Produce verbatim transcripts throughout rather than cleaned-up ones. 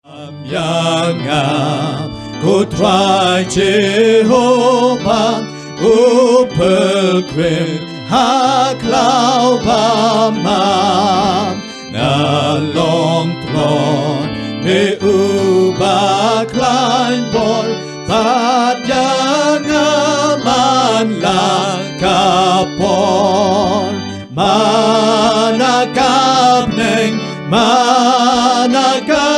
Ïa nga, ko Trai Jehobah, u pilgrim ha khlaw ba ma. Nga long tlot, me uba khlaiñ bor, bad ïa nga man la ka por. Mana ka bneng, mana ka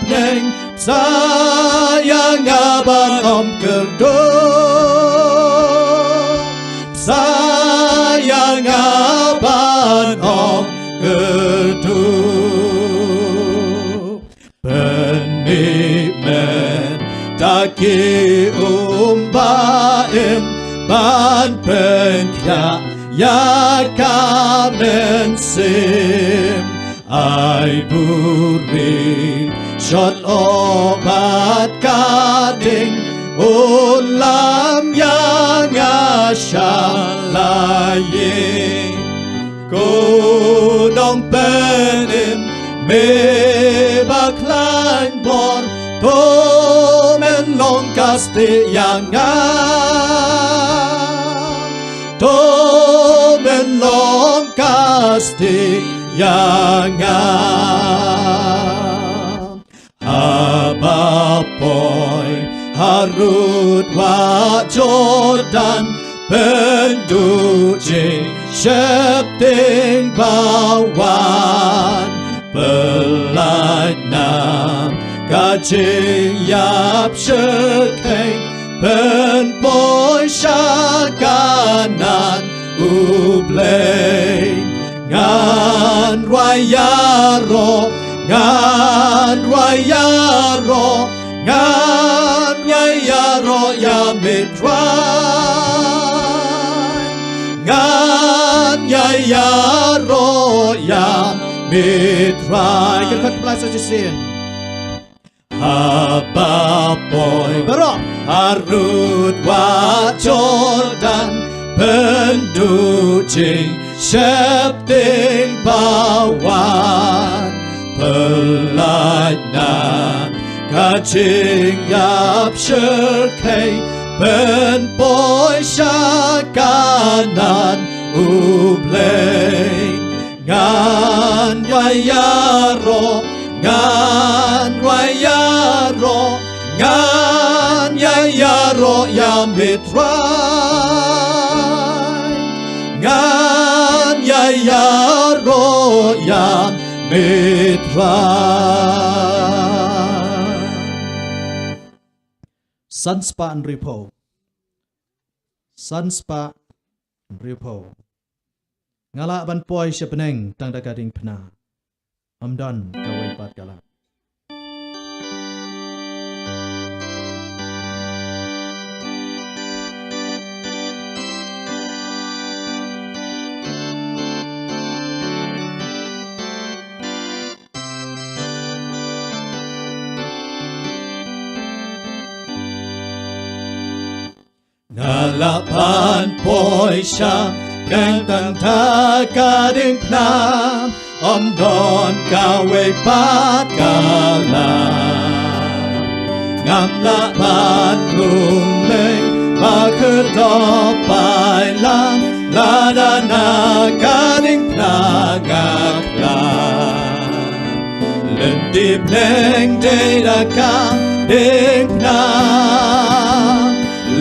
bneng, bsa ïa nga ban ym kyrduh. Bsa ïa nga ban ym kyrduh. Pynmih mynta ki um ba im ban pynkhiah ïa ka mynsiem. Ai buhrieh shot, oh, bad ka ding, un lam ïa nga sha la ïing. Ko Nongpynim, me ba khlaiñ bor, to men long ka stieh ïa nga. To men long ka stieh ïa nga. Haba poi harud wah Jordan, pynduh jingsheptieng ba wan. Pyllait na ka jingïap shyrkhei, pynpoi sha Kanaan U Blei. Ngan rwai ïaroh, ngan rwai ïaroh, ngan ïai ïaroh ïa me Trai. Ngan ïai ïaroh ïa me Trai. Kan khot pynlait sa shisien. Haba poi baroh harud wah Jordan, pynduh jingsheptieng ba wan. Pyllait na ka jingïap shyrkhei, pynpoi sha Kanaan U Blei. Ngan ïai ïaroh, ngan rwai ïaroh, ngan ïai ïaroh ïa me Trai. Ngan ïai ïaroh ïa me Trai. San spah hynriewphew. San spah hynriewphew. Nga lah ban poi sha bneng tang da ka diengphna. Ym don kawei pat ka lad. Nga lah ban poi sha bneng tang da ka diengphna, ym don kawei pat ka lad. Ngam lah ban rung lei ba kyrdoh paidlang, lada na ka diengphna nga khlad. Lynti bneng dei da ka diengphna.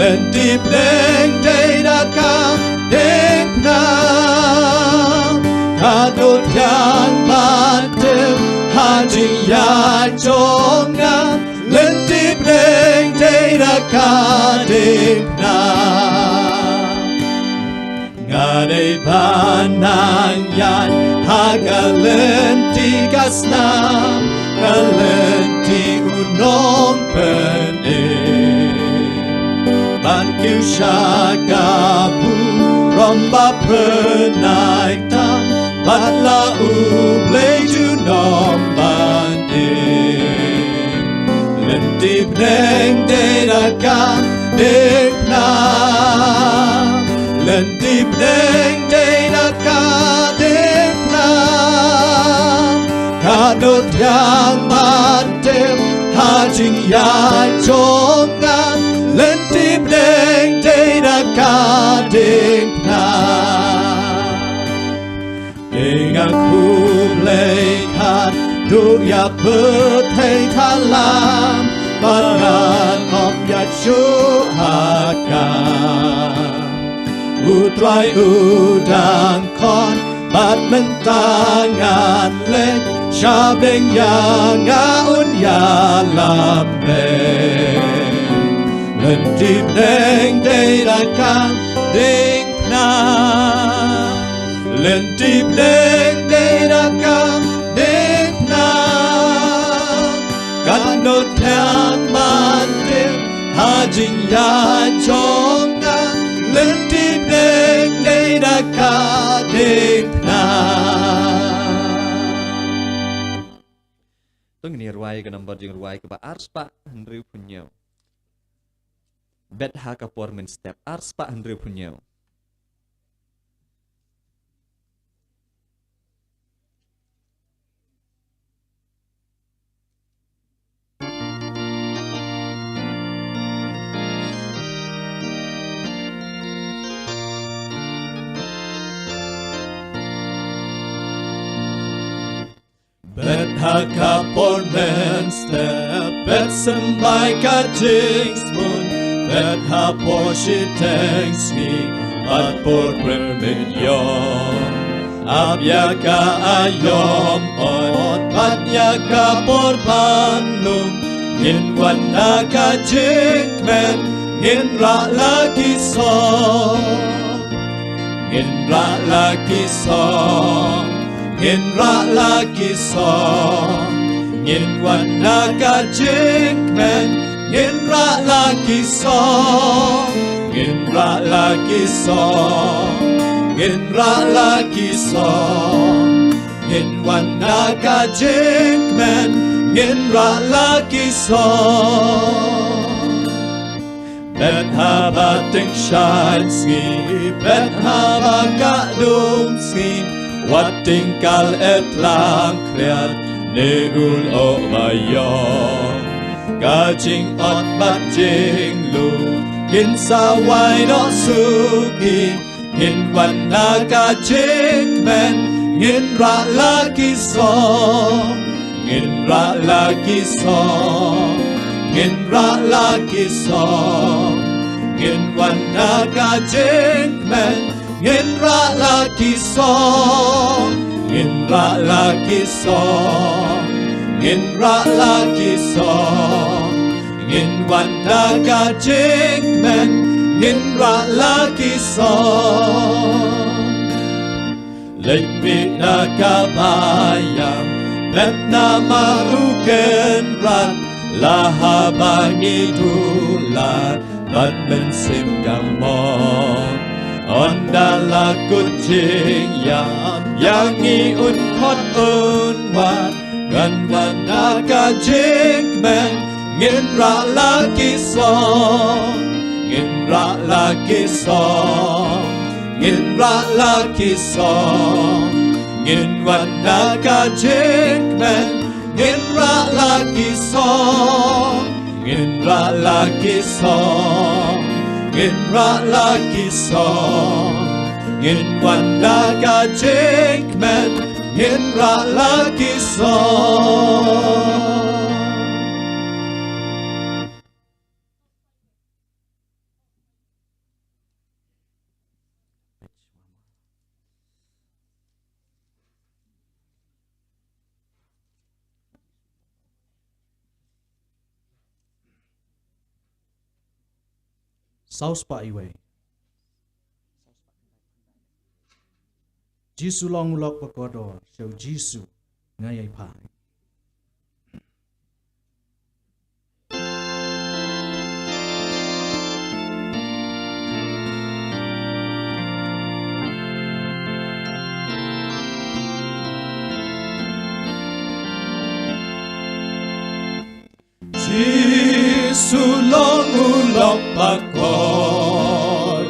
Lynti bneng dei da ka diengphna. Ka duh thiang ban tim ha jingïaid jong nga. Lynti bneng dei da ka diengphna. Nga dei ban nang ïaid ha ka lynti ka snam, ka lynti u nongpynim. Ban kiew sha ka burom ba pynai tam, bad la U Blei junom ban im. Lynti bneng dei da ka diengphna. Lynti bneng dei da ka diengphna. Ka duh thiang ban tim A jingïaid jong nga, lynti bneng dei da ka diengphna. Te nga khublei khatduh ïa pyrthei thalam, bad ngan ym ïaid shuh ha ka. U Trai u dang khot, bad mynta ngan leit, sha bneng ïa nga un ïalam beit. Lynti bneng dei da ka diengphna. Lynti bneng dei da ka diengphna. Katno thiang ban tip ha jingïaid jong nga, lynti bneng dei da ka diengphna. To ngin ïa rwai ka number jingrwai kaba arspah hynriewphew hynñiew. Bet ha ka por mynstep, arspah hynriewphew hynñiew. Bet ha ka por mynstep, bet symbai ka jingsmun, bet ha por shiteng sngi, bad por pyrmit ïong. Ap ïa ka aïom ot, bad ïa ka por panlung, ngin wan na ka jingkmen, ngin rah la ki song. Ngin rah la ki song, ngin rah la ki song, ngin wan na ka jingkmen, ngin rah la ki song, ngin rah la ki song, ngin rah la ki song, ngin wan na ka jingkmen, ngin rah la ki song. Bet haba tyngshaiñ sngi, bet haba ka dum sngi, wat tyngkal eh tlang khriat, ne u lyoh ba ïong. Ka jingot bad jinglum kin sa wai noh suki, ngin wan na ka jingkmen, ngin rah la ki song, ngin rah la ki song, ngin rah la ki song, ngin wan na ka jingkmen, ngin rah la ki song, ngin rah la ki song, ngin rah la ki song. Ngin wan na ka jingkmen, ngin rah la ki song. Leit mih na kaba ïam, bad namar u Kynrad, la haba ngi duh lad, bad mynsiem ka mong. Ynda la kut jingïap ïa ngi, un khot un wad, ngan wan na ka jingkmen, ngin rah la ki song, ngin rah la ki song, ngin rah la ki song, ngin wan na ka jingkmen, ngin rah la ki song, ngin rah la ki song, ngin rah la ki song, ngin wan na ka jingkmen, ngin rah la ki song. Saw spah iwei. Jisu long u lok ba kordor, sha u Jisu nga ïai phai. Jisu long u lok ba kordor,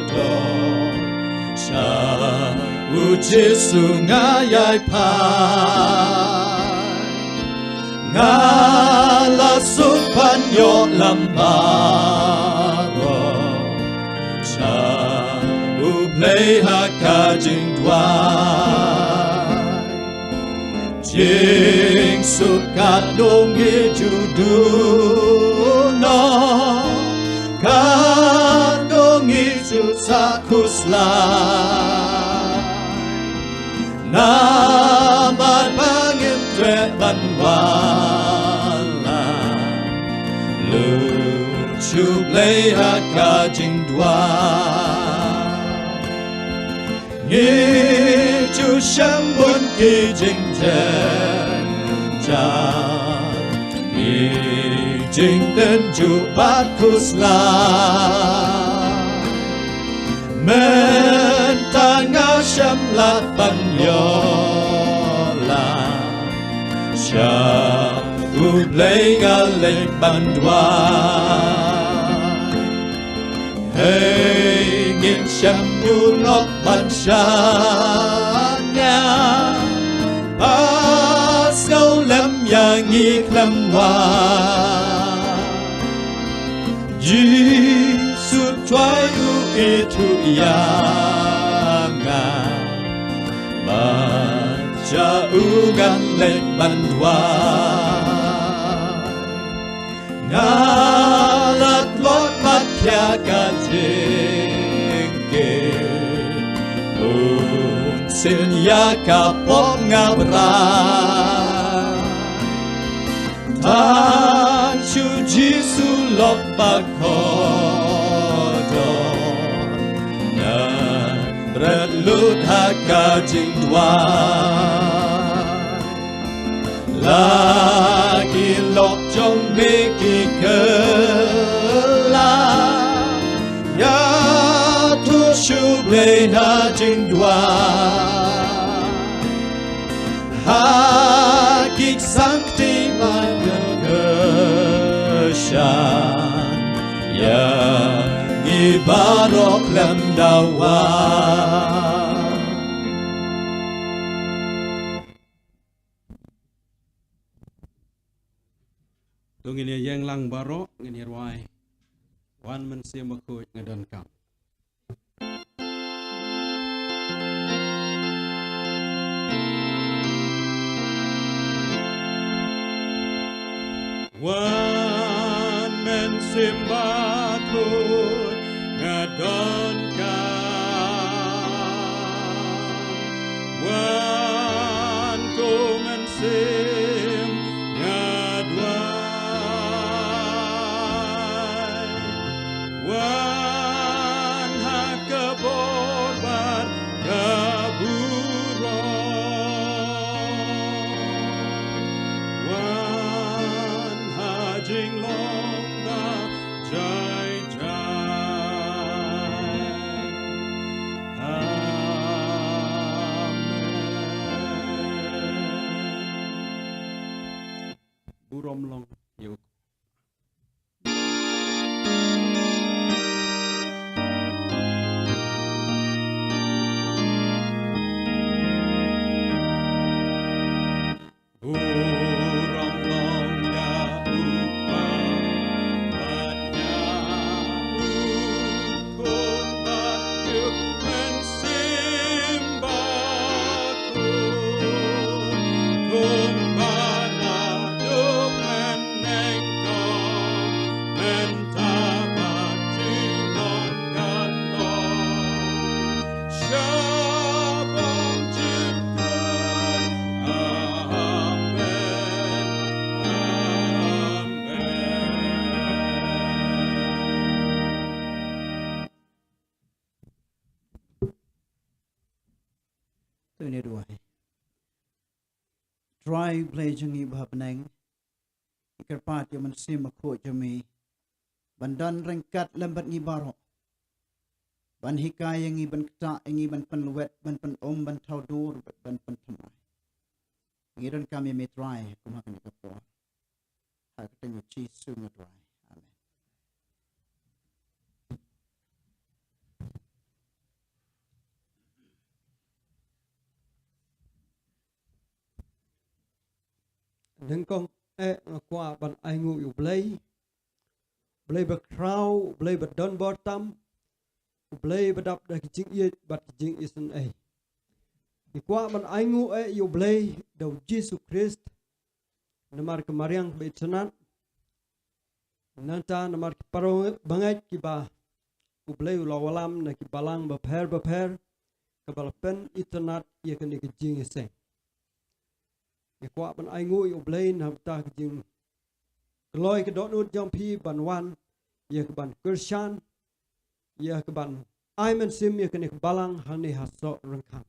sha u Jisu nga ïai phai. Nga la suk baroh sha U Blei ha ka jingduwai. Jingsuk katno ngi ju duh noh, katno ngi ju sa khuslai. Namar ba ngim treh ban wallam, lut sha U Blei ha ka jingduwai. Ngi ju shem bun ki jingjynjar, ki jingtynjuh bad khuslai. Mynta nga shem lad ban ïoh lad, sha U Blei nga leit ban duwai. Hei ngin shem u lok ban shaniah, ba sngewlem ïa ngi khlem wad. Jisu Trai u ithuh ïa nga, bad sha u ngan leit ban duwai. Nga la tlot bad khia ka jingkit, bun sien ïa ka pop nga brai. Tang shu Jisu lok ba kordor, ngan bret lut ha ka jingduwai. La ki lok jong me ki kylla, ïathuh sha U Blei ha jingduwai. Ha ki ksang kti ba ïa kyrshan ïa ngi baroh khlem dawa. To ngin ïa ïeng lang baroh, ngin ïa rwai. Wan Mynsiem Bakhuid nga donkam. Wan Mynsiem Bakhuid nga donkam. Wan ko Mynsiem nga duwai. Wan ha ka bor bad ka burom. Wan ha jinglong ba jai jai. Amen. Burom long ïa u. To ngin ïa duwai. Trai Blei jong ngi ba ha bneng, ngi kyrpad ïa u Mynsiem Bakhuid jong me ban don ryngkat lem bad ngi baroh, ban hikai ïa ngi, ban ktah ïa ngi, ban pynlwet, ban pyn-um, ban thaw dur, ban pynthymmai. Ngi donkam ïa me Trai kum ha kane ka por. Ha ka kyrteng u Jisu nga duwai. Amen. Nyngkong eh nga kwah ban ainguh ïa u Blei. Blei ba khraw, Blei ba don bor tam, Blei ba dap da ki jingïeit bad ki jingisynei. Ngi kwah ban ainguh eh ïa u Blei da u Jisu Khrist, namar ka mariang ba itynnat, nangta namar ki para bangeit kiba u Blei u la wallam na ki balang bapher bapher, kaba la pynitynnat ïa kane ka jingïaseng. Ngi kwah ban ainguh ïa u Blei na ka bynta ka jingkloi ka dohnud jong phi ban wan ïa ka ban kyrshan, ïa ka ban ai mynsiem ïa kane ka balang hangne ha Sohryngkham.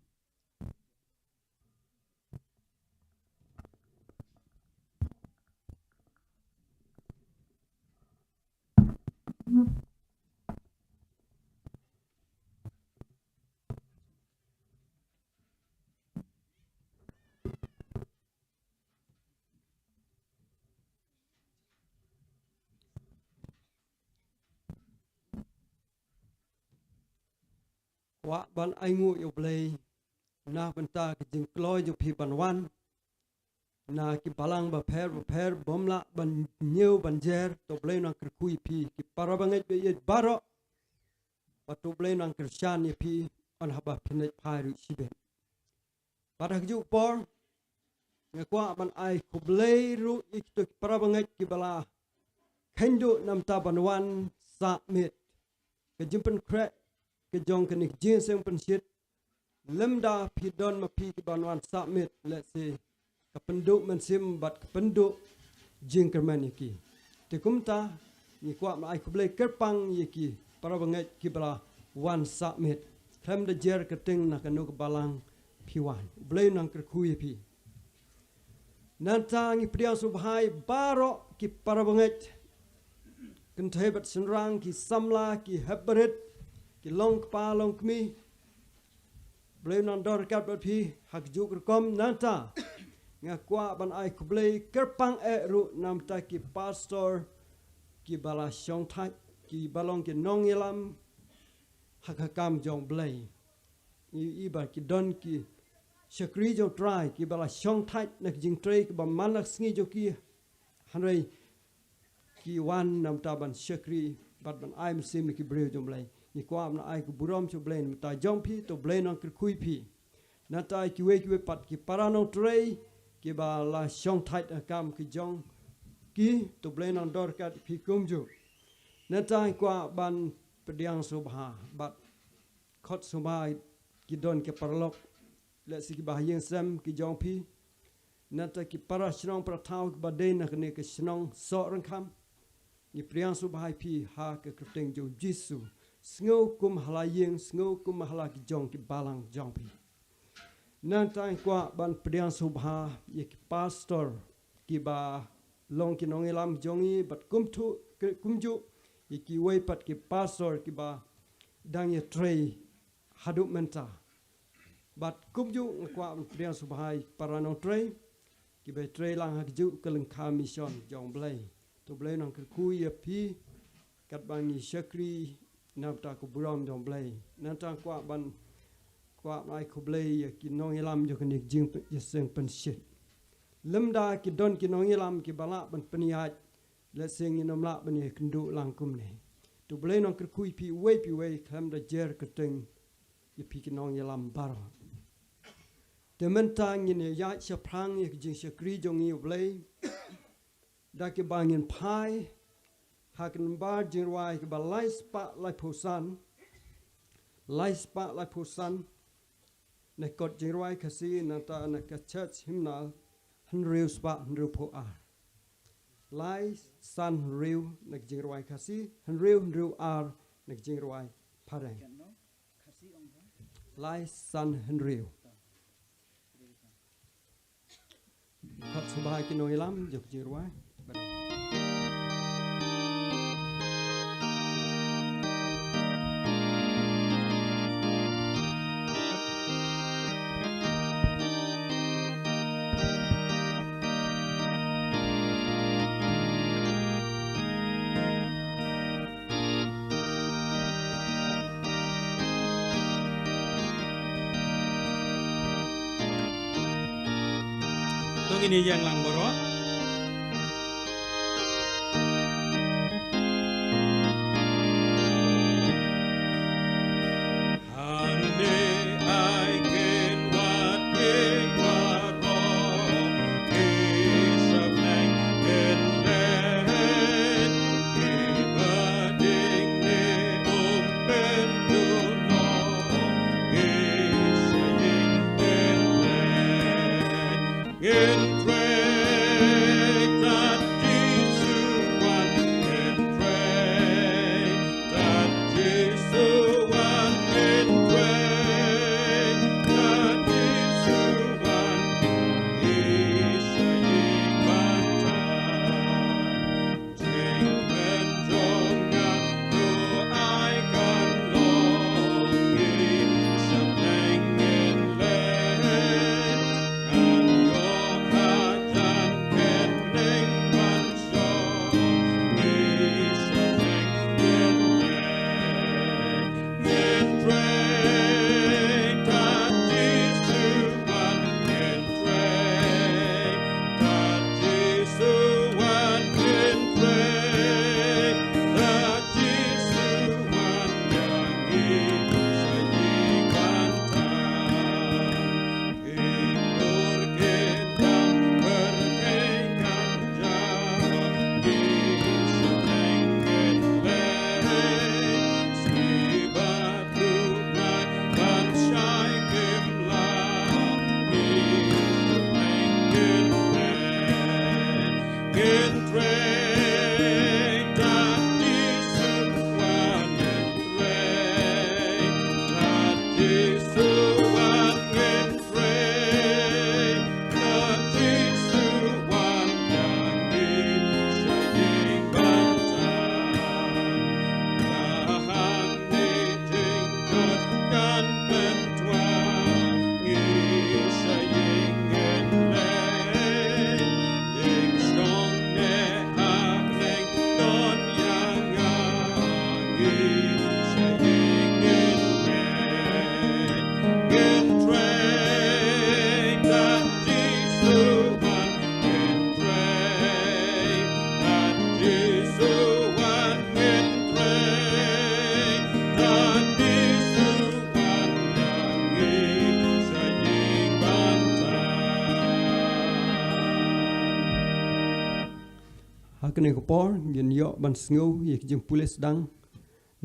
Kwah ban ainguh ïa u Blei na bynta ka jingkloi jong phi ban wan na ki balang bapher bapher, bym lah ban ñiew ban jer. To Blei u nang kyrkhu ïa phi ki para bangeit ba ïeit baroh, bad to Blei u nang kyrshan ïa phi ynda haba phin leit phai ruh shibit. Bad ha kajuh ka por nga kwah ban ai khublei ruh ïa kito ki para bangeit kiba la kheiñ duh namar ban wan sah miet. Ka jingpynkhreh ka jong kane ka jingïaseng pynshit, lymda phi don ma phi kiban wan sah miet, lehse ka pynduh mynsiem bad ka pynduh jingkyrmen ïa ki. Te kumta ngi kwah ban ai khublei kyrpang ïa ki para bangeit kiba la wan sah miet khlem da jer kyrteng na kano ka balang phi wan. U Blei u nang kyrkhu ïa phi. Nangta ngi pdiang sngewbha ïa baroh ki para bangeit, kynthei bad shynrang, ki samla, ki hep barit, ki long kpa long kmie. Blei u nang don ryngkat bad phi ha kajuh ka rukom. Nangta nga kwah ban ai khublei kyrpang eh ruh namar ki pastor kiba la shongthait, kiba long ki nongïalam ha ka kam jong Blei. Ngi ïohi ba ki don ki shakri jong U Trai kiba la shongthait na ka jingtrei kaba man la ka sngi jong ki, hynrei ki wan namar ban shakri bad ban ai mynsiem ïa ki briew jong Blei. Ngi kwah ban ai ka burom sha U Blei namar jong phi, to Blei u nang kyrkhu ïa phi. Nangta kiwei kiwei pat ki para nongtrei kiba la shongthait ha ka kam ka jong ki, to Blei u nang don ryngkat ïa phi kumjuh. Nangta ngi kwah ban pdiang sngewbha bad khot sngewbha ïa ki don ki paralok, lehse kiba ha ïing sem ki jong phi. Nangta ki para shnong para thaw kiba dei na kane ka shnong Sohryngkham. Ngi pdiang sngewbha ïa phi ha ka kyrteng jong U Jisu. Sngew kum ha la ïing, sngew kum ha la ki jong ki balang jong phi. Nangta ngi kwah ban pdiang sngewbha ïa ki pastor kiba long ki nongïalam jong ngi bad kumthuh, kumjuh ïa kiwei pat ki pastor kiba dang ïatrei haduh mynta. Bad kumjuh nga kwah ban pdiang sngewbha ïa ki para nongtrei kiba trei lang ha kajuh ka lyngkha mission jong Blei. To Blei u nang kyrkhu ïa phi katba ngi shakri namar ka burom jong Blei. Nangta kwah ban, kwah ban ai khublei ïa ki nongïalam jong kane ka jingïaseng pynshit. Lymda ki don ki nongïalam kiba lah ban pynïaid, lehse ngin ym lah ban ïakynduh lang kumne. To Blei u nang kyrkhu ïa phi uwei pa uwei khlem da jer kyrteng ïa phi ki nongïalam baroh. Te mynta ngin ïaid shaphrang ïa ka jingshakri jong ngi U Blei da kaba ngin phai ha ka nambar jingrwai kaba lai spah laiphew san, lai spah laiphew san, na kot jingrwai Khasi, nangta na ka church hymnal hynriew spah hynriewphew ar. Lai san hynriew na ka jingrwai Khasi, hynriew hynriew ar na ka jingrwai Phareng. Lai san hynriew. Khot sngewbha ki nongïalam jong ka jingrwai. To ngin ïeng lang baroh. Ha kane ka por ngin ïoh ban sngew ïa ka jingpule sdang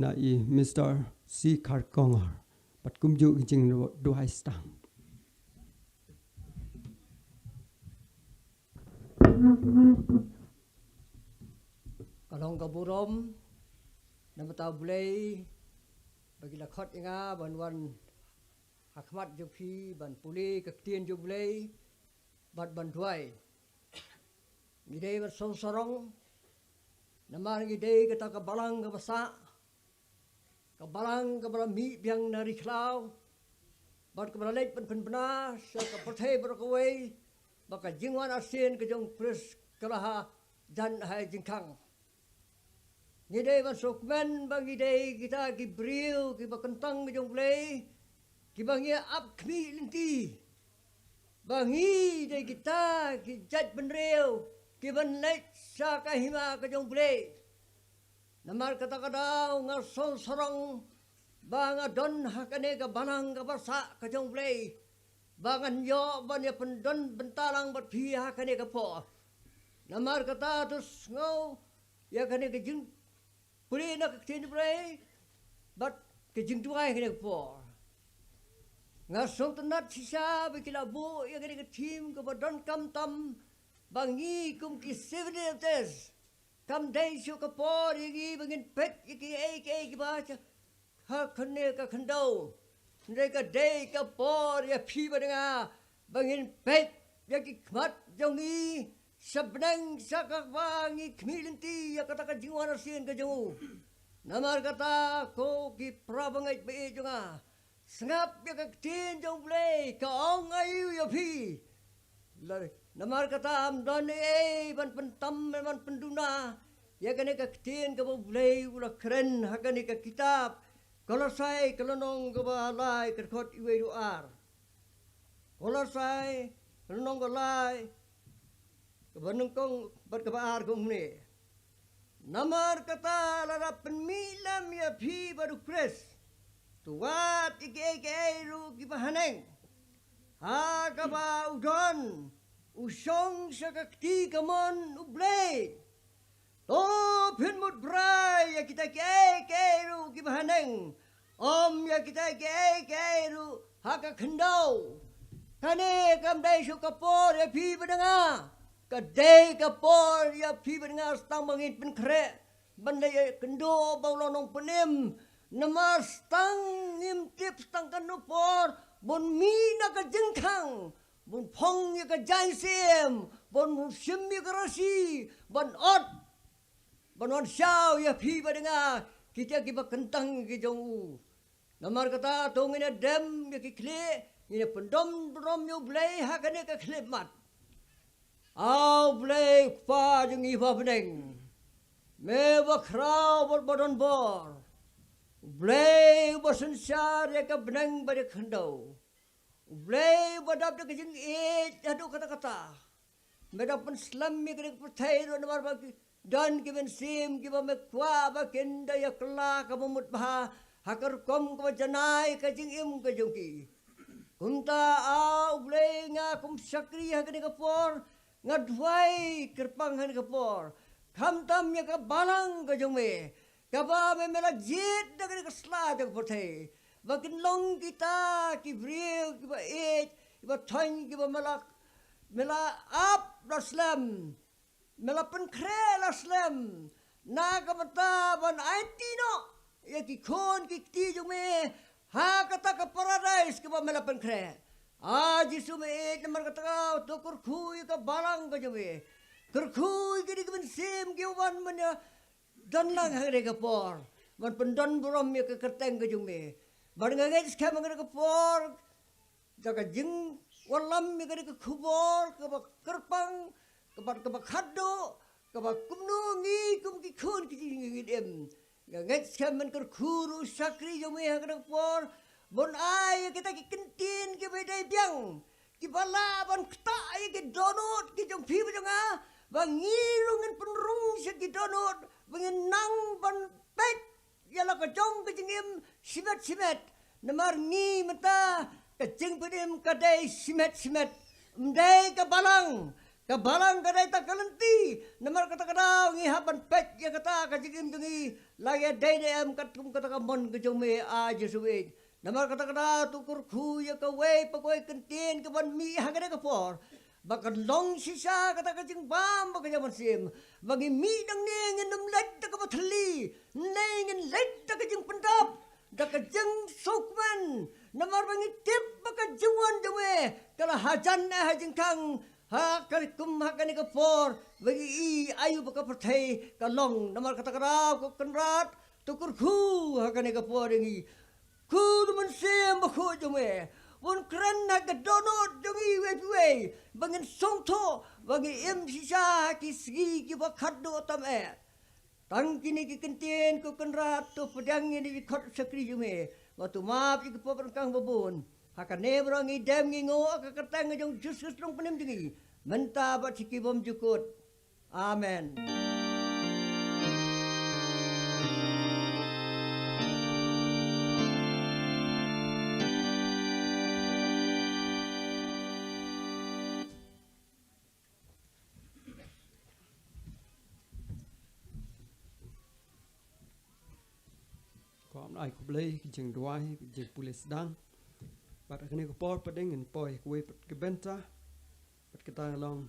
na i Mister C Kharkongor. Bad kumjuh ka jingduwai sdang. Ka long ka burom na bynta U Blei ba ki la khot ïa nga ban wan ha khmat jong phi ban pule ka ktien jong U Blei bad ban duwai. Ngi dei ban song sarong namar ngi dei kata ka balang kaba sah, ka balang kaba la mih biang na ri khlaw bad kaba la leit ban pynbna sha ka pyrthei baroh kawei ba ka jingwan arsien ka jong U Khrist ka la ha jan ha jingkhang. Ngi dei ban sngewkmen ba ngi dei kita ki briew kiba kyntang ka jong U Blei, kiba ngi ap khmih lynti, ba ngi dei kita ki jaitbynriew kiban leit sha ka hima ka jong U Blei. Namar kata ka daw nga song sarong ba nga don ha kane ka balang kaba sah ka jong U Blei, ba ngan ïoh ban ïa pyndon bynta lang bad phi ha kane ka por. Namar kata to sngew ïa kane ka jingpule na ka ktien U Blei bad ka jingduwai kane ka por. Nga sngewtynnat shisha ba ki la buh ïa kane ka theme kaba donkam tam ba ngi kum ki Seventh-day Adventist kam dei shuh ka por ïa ngi ba ngin peit ïa kiei kiei kiba ha kane ka khyndew. Hynrei ka dei ka por ïa phi bad nga ba ngin peit ïa ki khmat jong ngi sha bneng sha kaba ngi khmih lynti ïa kata ka jingwan arsien ka jong u. Namar kata ko ki para bangeit ba ïeit jong nga, sngap ïa ka ktien jong U Blei ka ong aïu ïa phi. La, namar kata ym don ei ei ban pyntam ban pynduna ïa kane ka ktien kaba U Blei u la kren ha kane ka kitab Kolosai ka lynnong kaba lai ka dkhot iwei ruh ar. Kolosai ka lynnong kaba lai kaba nyngkong bad kaba ar ka ong kumne. Namar kata lada pynmih lem ïa phi bad U Khrist, to wad ïa kiei kiei ruh kiba haneng ha kaba u don u shong sha ka kti kamon U Blei. To phin mut brai ïa kita kiei kiei ruh kiba haneng, ym ïa kita kiei kiei ruh ha ka khyndew. Kane kam dei shuh ka por ïa phi bad nga. Ka dei ka por ïa phi bad nga sdang ba ngin pynkhreh ban leit ïakynduh bad u la nongpynim. Namar sdang ngim tip sdang katno por ban mih na ka jingkhang, ban phong ïa ka jaiñsiem, ban shim ïa ka rasi, ban ot, ban wan shaw ïa phi bad nga, kita kiba kyntang ki jong u. Namar kata to ngin ïa dem ïa ki khlieh, ngin ïa pyndom burom ïa U Blei ha kane ka khlieh mat. A U Blei Kpa jong ngi ba ha bneng, me ba khraw bad ba don bor, U Blei uba synshar ïa ka bneng bad ïa ka khyndew, U Blei uba dap da ka jingïeit haduh katta katta. Me da pynslem ïa kane ka pyrthei ruh namar ba ki don ki mynsiem kiba me kwah ba kin da ïa kylla kaba mut bha ha ka rukom kaba janai ka jingim ka jong ki. Kumta a U Blei nga kum shakri ha kane ka por, nga duwai kyrpang ha kane ka por, khamtam ïa ka balang ka jong me kaba me, me la jied da kane ka sla jong ka pyrthei ba kin long kita ki briew kiba ïeit, kiba thoiñ, kiba me la, me la ap la slem, me la pynkhreh la slem na ka bynta ban aiti noh ïa ki khun ki kti jong me ha kata ka paradais kaba me la pynkhreh. A Jisu me ïeit, namar kata ka to kyrkhu ïa ka balang ka jong me, kyrkhu ïa kine ki mynsiem kiba wan ban ïa don lang ha kane ka por ban pyndon burom ïa ka kyrteng ka jong me. Bad nga ngeit skhem ha kane ka por da ka jingwallam ïa kane ka khubor kaba kyrpang, kaba, kaba khatduh, kaba kumno ngi kum ki khun ki jingim. Nga ngeit skhem ban kyrkhu ruh shakri jong me ha kane ka por ban ai ïa kita ki kyntien kiba dei biang, kiba lah ban ktah ïa ki dohnud ki jong phi bad jong nga, ba ngi ruh ngin pynrung sha ki dohnud, ba ngin nang ban peit ïa la ka jong ka jingim shimet shimet. Namar ngi mynta ka jingpynim ka dei shimet shimet, ym dei ka balang. Ka balang ka dei tang ka lynti. Namar kata ka daw ngi hap ban peit ïa kata ka jingim jong ngi, la ïadei ne em katkum kata ka mon ka jong me, A Jisu. Namar kata ka daw to kyrkhu ïa kawei pa kawei ktien kaban mih ha kane ka por, ba kan long shisha kata ka jingbam bad ka jingmynsiem, ba ngi mih nangne ngin ym leit da kaba thylli, ne ngin leit da ka jingpyndap, da ka jingsngewkmen. Namar ba ngi tip ba ka jingwan jong me ka la hajan ha jingkhang, ha ka kum ha kane ka por, ba ngi i aïu ba ka pyrthei ka long. Namar kata ka daw ko Kynrad, to kyrkhu ha kane ka por ïa ngi. Khun Mynsiem Bakhuid jong me, un kren ha ka dohnud jong ngi iwei pa iwei, ba ngin sngewthuh ba ngi im shisha ha ki sngi kiba khatduh tam eh. Tang kine ki ktien ko Kynrad, to pdiang ïa kine ki khun shakri jong me, bad to map ïa ki pop ryngkang babun. Ha kane baroh ngi dem ngi nguh ha ka kyrteng jong Jisu Khrist Nongpynim jong ngi, mynta bad shi ki bymjukut. Amen. Ko am ai khublei ki jingduwai, ki jingpule sdang. Bad ha kane ka por pat ngin poi kawei pat ka bynta, bad kata ka long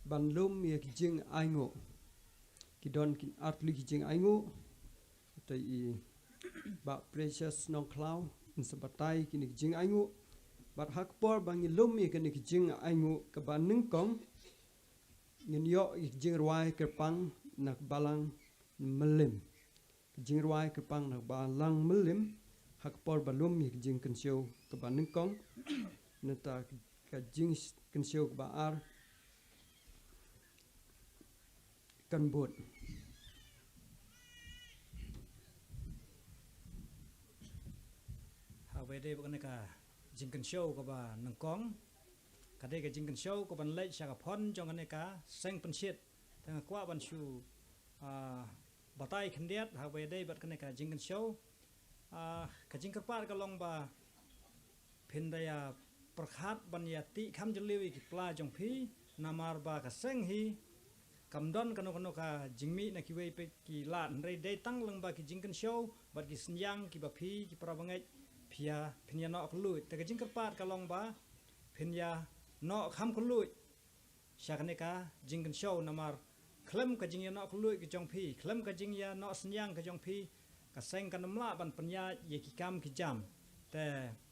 ban lum ïa ki jingainguh. Ki don ki artylli ki jingainguh. Te i Bah Precious Nongkhlaw in sa batai kine ki jingainguh. Bad ha ka por ba ngi lum ïa kine ki jingainguh kaba nyngkong, ngin ïoh ïa ki jingrwai kyrpang na ka balang Mylliem. Ka jingrwai kyrpang na ka balang Mylliem, ha ka por ba lum ïa ka jingkynshew kaba nyngkong. Nangta ka jingkynshew kaba ar kan bud. Ha kaba ïadei bad kane ka jingkynshew kaba nyngkong, ka dei ka jingkynshew kaban leit sha ka phon jong kane ka seng pynshit. Te nga kwah ban shu, ah, batai khyndiat ha kaba ïadei bad kane ka jingkynshew. Ah, ka jingkyrpad ka long ba phin da ïa pyrkhat ban ïa tih kham jylliew ïa ki pla jong phi, namar ba ka seng hi kam don kano kano ka jingmih na kiwei pat ki lad, hynrei dei tang lyngba ki jingkynshew bad ki synñiang kiba phi ki para bangeit phi ïa, phin ïa noh kylluid. Te ka jingkyrpad ka long ba phin ïa noh kham kylluid sha kane ka jingkynshew, namar khlem ka jingïa noh kylluid ka jong phi, khlem ka jingïa noh synñiang ka jong phi, ka seng kan ym lah ban pynïaid ïa ki kam ki jam. Te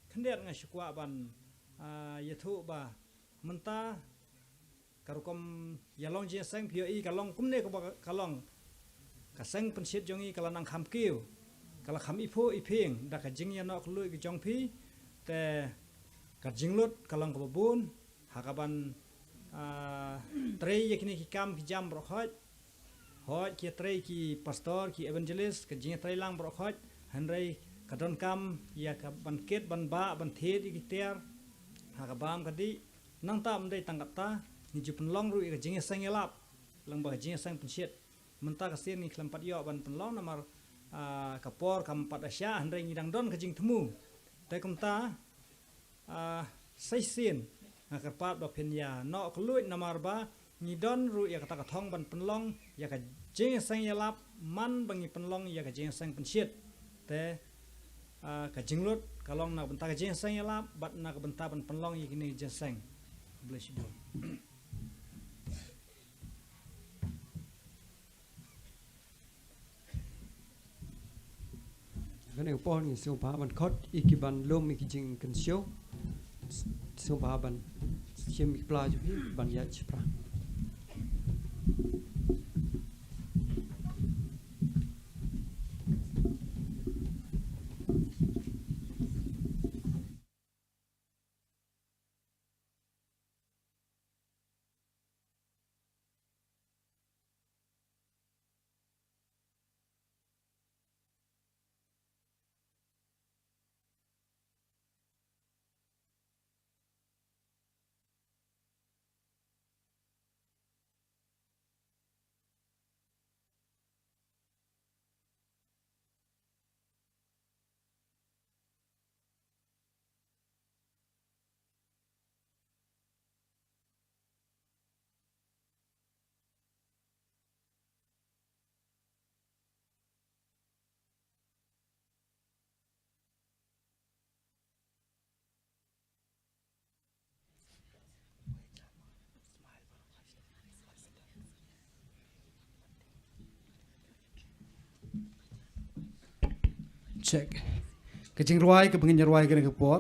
khyndiat nga shu kwah ban, ah, ïathuh ba mynta ka rukom ïalong jingïaseng phi ïohi ka long kumne kaba ka long. Ka seng pynshit jong ngi ka la nang kham kiew, ka la kham iphuh iphieng da ka jingïa noh kylluid ka jong phi. Te ka jinglut ka long kaba bun ha kaban, ah, trei ïa kine ki kam ki jam baroh khoit. Hooid, ki ïa trei ki pastor, ki evangelist, ka jingïatreilang baroh khoit, hynrei ka donkam ïa kaban kit ban bah ban thied ïa ki tiar ha ka bam ka dih. Nangta ym dei tang katta, ngi ju pynlong ruh ïa ka jingïaseng ïalap lyngba ka jingïaseng pynshit. Mynta ka sien ngi khlem pat ïoh ban pynlong namar, ah, ka por kam pat da shah, hynrei ngi dang don ka jingthmu. Te kumta, ah, sa shisien nga kyrpad ba phin ïa noh kylluid namar ba ngi don ruh ïa kata ka thong ban pynlong ïa ka jingïaseng ïalap man ba ngi pynlong ïa ka jingïaseng pynshit. Te, ah, ka jinglut ka long na ka bynta ka jingïaseng ïalap bad na ka bynta ban pynlong ïa kine ki jingïaseng. Khublei shibun. Kane ka por ngi sngewbha ban khot ïa ki ban lum ïa ki jingkynshew. Sngewbha ban shim ïa ki pla jong phi ban ïaid shaphrang. Check. Ka jingrwai kaba ngin rwai kane ka por,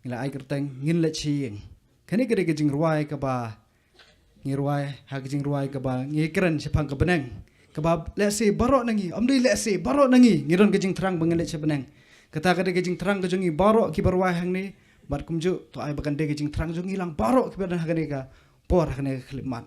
ngi la ai kyrteng Ngin Leit Sha Ïing. Kane ka dei ka jingrwai kaba ngi rwai, ha ka jingrwai kaba ngi kren shaphang ka bneng. Kaba lehse baroh na ngi, ym dei lehse, baroh na ngi ngi don ka jingthrang ba ngin leit sha bneng. Kata ka dei ka jingthrang ka jong ngi baroh kiba rwai hangne. Bad kumjuh to ai ba kan dei ka jingthrang jong ngi lang baroh kiba don ha kane ka por, ha kane ka khyllipmat.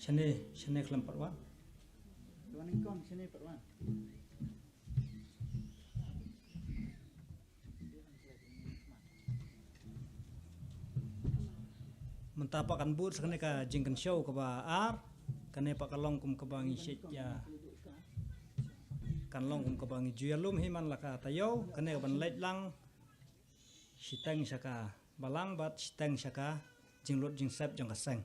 Shane, shane khlem pat wan. Wan nyngkong, shane pat wan. Mynta pat kan bud sa kane ka jingkynshew kaba ar, kane pat ka long kum kaba ngi shait ïa. Kan long kum kaba ngi ju ïalum hi man la ka taïew, kane kaban leit lang shiteng sha ka Balang bad shiteng sha ka jinglut jingsep jong ka seng.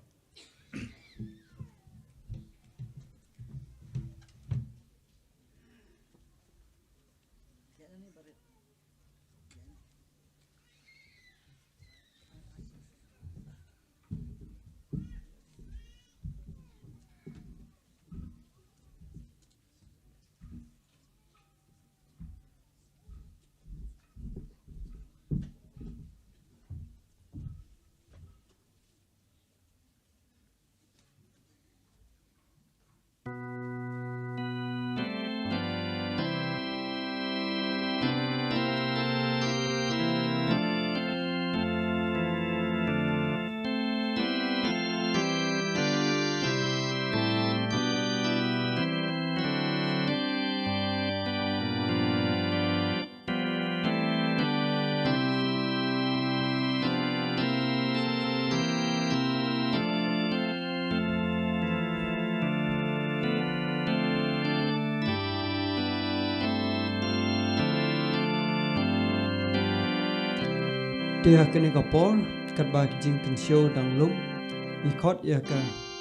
Te ha kane ka por, katba ka jingkynshew dang lum, ngi khot ïa ka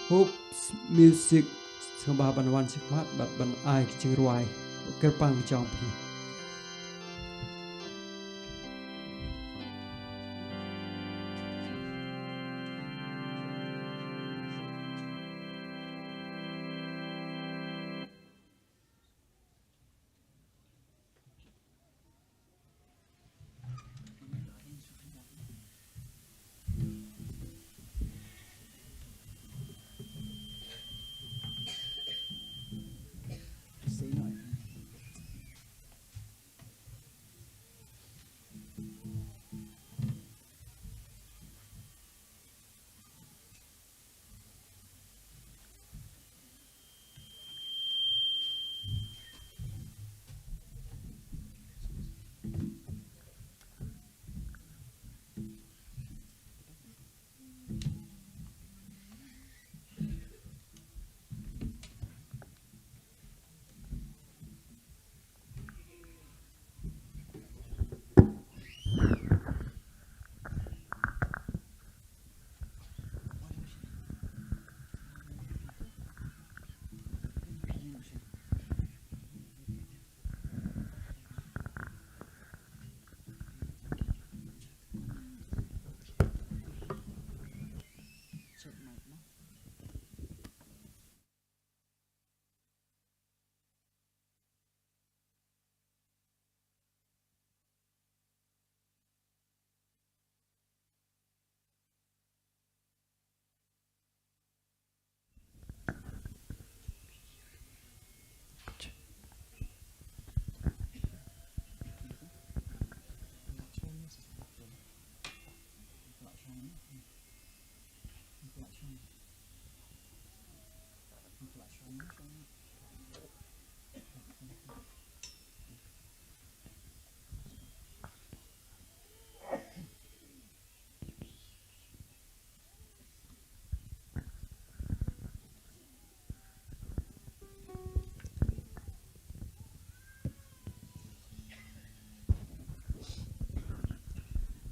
Hopes Music, sngewbha ban wan shakhmat bad ban ai ka jingrwai kyrpang jong phi.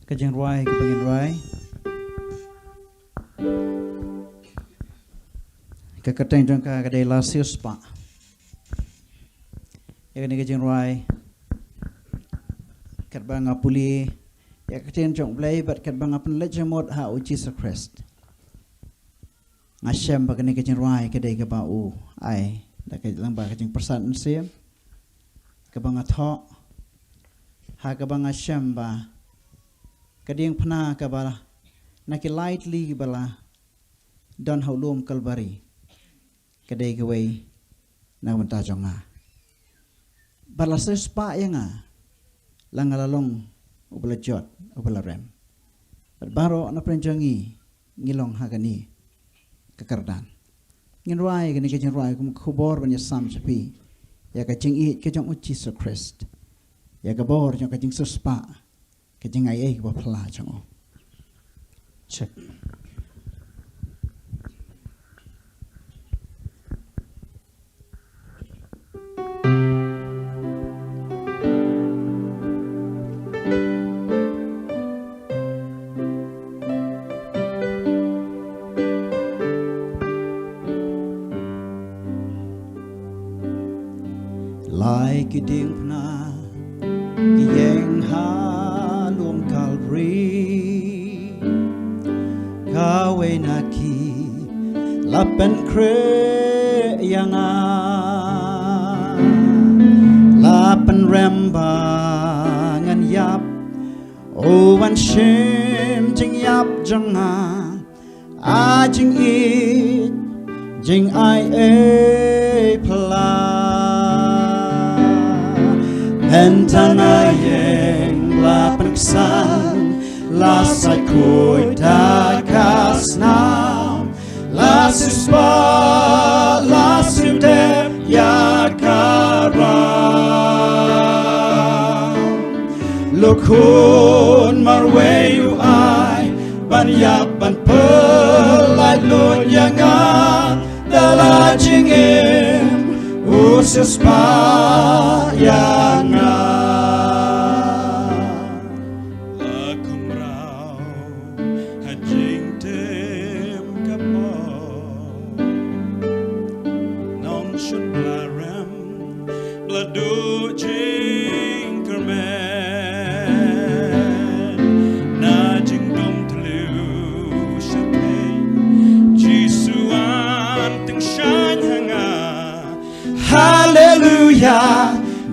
Ka jingrwai kaba ngin rwai, ka kyrteng jong ka ka dei La Siewspah. Ïa kane ka jingrwai, katba nga pule ïa ka ktien jong U Blei bad katba nga pynleit jingmut ha U Jisu Khrist, nga shem ba kane ka jingrwai ka dei kaba u ai da ka, lyngba ka jingpyrsad mynsiem, kaba nga thoh, ha kaba nga shem ba ka diengphna kaba na ki lai tylli ba la don ha u lum Kalbari ka dei kawei na ka bynta jong nga. Bad la siewspah ïa nga la nga la long uba la jot, uba la rem. Bad baroh na pdeng jong ngi ngi long ha kane ka kyrdan. Ngin rwai kane ka jingrwai kum ka khubor ban ïasam sha phi ïa ka jingïeit ka jong U Jisu Khrist, ïa ka bor jong ka jingsiewspah, ka jingai ei kaba phylla jong u. Check. Ai ki diengphna ki ïeng ha lum Kalbari, kawei na ki la pynkhreh ïa nga, la pynrem ba ngan ïap. O wan shim jingïap jong nga, a jingïeit, jingaiei phylla. Mynta nga ïeng la pynksan, la sait khuid da ka snam, la siewspah, la siew dep ïa ka ram. Lok khun marwei u ai ban ïap ban pyllait luid ïa nga, da la jingim u siewspah ïa nga. La kham rau ha jingtim ka por, nongshun ba la rem, ba la duh jingkyrmen. Na jingdum thliew shatei, Jisu an tyngshaiñ ha nga. Haleluia,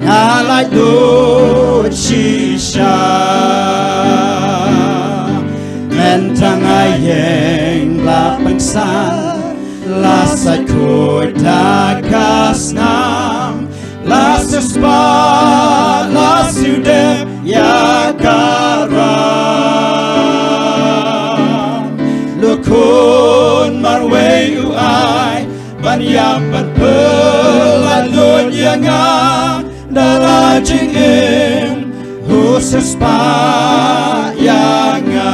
nga laitluid shisha. Mynta nga ïeng la pynksan, la sait khuid da ka snam, la siewspah, la siew dep ïa ka ram. Lok khun marwei u ai ban ïap ban pyllait luid ïa nga, da la jingim u siewspah ïa nga.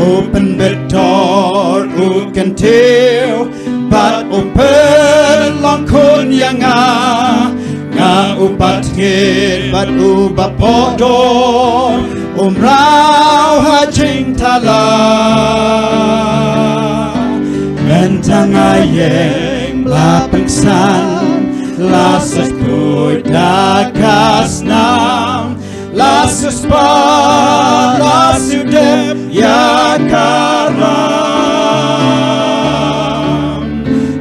U pynbeit dor, u kyntiew bad u pynlong khun ïa nga. Nga u patkit bad u bapohdor, u mraw ha jingthala. Mynta nga ïeng la pynksan, la sait khuid da ka snam, la siewspah, la siew dep ïa ka ram.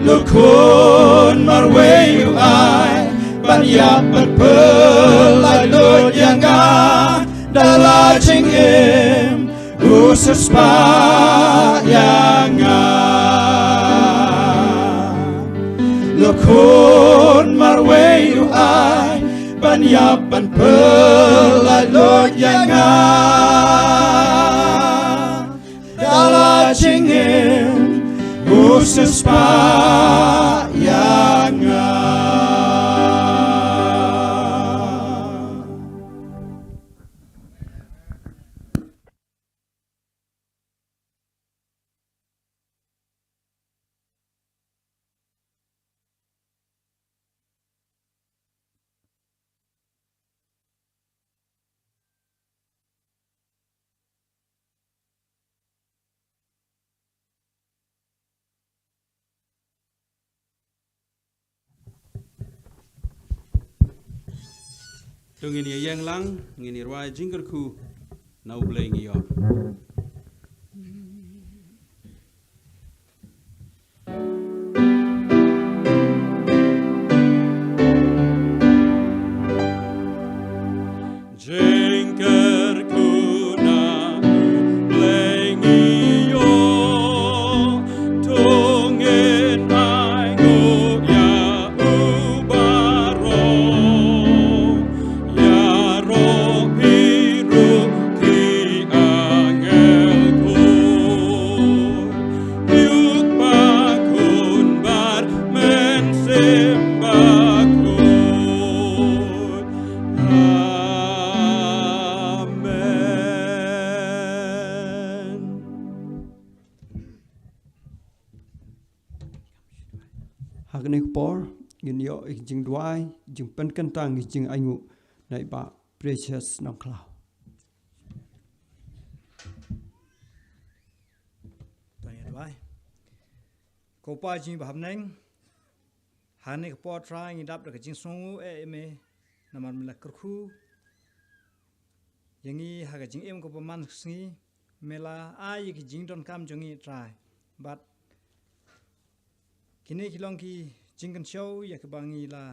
Lok khun marwei u ai ban ïap ban pyllait luid ïa nga, da la jingim u siewspah ïa nga. Lok khun marwei u ai ban ïap ban pyllait luid ïa nga, da la jingim u siewspah ïa nga. To ngin ïa ïeng lang, ngin ïa rwai jingkyrkhu na U Blei ngi ïoh. Jingkyrkhu na U Blei ngi ïoh, to ngin ai nguh ïa u baroh. Ïaroh phi ruh ki angel khuid, ïa u Kpa, Khun bad Mynsiem Bakhuid. Amen. Ha kane ka por ngin ïoh ïa ka jingduwai, jingpynkyntang, ïa ka jingainguh na i Bah Precious Nongkhlaw. To ngin ïa duwai. Ko Pa jong ngi ba ha bneng, Kane ka por Trai ngi dap da ka jingsngewnguh eh ïa me, namar me la kyrkhu ïa ngi ha ka jingim kaba man ka sngi, me la ai ïa ki jingdonkam jong ngi Trai. Bad kine ki long ki jingkynshew ïa kiba ngi la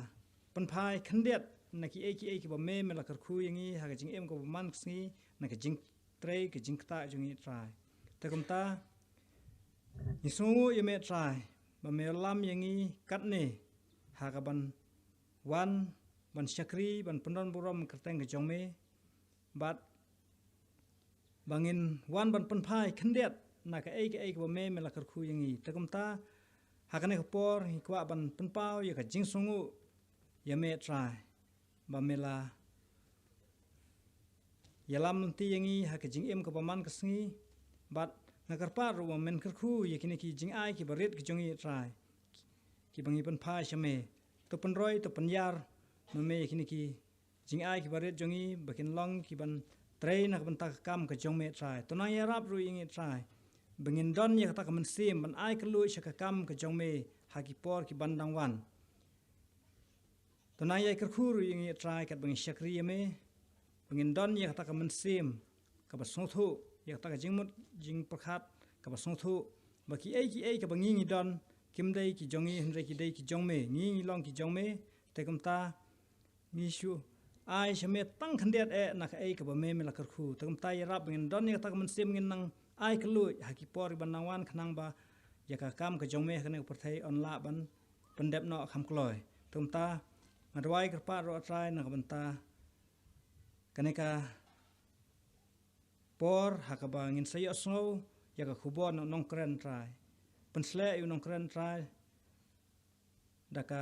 pynphai khyndiat na kiei kiei kiba me, me la kyrkhu ïa ngi ha ka jingim kaba man ka sngi, na ka jingtrei ka jingktah jong ngi Trai. Te kumta ngi sngewnguh ïa me Trai ba me ïalam ïa ngi katne ha kaban wan ban shakri, ban pyndon burom kyrteng ka jong me, bad ba ngin wan ban pynphai khyndiat na kaei kaei kaba me, me la kyrkhu ïa ngi. Te kumta ha kane ka por ngi kwah ban pynpaw ïa ka jingsngewnguh ïa me Trai ba me la ïalam lynti ïa ngi ha ka jingim kaba man ka sngi. Bad nga kyrpad ruh ba men kyrkhu ïa kine ki jingai kiba rit ki jong ngi Trai, kiba ngi pynphai sha me. To pynroi, to pynïar ma me ïa kine ki jingai kiba rit jong ngi ba kin long kiban trei na ka bynta ka kam ka jong me Trai. To nang ïarap ruh ïa ngi Trai ba ngin don ïa kata ka mynsiem ban ai kylluid sha ka kam ka jong me ha ki por kiban dang wan. To nang ïai kyrkhu ruh ïa ngi Trai katba ngi shakri ïa me, ba ngin don ïa kata ka mynsiem kaba sngewthuh, ïa kata ka jingmut jingpyrkhat kaba sngewthuh ba kiei kiei kaba ngi ngi don kim dei ki jong ngi, hynrei ki dei ki jong me. Ngi ngi long ki jong me. Te kumta ngi shu ai sha me tang khyndiat eh na kaei kaba me, me la kyrkhu. Te kumta ïarap ba ngin don ïa kata ka mynsiem, ngin nang ai kylluid ha ki por kiban nang wan, khnang ba ïa ka kam ka jong me ha kane ka pyrthei yn lah ban pyndep noh kham kloi. Te kumta nga duwai kyrpad ruh Trai na ka bynta kane ka por ha kaba ngin sa ïohsngew ïa ka khubor na u nongkren Trai. Pynshlur ïa u nongkren Trai da ka,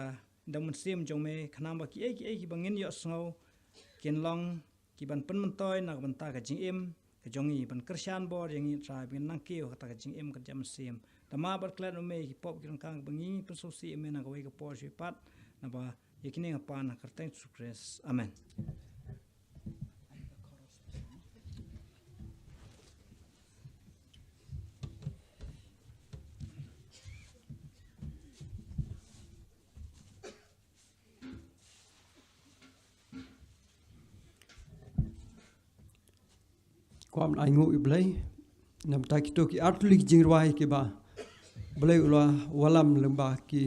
da u mynsiem jong me, khnang ba kiei kiei kiba ngin ïohsngew kin long kiban pynmyntoi na ka bynta ka jingim ka jong ngi, ban kyrshan bor ïa ngi Trai, ba ngin nang kiew ha kata ka jingim ka jam mynsiem. Da map bad klet ma me ïa ki pop ki ryngkang ba ngi pynsngewsih ïa me na kawei ka por shuh pat, naba ïa kine nga pan ha ka kyrteng Jisu Khrist. Amen. Kwah ban ainguh ïa U Blei namar ta kito ki artylli ki jingrwai kiba U Blei u la wallam lyngba ki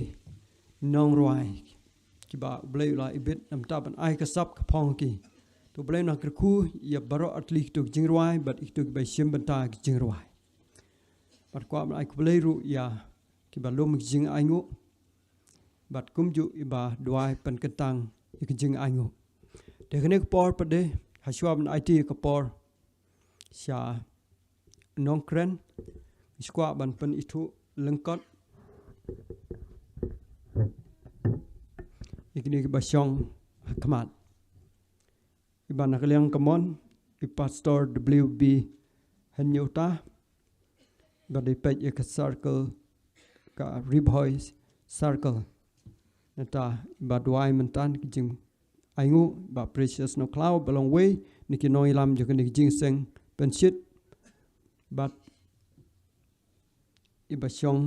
nongrwai kiba U Blei u la ibit namar ta ban ai ka sap ka phong ki. To U Blei un nang kyrkhu ïa baroh artylli kito ki jingrwai bad ïa kito kiba shim bynta ki jingrwai. Bad kwah ban ai khublei ruh ïa kiba lum ki jingainguh bad kumjuh iba duwai pynkyntang ïa ki jingainguh. Te kane ka por pat de, hashwa ban aiti ka por sha nongkren, ngi sngewkwah ban pynithuh lyngkot ïa kine kiba shong ha khmat. Iba na ka liang kamon i Pastor W B Hynñiewta, ba dei peit ïa ka circle ka Ri Bhoi Circle. Nangta iba duwai mynta ki jingainguh, i Bah Precious Nongkhlaw, ba long wei na ki nongïalam jong kane ka jingseng Pynshit, bad iba shong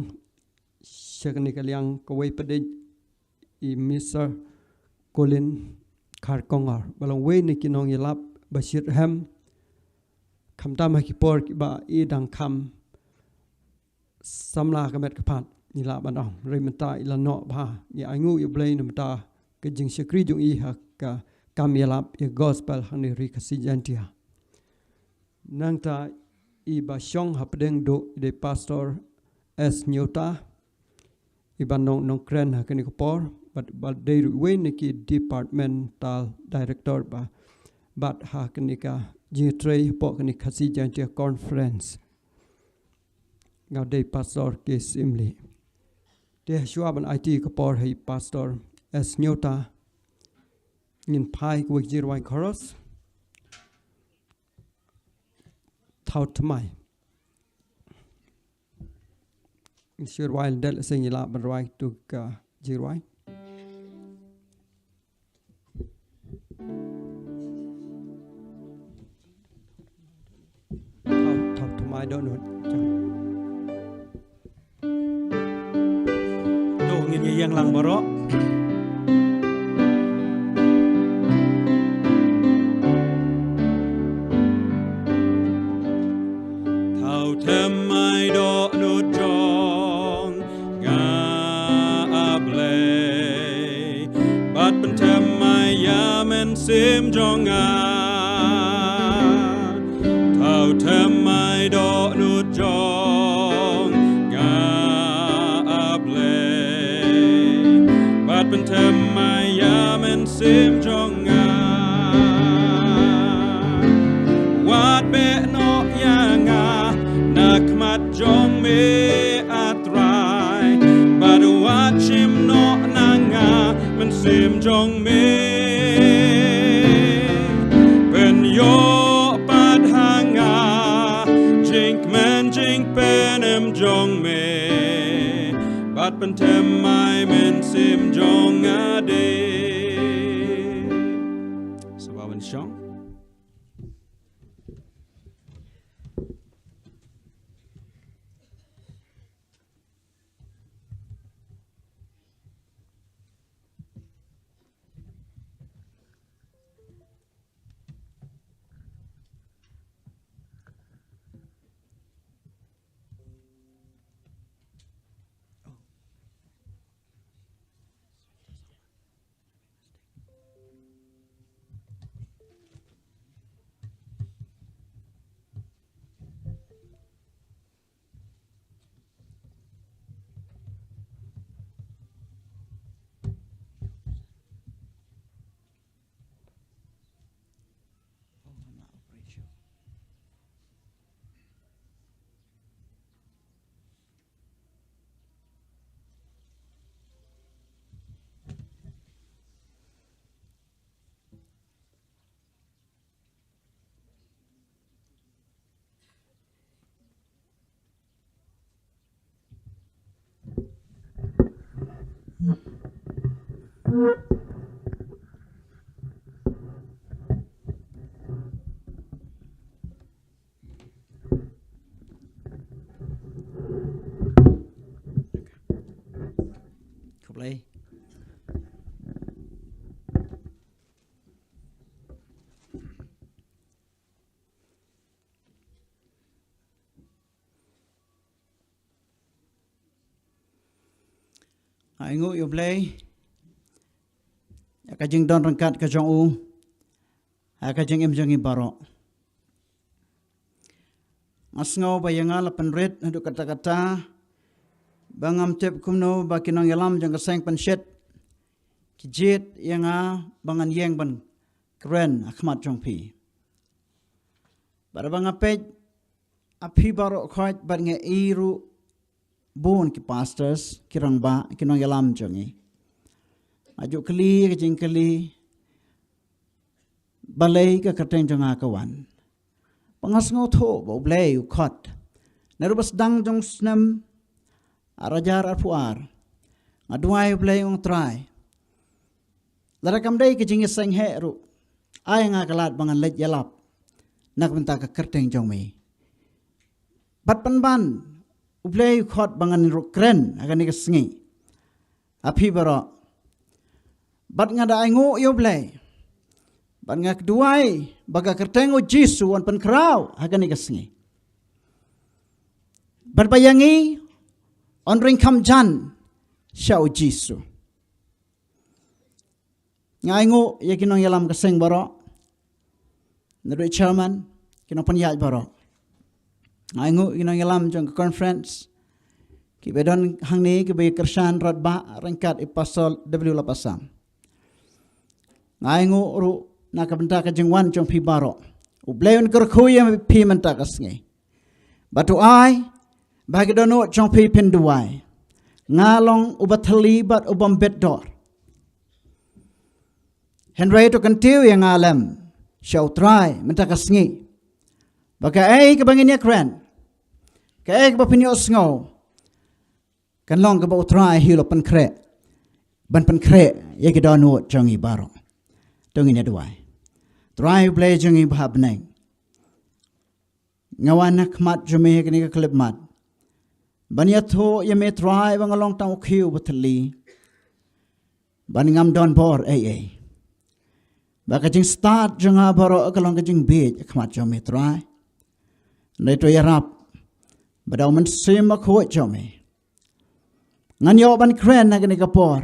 sha kane ka liang kawei pat de i Mister Colin Kharkongor, ba long wei na ki nongïalap ba shitrhem, khamtam ha ki por kiba i dang kham samla ka met ka phad, ngi lah ban ong, hynrei mynta i la noh bha. Ngi ainguh ïa U Blei namar ta ka jingshakri jong i ha ka kam ïalap ïa ka gospel hangne ha Ri Khasi Jaiñtia. Nangta iba shong hapdeng duh i dei Pastor S Hynñiewta, iba long nongkren ha kane ka por, bad ba dei ruh wei na ki departmental director ba, bad ha kane ka jingtrei hapoh kane ka Khasi Jaiñtia Conference, nga dei Pastor K Syiemlieh. Te hashwa ban aiti ka por ha i Pastor S Hynñiewta, ngin phai kawei ka jingrwai chorus. Thaw thymmai. Shu rwai lyndet lehse ngi lah ban rwai katu ka jingrwai. Thaw, thaw thymmai dohnud. To ngin ïa ïeng lang baroh. Thaw them ai dohnud jong nga, A Blei, bad pynthem ai ïa mynsiem jong nga. Thaw them ai dohnud jong nga, A Blei, bad pynthem ai ïa mynsiem jong nga. Wat beh noh ïa nga na khmat jong me, A Trai, bad wat shim noh na nga mynsiem jong me. Pynïoh pat ha nga jingkmen jingpynim jong me, bad pynthem ai mynsiem jong nga de. Sngewbha ban shong. Khublei. Ai nguh ïa U Blei ïa ka jingdon ryngkat ka jong u ha ka jingim jong ngi baroh. Nga sngew ba ïa nga la pynrit haduh katta katta ba ngam tip kumno ba ki nongïalam jong ka seng Pynshit ki jied ïa nga ba ngan ïeng ban kren ha khmat jong phi. Bad ba nga peit ha phi baroh khoit bad nga i ruh bun ki pastors, ki rangbah, ki nongïalam jong ngi. Nga ju kylli ka jingkylli, balei ka kyrteng jong nga ka wan. Ba nga sngewthuh ba U Blei u khot. Naduh ba sdang jong u snem ar hajar arphew ar, nga duwai U Blei, U Trai, lada kam dei ka jingïaseng heh ruh, ai nga ka lad ba ngan leit ïalap na ka bynta ka kyrteng jong me. Bad pynban U Blei u khot ba ngan ruh kren ha kane ka sngi ha phi baroh. Bad nga da ai nguh ïa U Blei bad nga duwai ba ka kyrteng U Jisu un pynkhraw ha kane ka sngi. Bad ba ïa ngi un ring kham jan sha U Jisu. Nga ai nguh ïa ki nongïalam ka seng baroh, naduh chairman, ki nongpynïaid baroh. Nga ai nguh ïa ki nongïalam jong ka conference, kiba don hangne, kiba ïa kyrshan radbah ryngkat i Pastor W Lapasam. Nga ai nguh ruh na ka bynta ka jingwan jong phi baroh. U Blei un kyrkhu ïa phi mynta ka sngi. Bad to ai ba ha ki dohnud jong phi phin duwai. Nga long uba thylli bad u bym bit dor. Hynrei to kyntiew ïa nga lem sha U Trai mynta ka sngi ba kaei kaba ngin ïa kren, kaei kaba phin ïohsngew, kan long kaba U Trai hi u la pynkhreh ban pynkhreh ïa ki dohnud jong ngi baroh. To ngin ïa duwai. Trai U Blei jong ngi ba ha bneng, nga wan ha khmat jong me ha kane ka khyllipmat ban ïathuh ïa me Trai ba nga long tang u khiew ba thylli. Ban ngam don bor ei ei. Ba ka jingstad jong nga baroh ka long ka jingbieit ha khmat jong me Trai. Hynrei to ïarap ba da u Mynsiem Bakhuid jong me ngan ïoh ban kren ha kane ka por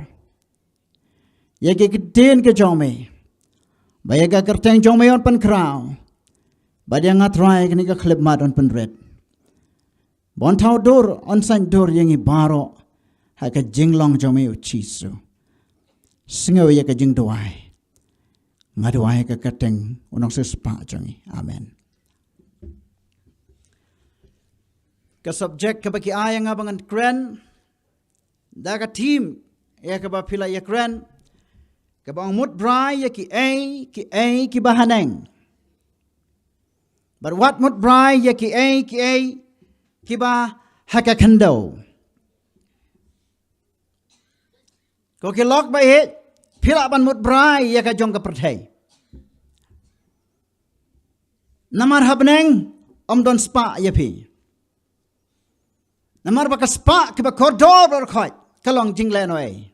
ïa ki ktien ka jong me, ba ïa ka kyrteng jong me yn pynkhraw, ba ïa nga Trai kane ka khyllipmat yn pynrit. Ban thaw dur, yn saiñ dur ïa ngi baroh ha ka jinglong jong me, U Jisu. Sngew ïa ka jingduwai. Nga duwai ha ka kyrteng U Nongsiewspah jong ngi. Amen. Ka subject kaba ki ai ïa nga ba ngan kren da ka theme ïa kaba phi la ïakren, kaba ong mut brai ïa kiei kiei kiba haneng. Bad wat mut brai ïa kiei kiei kiba ha ka khyndew. Ko ki lok ba ïeit, phi lah ban mut brai ïa ka jong ka pyrthei. Namar ha bneng ym don spah ïa phi. Namar ba ka spah kaba kordor baroh khoit ka long jinglehnohei.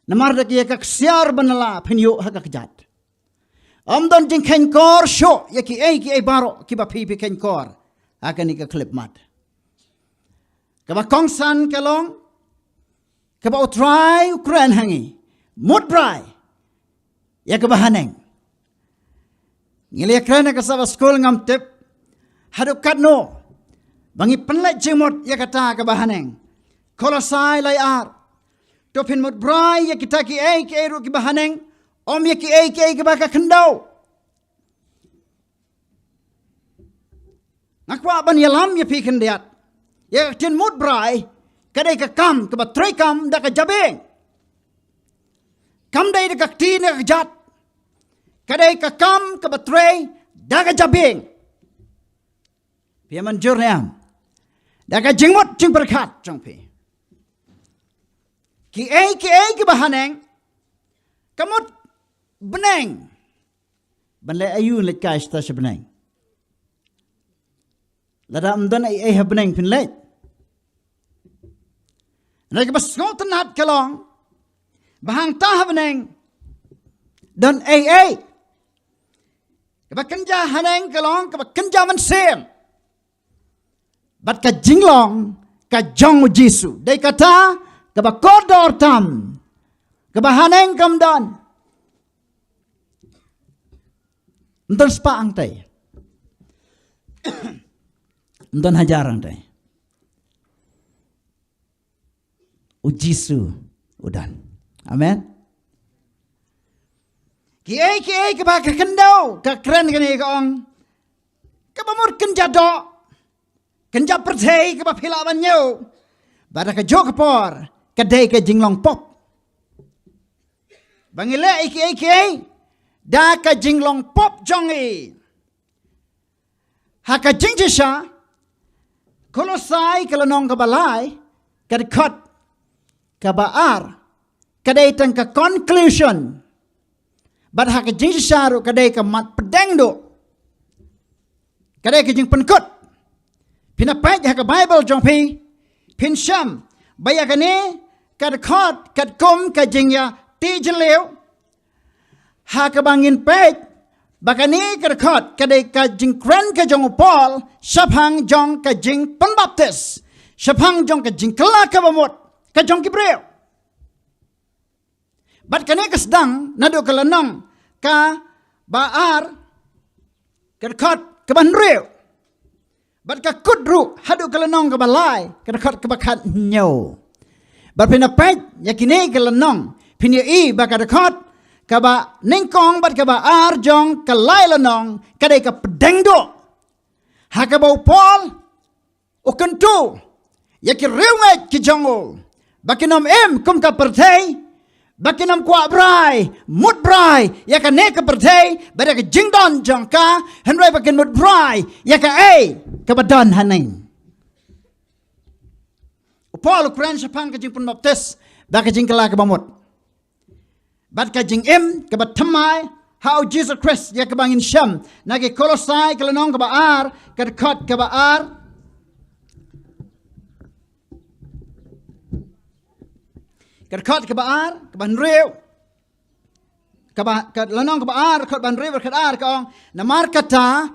Namar da ka ïa ka ksiar ba na la phin ïoh ha ka kjat. Ym don jingkheiñ kor shuh ïa kiei kiei baroh kiba phi phi kheiñ kor ha kane ka khyllipmat. Kaba kongsan ka long kaba U Trai u kren ha ngi, mut brai ïa kaba haneng. Ngi la ïakren ha ka Sabbath School, ngam tip haduh katno ba ngi pynleit jingmut ïa kata kaba haneng. Kolosai lai ar. To phin mut brai ïa kita kiei kiei ruh kiba haneng, ym ïa kiei kiei kiba ka khyndew. Nga kwah ban ïalam ïa phi khyndiat. Ïa ka ktien mut brai ka dei ka kam kaba trei kam da ka jabieng. Kam dei da ka kti ne ka kjat. Ka dei ka kam kaba trei da ka jabieng. Phi ïa mynjur ne em? Da ka jingmut jingpyrkhat jong phi. Kiei kiei kiba haneng ka mut bneng. Ban leh aïu leit kai sha bneng? Lada ym don ei ei ha bneng phin leit? Hynrei kaba sngewtynnat ka long ba hangta ha bneng don ei ei. Kaba kynja haneng ka long kaba kynja mynsiem. Bad ka jinglong ka jong U Jisu dei kata kaba kordor tam, kaba haneng kam don. Ym don spah hangtei. Ym don hajar hangtei. U Jisu u don. Amen. Kiei kiei kiba ka khyndew ka kren kane ka ong, kaba mut kynja doh, kynja pyrthei kaba phi lah ban ñiew. Bad ha kajuh ka por ka dei ka jinglong pop. Ba ngi leh kiei kiei da ka jinglong pop jong ngi. Ha ka jingshisha, Kolosai ka lynnong kaba lai, ka dkhot kaba ar, ka dei tang ka conclusion. Bad ha ka jingshisha ruh ka dei ka mat pdeng duh. Ka dei ka jingpynkut. Phin ïa peit ha ka Baibl jong phi, phin shem ba ïa kane ka dkhot katkum ka jingïateh jylliew. Ha kaba ngin peit ba kane ka dkhot ka dei ka jingkren ka jong u Paul shaphang jong ka jingpynbaptis, shaphang jong ka jingkylla kaba mut ka jong ki briew. Bad kane ka sdang naduh ka lynnong kaba ar, ka dkhot kaba hynriew. Bad ka kut ruh haduh ka lynnong kaba lai, ka dkhot kaba khathynñiew. Bad phin ïa peit ïa kine ki lynnong, phin ïohi ba ka dkhot kaba nyngkong bad kaba ar jong ka lai lynnong ka dei ka pdeng duh. Ha kaba u Paul u kyntu ïa ki riewngeit ki jong u ba kin ym im kum ka pyrthei, ba kin ym kwah brai, mut brai ïa kane ka pyrthei bad ïa ka jingdon jong ka, hynrei ba kin mut brai ïa kaei kaba don haneng. U Paul u kren shaphang ka jingpynbaptis bad ka jingkylla kaba mut. Bad ka jingim kaba thymmai ha u Jisu Khrist ïa kaba ngin shem na ki Kolosai ka lynnong kaba ar, ka dkhot kaba ar. Ka dkhot kaba ar, kaba hynriew. Kaba, ka lynnong kaba ar, dkhot ba hynriew, dkhot ar ka ong. Namar kata,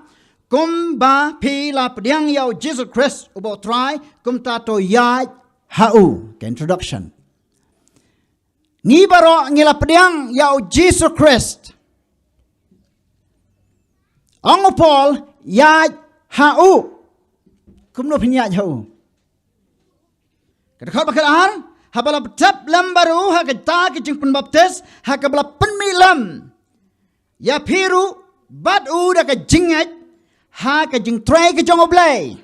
kumba phi la pdiang ïa u Jisu Khrist, uba u Trai, kumta to ïaid ha u. Ka introduction. Ngi baroh ngi la pdiang ïa u Jisu Khrist. Ong u Paul, ïaid ha u. Kumno phin ïaid ha u? Ka dkhot ba khatar, haba la tep lem bad u, ha kata ka jingpynbaptis, ha kaba la pynmih lem ïa phi ruh bad u da ka jingngeit, ha ka jingtrei ka jong u Blei.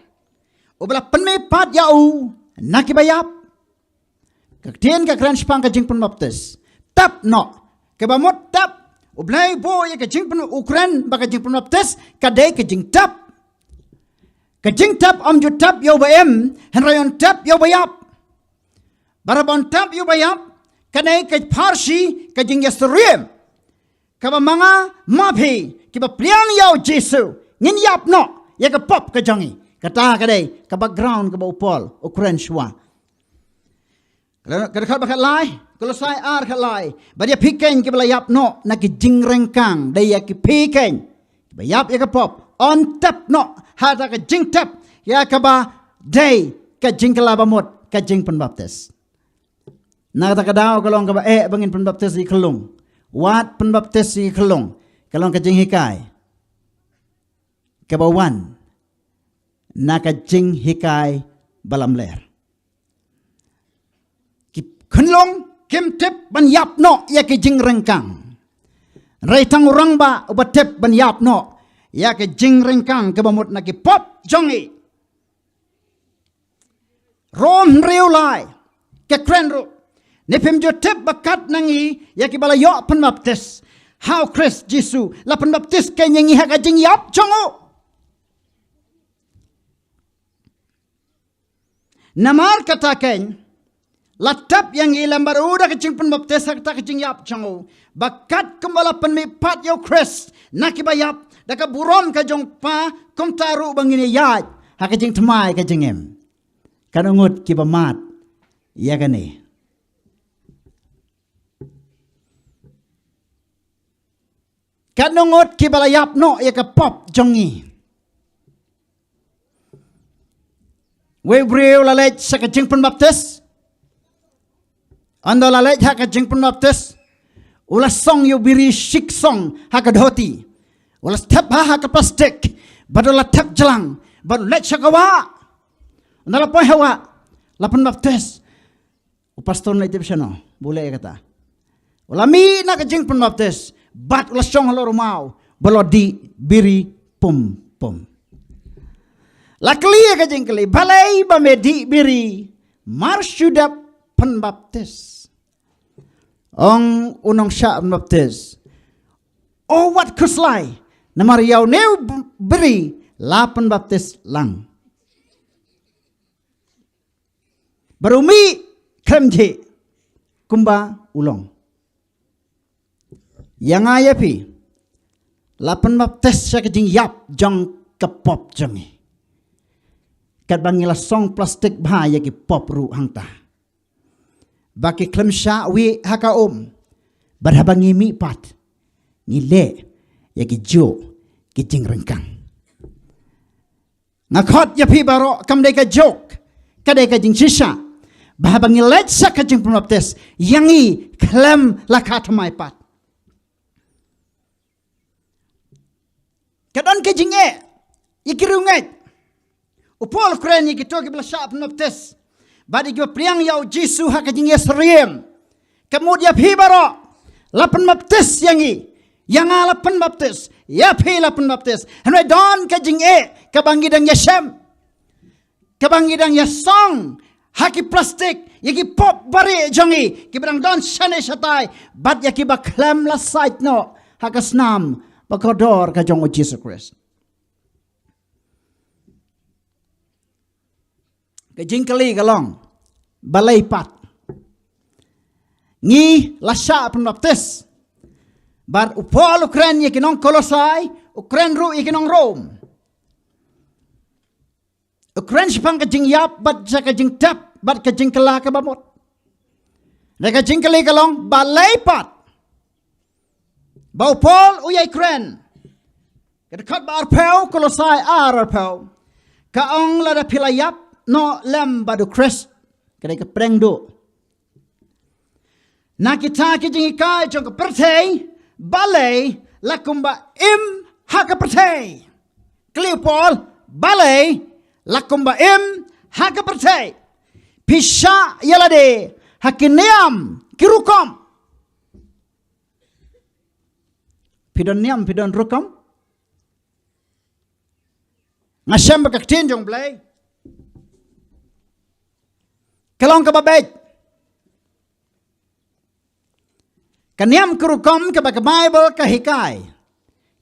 Uba la pynmih pat ïa u, na kiba ïap. Ka ktien ka kren shaphang ka jingpynbaptis. Tep noh. Kaba mut tep. U Blei u buh ïa ka jingpyn-, u kren ba ka jingpynbaptis, ka dei ka jingtep. Ka jingtep ym ju tep ïa uba im, hynrei yn tep ïa uba ïap. Bad haba yn tep ïa uba ïap, ka dei ka pharshi, ka jingïasyriem. Kaba ma nga ma phi, kiba pdiang ïa u Jisu, ngin ïap noh ïa ka pop ka jong ngi. Kata ka dei ka background kaba u Paul u kren shuwa. Ka dkhot ba khatlai, Kolosai ar khatlai. Bad ïa phi keiñ kiba la ïap noh na ki jingryngkang, dei ïa ki phi keiñ kiba ïap ïa ka pop, yn tep noh ha kata ka jingtep ïa kaba dei ka jingkylla bamut, ka jingpynbaptis. Na kata ka daw ka long kaba eh ba ngin pynbaptis ïa ki khyllung. Wat pynbaptis ïa ki khyllung. Ka long ka jinghikai kaba wan na ka jinghikai ba lamler. Ki khyllung kim tip ban ïap noh ïa ki jingryngkang. Hynrei tang u Rangbah uba tip ban ïap noh ïa ki jingryngkang kaba mut na ki pop jong ngi. Rom hynriew lai, ka kren ruh. Ne phim ju tip ba kat na ngi ïa kiba la ïoh pynbaptis ha u Khrist Jisu, la pynbaptis keiñ ïa ngi ha ka jingïap jong u. Namar kata keiñ, la tep ïa ngi lem bad u da ka jingpynbaptis ha kata ka jingïap jong u. Ba kat kumba la pynmih pat ïa u Khrist na kiba ïap da ka burom ka jong u Kpa, kumta ruh ba ngin ïaid ha ka jingthymmai ka jingim. Katno ngut kiba mad ïa kane? Katno ngut kiba la ïap noh ïa ka pop jong ngi? Wei u briew la leit sha ka jingpynbaptis. Ynda la leit ha ka jingpynbaptis, u la song ïa u biri shiksong ha ka dhoti. U la thep ha, ha ka plastik. Bad u la thep jlang. Bad u leit sha ka wah. Ynda la poi ha wah, la pynbaptis. U pastor un leit tip shano ba u leh ïa kata. U la mih na ka jingpynbaptis, bad u la shong halor u maw, bad u la dih biri pum pum. La kylli ïa ka jingkylli, balei ba me dih biri, mar shu dep pynbaptis? Ong u nongshah pynbaptis, o wat khuslai, namar ïa une u biri la pynbaptis lang. Bad u mih khlem jhieh kumba u long. Ïa nga ïa phi, la pynbaptis sha ka jingïap jong ka pop jong ngi. Katba ngi la song plastik bha ïa ki pop ruh hangta. Ba ki khlem shah wieh ha ka um. Bad haba ngi mih pat, ngi leh ïa ki jok ki jingryngkang. Nga khot ïa phi baroh, kam dei ka jok, ka dei ka jingshisha. Ba haba ngi leit sha ka jingpynbaptis, ïa ngi khlem la kha thymmai pat. Ka don ka jingeh ïa ki riewngeit. U Paul u kren ïa kito kiba la shah pynbaptis bad ïa kiba pdiang ïa u Jisu ha ka jingïasyriem. Ka mut ïa phi baroh, la pynbaptis ïa ngi. Ïa nga la pynbaptis, ïa phi la pynbaptis. Hynrei don ka jingeh kaba ngi dang ïashem, kaba ngi dang ïasong ha ki plastik ïa ki pop bari jong ngi, kiba dang don shane shatai, bad ïa kiba khlem la sait noh ha ka snam ba kordor ka jong u Jisu Khrist. Ka jingkylli ka long, balei pat? Ngi la shah pynbaptis. Bad u Paul u kren ïa ki nong Kolosai, u kren ruh ïa ki nong Rom. U kren shaphang ka jingïap, bad sha ka jingtep, bad ka jingkylla kaba mut. Na ka jingkylli ka long balei pat ba u Paul u ïai kren. Ka dkhot ba arphew, Kolosai ar arphew, ka ong lada phi la ïap noh lem bad u Khrist, ka dei ka pdeng duh. Na kita ki jinghikai jong ka pyrthei, balei la kumba im ha ka pyrthei? Kylli u Paul, balei la kumba im ha ka pyrthei? Phi shah ïa lade ha ki niam ki rukom. Phi don niam, phi don rukom. Nga shem ba ka ktien jong u Blei ka long kaba beit. Ka niam ka rukom kaba ka Baibl ka hikai,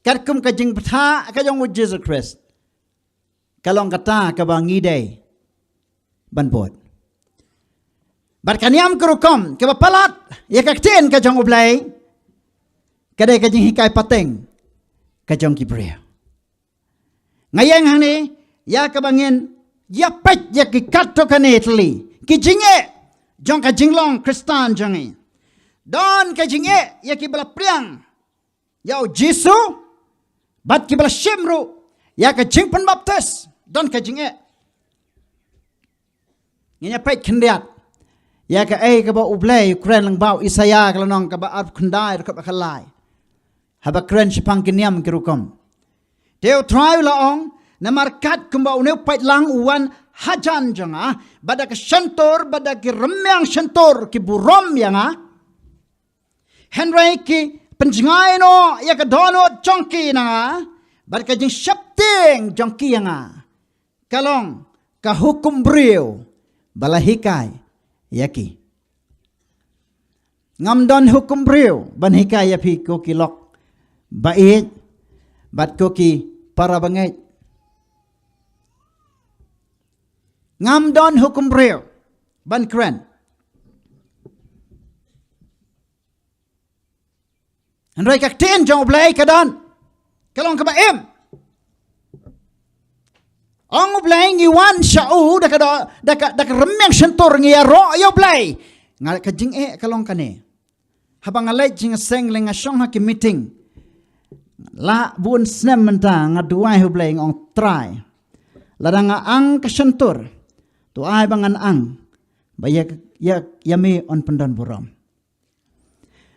katkum ka jingbthah ka jong u Jisu Khrist, ka long kata kaba ngi dei ban bud. Bad ka niam ka rukom kaba palat ïa ka ktien ka jong u Blei, ka dei ka jinghikai pateng ka jong ki briew. Nga ïeng hangne ïa kaba ngin ïa peit ïa ki katto katne tylli ki jingeh jong ka jinglong Khristan jong ngi. Don ka jingeh ïa kiba la pdiang ïa u Jisu bad kiba la shim ruh ïa ka jingpynbaptis. Don ka jingeh. Ngin ïa peit khyndiat ïa kaei kaba u Blei u kren lyngba u Isaïah, ka lynnong kaba arphew khyndai, dkhot ba khatlai, haba kren shaphang ki niam ki rukom. Te u Trai u la ong, namar katkumba une u paidlang u wan hajan jong nga, bad da ka shyntur bad da ki rmiang shyntur ki burom ïa nga, hynrei ki pynjngai noh ïa ka dohnud jong ki na nga, bad ka jingsheptieng jong ki ïa nga ka long ka hukum briew ba la hikai ïa ki. Ngam don hukum briew ban hikai ïa phi, ko ki lok ba ïeit bad ko ki para bangeit. Ngam don hukum briew ban kren. Hynrei ka ktien jong u Blei ka don, ka long kaba im. Ong u Blei, ngi wan sha u da ka do-, da ka, da ka rmiang shyntur, ngi ïaroh ïa u Blei. Nga, ka jingeh ka long kane. Haba nga leit jingïaseng lane nga shong ha ki meeting, la bun snem mynta nga duwai ha u Blei, nga ong, Trai, lada nga ang ka shyntur, to ai ba ngan ang ba ïa, ïa, ïa me yn pyndon burom.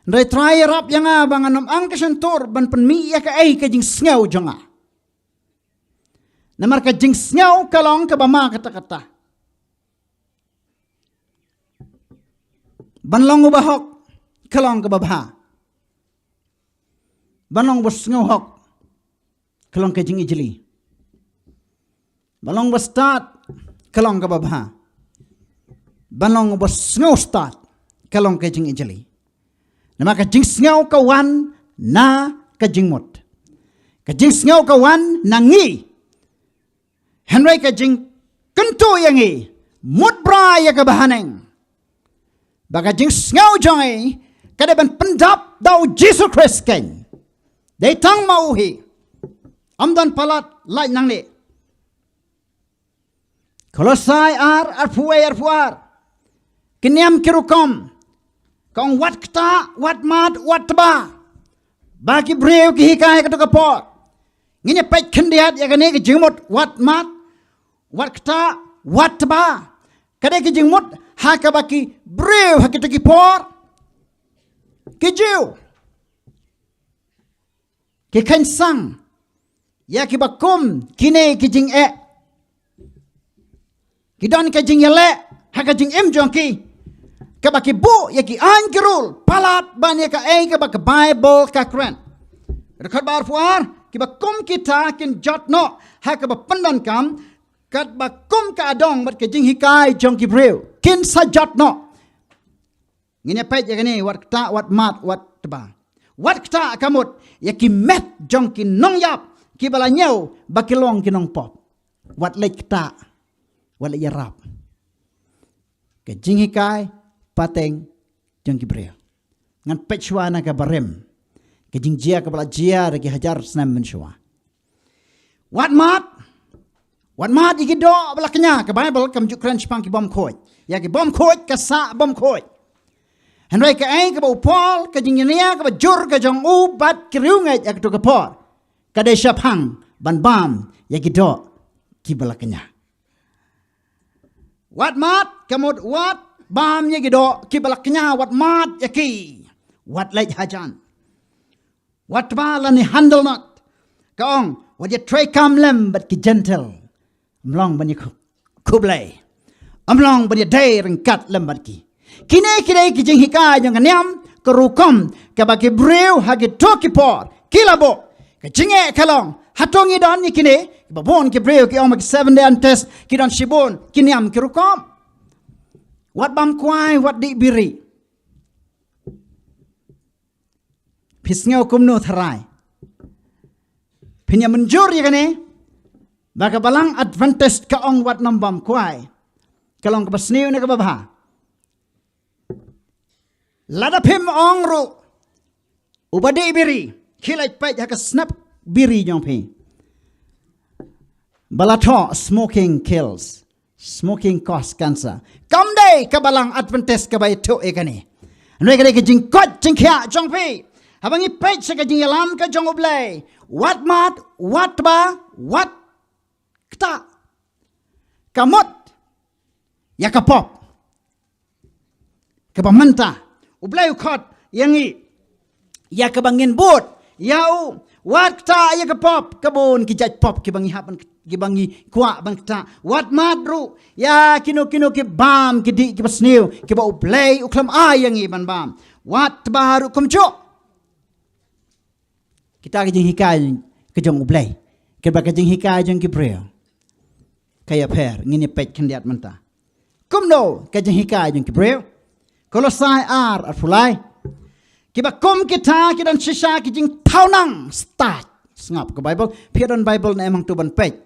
Hynrei Trai, ïarap ïa nga ba ngan ym ang ka shyntur ban pynmih ïa kaei ka jingsngew jong nga. Namar ka jingsngew ka long kaba ma katta katta. Ban long uba hok ka long kaba bha. Ban long uba sngew hok ka long ka jingijli. Ban long ba stad ka long kaba bha. Ban long ba sngew stad ka long ka jingijli. Namar ka jingsngew ka wan na ka jingmut. Ka jingsngew ka wan na ngi. Hynrei ka jingkyntu ïa ngi, mut bra ïa kaba haneng, ba ka jingsngew jong ngi ka dei ban pyndap da u Jisu Khrist keiñ. Dei tang ma u hi. Ym don palat lait nangne. Kolosai ar, arphew wei, arphew ar. Ki niam ki rukom. Ka ong wat ktah, wat mad, wat tba. Ba ki briew ki hikai ha kato ka por. Ngin ïa peit khyndiat ïa kane ka jingmut wat mad, wat ktah, wat tba. Ka dei ka jingmut ha kaba ki briew ha kito ki por ki Jiw ki kheiñ sang ïa kiba kum kine ki jingeh. Ki don ka jingïaleh ha ka jingim jong ki, kaba ki buh ïa ki aiñ ki rul palat ban ïa kaei kaba ka Baibl ka kren. Dkhot ba arphew ar, kiba kum kita kin jot noh ha kaba pyndonkam, katba kum ka adong bad ka jinghikai jong ki briew kin sa jot noh. Ngin ïa peit ïa kane, wat ktah, wat mad, wat tba. Wat ktah ka mut ïa ki met jong ki nongïap kiba la ñiew ba ki long ki nongpop. Wat leit ktah, wat leit ïarap. Ka jinghikai pateng jong ki briew. Ngan peit shuwa na ka barim ka jingjia kaba la jia da ki hajar snem mynshuwa. Wat mad, wat mad ïa ki doh ba la kñia. Ka Baibl kam ju kren shaphang ki bym khuid. Ïa ki bym khuid ka sah bym khuid. Hynrei kaei kaba u Paul, ka jingïania kaba jur ka jong u bad ki riewngeit ha kato ka por, ka dei shaphang ban bam ïa ki doh kiba la kñia. Wat mad, ka mut wat bam ïa ki doh kiba la kñia, wat mad ïa ki. Wat leit hajan. Wat ba lane handle not. Ka ong, wat ïa trei kam lem bad ki Gentile. Ym long ban ïa khublei. Ym long ban ïa dei ryngkat lem bad ki. Kine ki dei ki jinghikai jong ka niam ka rukom kaba ki briew ha kito ki por ki la buh. Ka jingeh ka long, hato ngi don ïa kine? Ba bun ki briew ki ong ba ki Seventh Day Adventist ki don shibun ki niam ki rukom. Wat bam kwai, wat dih biri. Phi sngew kumno tharai? Phin ïa mynjur ïa kane? Ba ka balang Adventist ka ong wat nym bam kwai. Ka long kaba sniew ne kaba bha? Lada phim ong ruh, uba dih biri, khie leit peit ha ka snap biri jong phi. Ba la thoh, smoking kills. Smoking cause cancer. Kam dei ka balang Adventist kaba ïathuh ïa kane. Hynrei ka dei ka jingkoit jingkhiah jong phi. Haba ngi peit sha ka jingïalam ka jong U Blei, wat mad, wat ba, wat ktah. Ka mut ïa ka pop. Kaba mynta U Blei u khot ïa ngi, ïa kaba ngin bud ïa u, wat ktah ïa ka pop, ka bun ki jait pop kiba ngi hap ban, kiba ngi kwah ban ktah. Wat mad ruh ïa kino kino ki bam ki dih kiba sniew kiba U Blei u khlem ai ïa ngi ban bam. Wat ba ruh kumjuh. Kita ka jinghikai ka jong U Blei, kaba ka jinghikai jong ki briew ka ïapher. Ngin ïa peit khyndiat mynta. Kumno ka jinghikai jong ki briew? Kolosai ar, arphew lai. Kiba kum kita ki don shisha ki jingthaw nang stad. Sngap ka Bible, phi don Bible ne em hangto ban peit.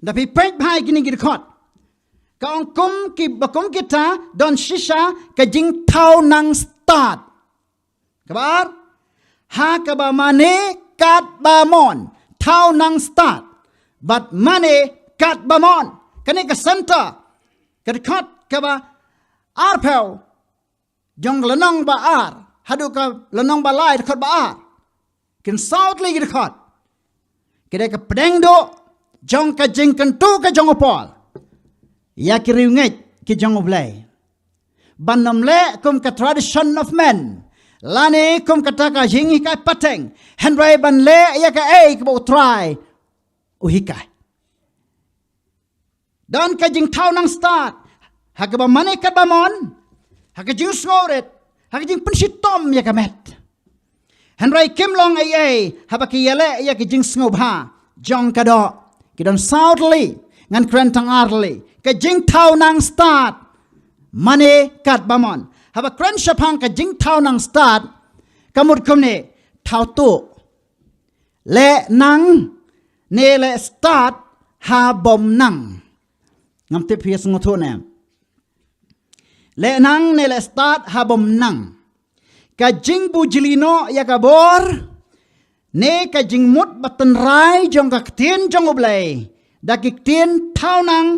Da phi peit bha ïa kine ki dkhot. Ka ong kum, kiba kum kita don shisha ka jingthaw nang stad. Kaba ar, ha kaba mane katba mon, thaw nang stad bad mane katba mon. Kane ka center, ka dkhot kaba arphew jong ka lynnong ba ar haduh ka lynnong ba lai, dkhot ba ar. Kin saw tylli ki dkhot. Ki dei ka pdeng duh jong ka jingkyntu ka jong u Paul ïa ki riewngeit ki jong U Blei. Ban ym leh kum ka tradition of men, lane kum kata ka jinghikai pateng, hynrei ban leh ïa kaei kaba U Trai u hikai. Don ka jingthaw nang stad ha kaba mane katba mon, ha ka jingsngewrit, ha ka jingpynshitom ïa ka met. Hynrei kim long ei ei haba ki ïaleh ïa ka jingsngewbha jong ka doh. Ki don saw tylli, ngan kren tang ar tylli. Ka jingthaw nang stad, mane katba mon. Haba kren shaphang ka jingthaw nang stad, ka mut kumne: thaw tuh, leh nang ne leh stad ha bym nang. Ngam tip phi ïa sngewthuh ne em. Leh nang ne leh stad ha bym nang. Ka jingbujli noh ïa ka bor, ne ka jingmut ba tynrai jong ka ktien jong U Blei da ki ktien thaw nang,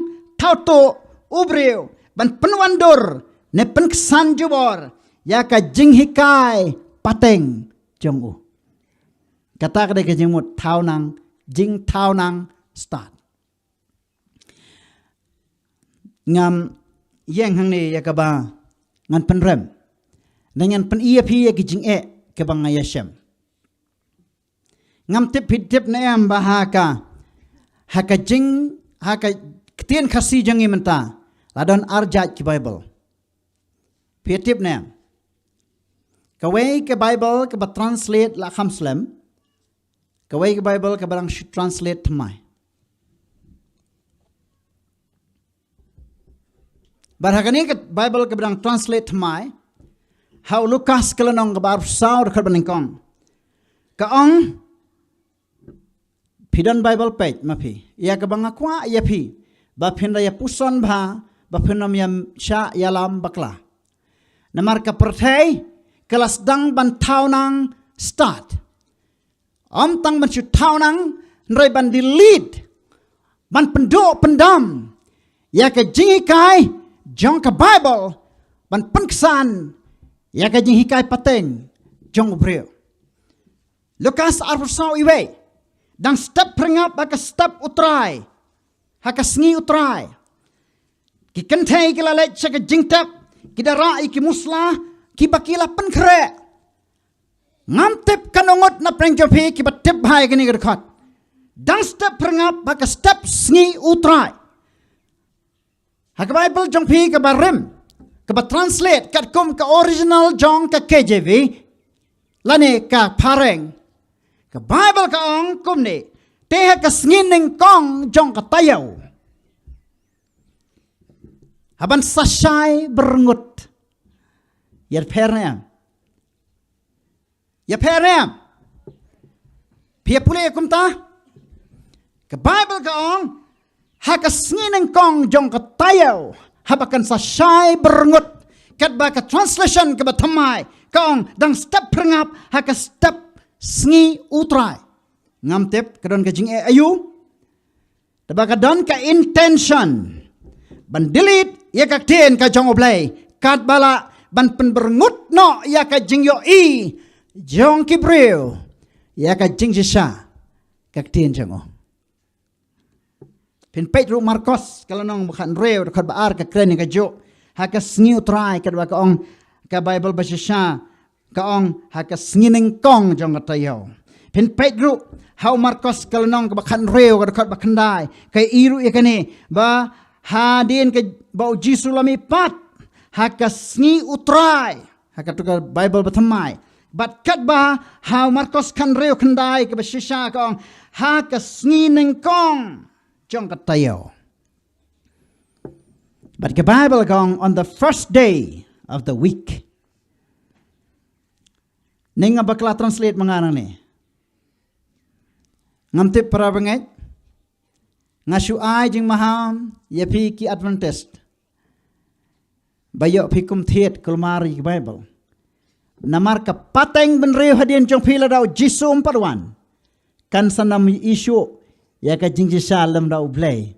thaw tuh u briew ban pynwandur ne pynksan jubor ïa ka jinghikai pateng jong u. Kata ka dei ka jingmut thaw nang, jingthaw nang stad. Ngam ïeng hangne ïa kaba ngan pynrem, ne ngan pyni ïa phi ïa ki jingeh kaba nga ïashem. Ngam tip phi tip ne em ba ha ka, ha ka jing, ha ka ktien Khasi jong ngi mynta la don ar jait ki Bible. Phi tip ne em? Kawei ka Bible kaba translate la kham slem, kawei ka Bible kaba dang shu translate thymmai. Bad ha kane ka Bible kaba dang translate thymmai, ha u Lukas ka lynnong kaba arphew saw, dkhot ba nyngkong, ka ong, phi don Bible, peit ma phi ïa kaba nga kwah ïa phi ba phin da ïa puson bha, ba phin ym ïa shah ïalam bakla. Namar ka pyrthei ka la sdang ban thaw nang stad. Ym tang ban shu thaw nang, hynrei ban delete, ban pynduh pyndam ïa ka jinghikai jong ka Bible, ban pynksan ïa ka jinghikai pateng jong u briew. Lukas arphew saw, iwei, dang step phyrngap ha ka step U Trai, ha ka sngi U Trai. Ki kynthei ki la leit sha ka jingtep, ki da rah ïa ki musla kiba ki la pynkhreh. Ngam tip kan ong ngut na pdeng jong phi kiba tip bha ïa kane ka dkhot. Dang step phyrngap ha ka step sngi U Trai. Ha ka Bible jong phi kaba rim, kaba translate katkum ka original jong ka K J V lane ka phareng, ka Bible ka ong kumne: Te ha ka sngi nyngkong jong ka taïew, haban sa shai byrngut. Ïa pher ne em? Ïa pher ne em? Phi ïa pule kumta? Ka Bible ka ong, ha ka sngi nyngkong jong ka taïew, haba kan sa shai byrngut. Katba ka translation kaba thymmai ka ong, dang step phyrngap ha ka step sngi U Trai. Ngam tip ka don ka jingeh aïu, tangba ka don ka intention ban delete ïa ka ktien ka jong U Blei, katba lah ban pynbyrngut noh ïa ka jingïohi jong ki briew ïa ka jingshisha ka ktien jong U. Phin peit ruh Markos ka lynnong ba khathynriew, dkhot ba ar, ka kren ïa kajuh, ha ka sngi U Trai, katba ka ong ka Bible ba shisha ka ong, ha ka sngi nyngkong jong ka taïew. Phin peit ruh ha u Markos ka lynnong kaba khathynriew, ka dkhot ba khyndai, ka ïohi ruh ïa kane, ba hadien ka, ba U Jisu la mihpat ha ka sngi U Trai, ha kato ka Bible ba thymmai. Bad katba ha u Markos khathynriew khyndai kaba shisha ka ong, ha ka sngi nyngkong jong ka taïew. Bad ka Bible ka ong, on the first day of the week. Ngi nga bakla translate ma nga nangne. Ngam tip para bangeit. Nga shu ai jingmaham ïa phi ki Adventist ba ïoh phi kum thied kulmar ïa ka Bible. Namar ka pateng bynriew hadien jong phi lada U Jisu um pat wan, kan sa nym ïohi shuh ïa ka jingshisha lymda U Blei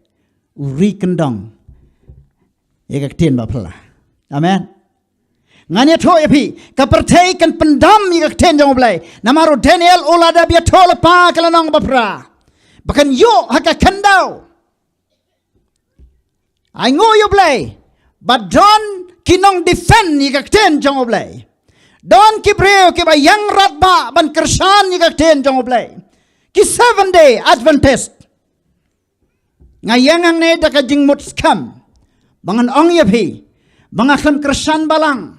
u ri kyndong ïa ka ktien ba phylla. Amen. Ngan ïathuh ïa phi, ka pyrthei kan pyndam ïa ka ktien jong U Blei. Namar u Daniel u la dep ïathuh lypa ka lynnong ba phra, ba kan ïoh ha ka khyndew. Ai nguh ïa U Blei, ba don ki nong defend ïa ka ktien jong U Blei. Don ki briew kiba ïeng radbah ban kyrshan ïa ka ktien jong U Blei. Ki Seventh Day Adventist. Nga ïeng hangne da ka jingmut skhem ba ngan ong ïa phi ba nga khlem kyrshan balang.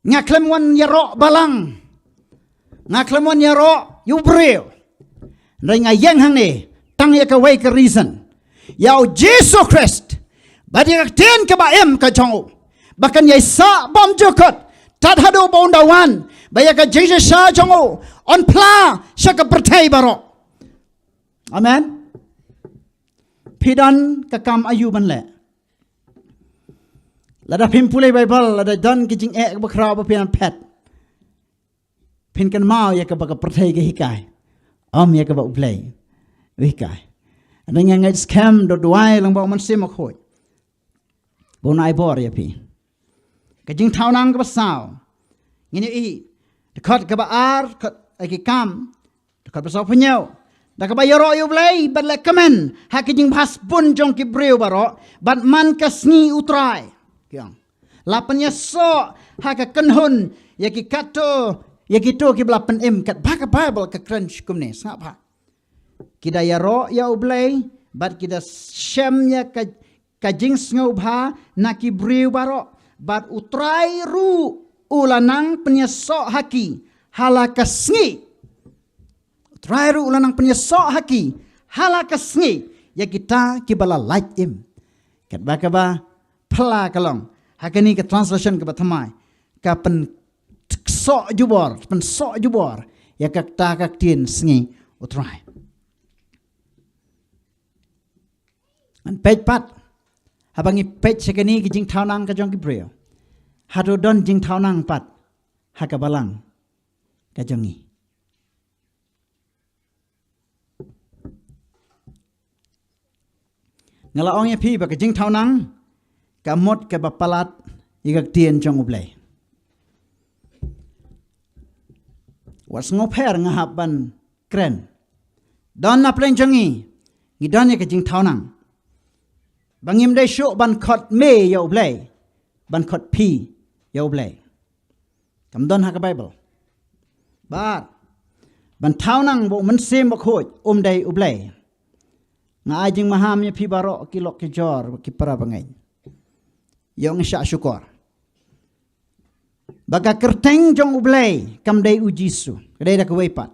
Nga khlem wan ïaroh balang. Nga khlem wan ïaroh ïa u briew. Hynrei nga ïeng hangne tang ïa kawei ka reason. Ïa U Jisu Khrist bad ïa ka ktien kaba im ka jong U, ba kan ïai sah bymjukut tad haduh ba un da wan, ba ïa ka jingshisha jong U yn phla sha ka pyrthei baroh. Amen. Phi don ka kam aïu ban leh? Lada phim pule Bible, lada don ki jingeh kaba khraw ba phin phet, phin kynmaw ïa kaba ka pyrthei ka hikai, ym ïa kaba U Blei u hikai. Hynrei nga ngeit skhem da u duwai lyngba U Mynsiem Bakhuid ba un ai bor ïa phi. Ka Jingthaw Nang kaba saw, ngin ïohi dkhot kaba ar, dkhot, eh, Ki Kam, dkhot ba sawphew hynñiew, da kaba ïaroh ïa U Blei bad leh kmen ha ki jingbha spun jong ki briew baroh, bad man ka sngi U Trai, ki ong, la pynïasoh ha ka kynhun ïa ki katto, ïa kito kiba la pynim. Katba ka Bible ka kren kumne, sngap bha. Ki da ïaroh ïa U Blei bad ki da shem ïa ka, ka jingsngewbha na ki briew baroh, bad U Trai ruh u la nang pynïasoh ha ki ha la ka sngi. U Trai ruh u la nang pynïasoh ha ki ha la ka sngi ïa kita kiba la lait im. Katba kaba phylla ka long ha kane ka translation kaba thymmai, ka pyn- soh jubor, pynsoh jubor ïa kata ka ktien sngi U Trai. Ngan peit pat, haba ngi peit sha kane ka jingthaw nang ka jong ki briew, hato don jingthaw nang pat ha ka balang ka jong ngi? Nga la ong ïa phi ba ka jingthaw nang ka mut kaba palat ïa ka ktien jong U Blei. Wat sngewpher nga hap ban kren. Don na pdeng jong ngi, ngi don ïa ka jingthaw nang ba ngim dei shuh ban khot me ïa U Blei, ban khot phi ïa U Blei. Kam don ha ka Bible. Ba ar, ban thaw nang ba U Mynsiem Bakhuid, um dei U Blei. Nga ai jingmaham ïa phi baroh ki lok ki jor, ki para bangeit. Ïong shah shukor ba ka kyrteng jong U Blei kam dei U Jisu, ka dei da kawei pat.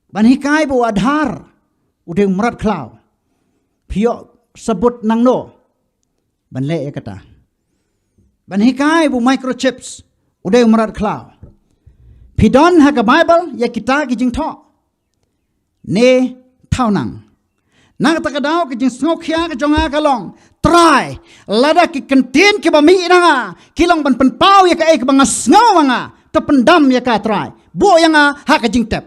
Ban hikai ba u Adhar u dei u mrad khlaw. Phi ïoh sabut nangno ban leh ïa kata? Ban hikai ba u microchips u dei u mrad khlaw. Phi don ha ka Bible ïa kita ki jingthoh? Ne thaw nang. Na kata ka daw ka jingsngewkhia ka jong nga ka long, Trai, lada ki kyntien kiba mih na nga ki long ban pynpaw ïa kaei kaba nga sngew ma nga, to pyndam ïa ka, Trai. Buh ïa nga ha ka jingtep.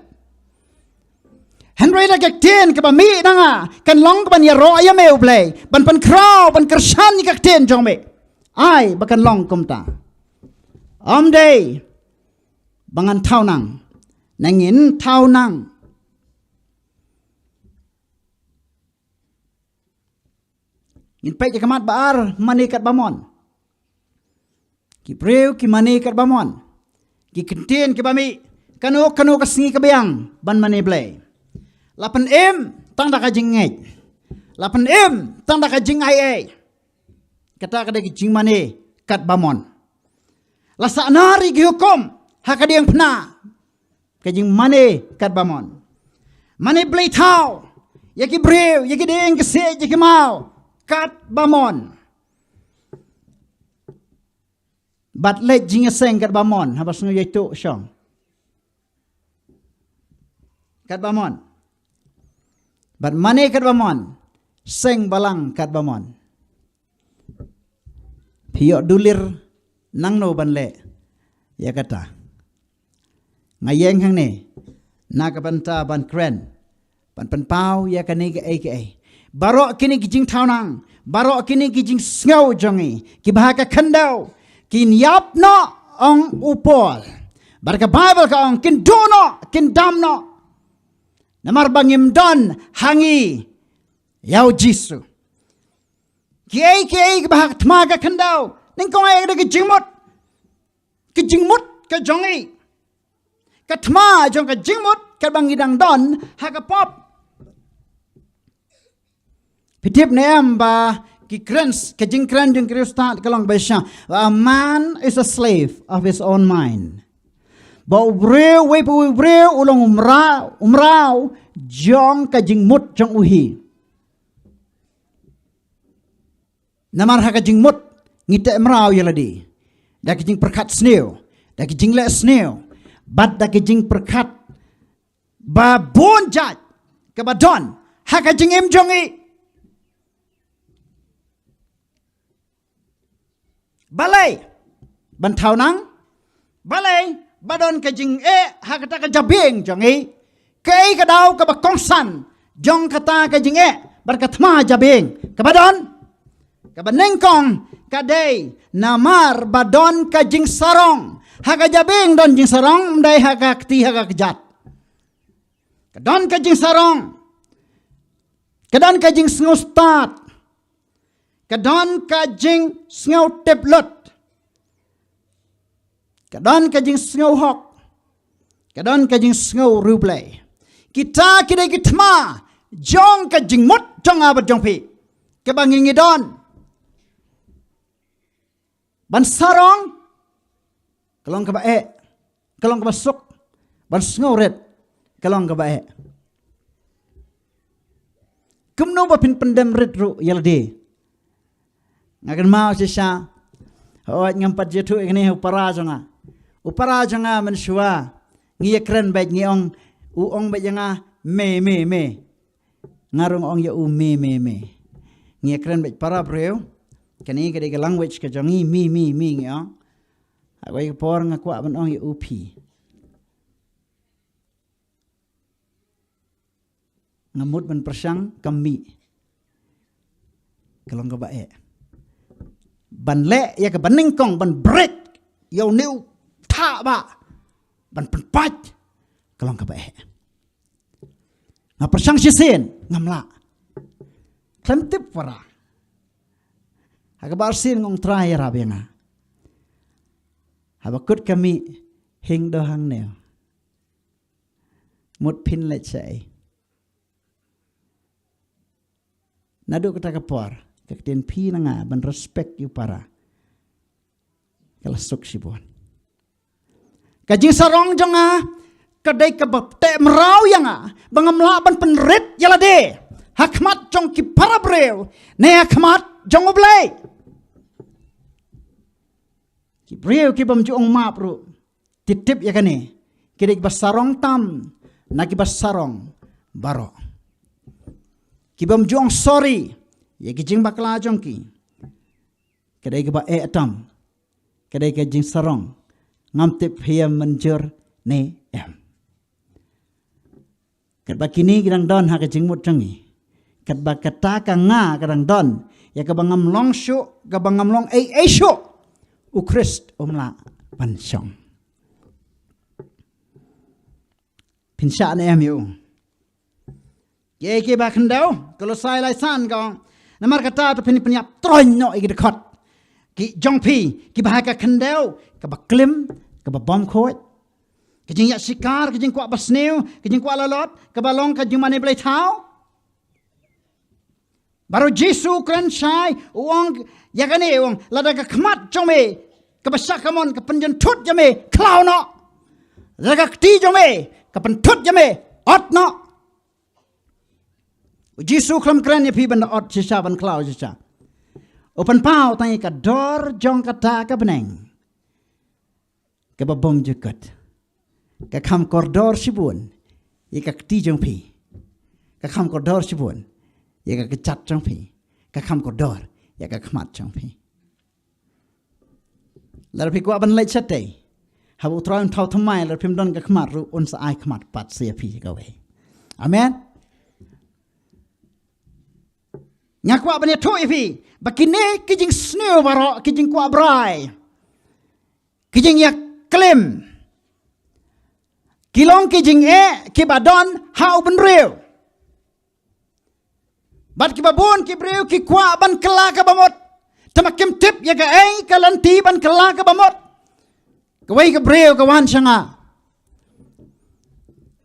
Hynrei lada ka ktien kaba mih na nga kan long kaban ïaroh ïa me U Blei, ban pynkhraw, ban kyrshan ïa ka ktien jong me, ai ba kan long kumta. Ym dei ba ngan thaw nang. Nangin thaw nang. Ngin peit ïa ka mat ba ar, mane katba mon. Ki briew ki mane katba mon. Ki kyntien kiba mih kano kano ka sngi ka biang ban mane Blei. La pynim tang da ka jingngeit. La pynim tang da ka jingai ei. Kata ka dei ka jingmane katba mon. La sahnari ki hukum ha ka diengphna. Ka jingmane katba mon. Mane blei thaw ïa ki briew, ïa ki dieng, ki siej, ïa ki maw, katba mon. Bad leit jingïaseng katba mon, haba sngew ïaituh shong. Katba mon. Bad mane katba mon, seng balang katba mon. Phi ïoh dulir nangno ban leh ïa kata? Nga ïeng hangne na ka bynta ban kren, ban pynpaw ïa kane kaei kaei. Baroh kine ki jingthaw nang, baroh kine ki jingsngew jong ngi kiba ha ka khyndew, kin ïap noh, ong u Paul. Bad ka Baibl ka ong kin duh noh, kin dam noh. Namar ba ngim don ha ngi ïa u Jisu. Kiei kiei kiba ha ka thma ka khyndew, nyngkong eh ka dei ka jingmut. Ka jingmut ka jong ngi. Ka thma jong ka jingmut kaba ngi dang don ha ka pop. Phi tip ne em ba ki kren, ka jingkren jong ki riewstad ka long ba sha, "A man is a slave of his own mind." Ba u briew, uwei pa uwei u briew u long u mraw, u mraw jong ka jingmut jong u hi. Namar ha ka jingmut ngi teh mraw ïa lade da ki jingpyrkhat sniew, da ki jingleh sniew, bad da ki jingpyrkhat ba bun jait kaba don ha ka jingim jong ngi. Balei ban thaw nang? Balei ba don ka jingeh ha kata ka jabieng jong ngi? Kaei ka daw kaba kongsan jong kata ka jingeh bad ka thma jabieng? Kaba don, kaba nyngkong ka dei namar ba don ka jingsarong. Ha ka jabieng don jingsarong, ym dei ha ka kti ha ka kjat. Ka don ka jingsarong. Ka don ka jingsngew stad. Ka don ka jingsngew tip lut. Ka don ka jingsngew hok. Ka don ka jingsngew riewblei. Kita ki dei ki thma jong ka jingmut jong nga bad jong phi. Kaba ngi ngi don. Ban sarong ka long kaba eh, ka long kaba suk. Ban sngewrit ka long kaba eh. Kumno ba phin pyndem rit ruh ïa lade? Nga kynmaw shisha, hooid ngam pat ju ïathuh ïa kane ha u para jong nga. U para jong nga mynshuwa ngi ïakren beit ngi ong, u ong beit ïa nga me me me. Nga ruh nga ong ïa u me me me. Ngi ïakren beit para briew. Kane ka dei ka language ka jong ngi, me me me ngi ong. Ha kawei ka por nga kwah ban ong ïa u phi. Nga mut ban pyrshang, ka mih. Ka long kaba eh. ban leh ïa ka banyngkong, ban break ïa u new tha ba ban pynpait ka long kaba eh. Nga pyrshang shisien ngam lah. Khlem tip para. Ha kaba arsien ngong trai ïarap ïa nga. Haba kut ka mih hing do hangne. Mut phin leit shaei. Naduh kata ka por ka ktien phi na nga ban respect ïa u para. Ka la suk shibun. Ka jingsarong jong nga ka dei kaba teh mraw ïa nga ba ngam lah ban pynrit ïa lade ha khmat jong ki para briew ne ha khmat jong U Blei. Ki briew ki bym ju ong map ruh ki tip ïa kane, ki dei kiba sarong tam na kiba sarong baroh. Ki bym ju ong sorry ïa ki jingbakla jong ki, ka dei kaba eh tam, ka dei ka jingsarong. Ngam tip phi ïa mynjur ne em. Katba kine ki dang don ha ka jingmut jong ngi, katba kata ka nga ka dang don ïa kaba ngam long shuh, kaba ngam long ei ei shuh, U Khrist um lah ban shong. Phin shah ne em ïa u? Kiei kiba khyndew, Kolosai lai san ka ong, namar kata to phin pynïap troiñ noh ïa ki dkhot ki jong phi kiba ha ka khyndew, kaba klim, kaba bym khuid. Ka jingïashikar, ka jingkwah basniew, ka jingkwah lalot, kaba long ka jingmane blei thaw. Baroh Jisu u kren shai, u ong ïa kane, u ong lada ka khmat jong me kaba shah kamon ka pynjynthut ïa me, khlaw noh. Lada ka kti jong me ka pynthut ïa me, ot noh. U Jisu khlem kren ïa phi ban da ot shisha, ban khlaw shisha. U pynpaw tang ïa ka dor jong kata ka bneng kaba bym ju kut. Ka kham kordor shibun ïa ka kti jong phi. Ka kham kordor shibun ïa ka kjat jong phi. Ka kham kordor ïa ka khmat jong phi. Lada phi kwah ban leit shatei, haba U Trai un thaw thymmai, lada phim don ka khmat ruh un sa ai khmat pat sa ïa phi kawei. Amen. Nga kwah ban ïathuh ïa phi ba kine ki jingsniew baroh, ki jingkwah brai, ki jingïaklim, ki long ki jingeh kiba don ha u bynriew. Bad kiba bun ki briew ki kwah ban kylla kaba mut, tangba kim tip ïa kaei ka lynti ban kylla kaba mut. Kawei ka briew ka wan sha nga,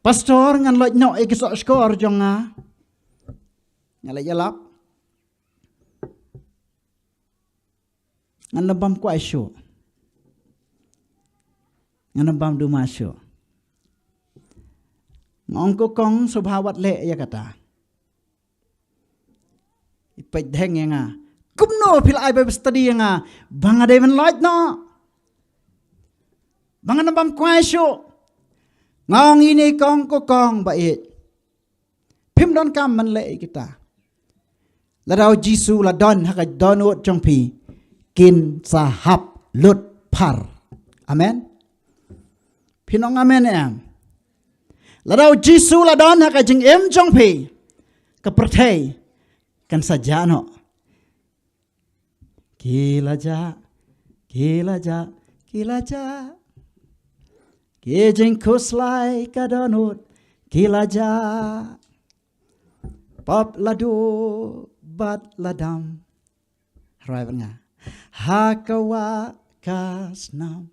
"Pastor, ngan leit noh ïa ki soh shkor jong nga." Nga leit ïalap. Ngan ym bam kwai shuh. Ngan ym bam duma shuh. Nga ong, "Ko kong, sngewbha wat leh ïa kata." I peit dheng ïa nga, "Kumno phi la ai Bible study ïa nga ba nga dei ban leit noh? Ba ngan ym bam kwai shuh." Nga ong, "Ine kong, ko kong ba ïeit. Phim donkam ban leh ïa kita. Lada u Jisu la don ha ka dohnud jong phi, kin sa hap lut phar." Amen. Phin ong amen em? Lada u Jisu la don ha ka jingim jong phi, ka pyrthei kan sa jah noh. Ki la jah, ki la jah, ki la jah. Ki jingkhuslai ka dohnud ki la jah. Pop la duh bad la dam. Rai bad nga. Ha ka wah ka snam.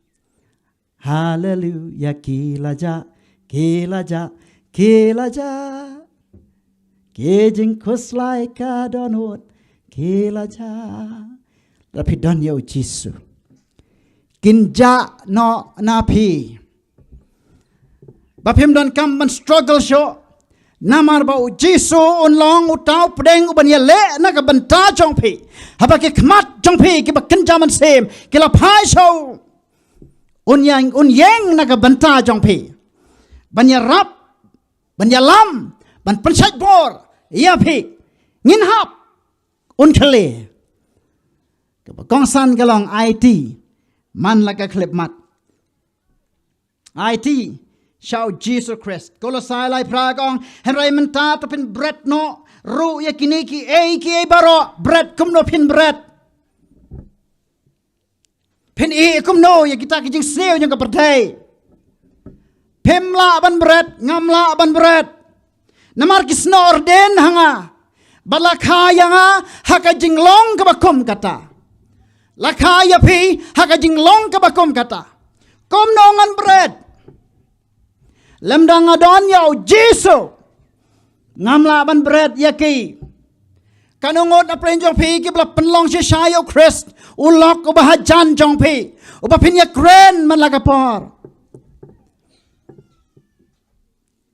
Haleluya, ki la jah, ki la jah, ki la jah. Ki jingkhuslai ka dohnud ki la jah. Lada phi don ïa u Jisu, kin jah noh na phi. Ba phim donkam ban struggle shuh. Namar ba u Jisu un long uta u pdeng uban ïaleh na ka bynta jong phi. Haba ki khmat jong phi kiba kynja mynsiem ki la phai sha u, un ïeng, un ïeng na ka bynta jong phi, ban ïarap, ban ïalam, ban pynshait bor ïa phi. Ngin hap, un khleh. Kaba kongsan ka long, aiti man la ka khyllipmat. Aiti sha u Jisu Khrist. Kolosai lai phra ka ong, hynrei mynta to phin bret noh ruh ïa kine kiei kiei baroh. Bret, kumno phin bret? Phin ïeh kumno ïa kita ki jingsniew jong ka pyrthei? Phim lah ban bret, ngam lah ban bret. Namar ki sngewordin ha nga bad la kha ïa nga ha ka jinglong kaba kum kata. La kha ïa phi ha ka jinglong kaba kum kata. Kumno ngan bret? Lymda nga don ïa u Jisu, ngam lah ban bret ïa ki. Katno ngut na pdeng jong phi kiba la pynlong shisha ïa u Khrist, u lok uba hajan jong phi, uba phin ïakren man la ka por.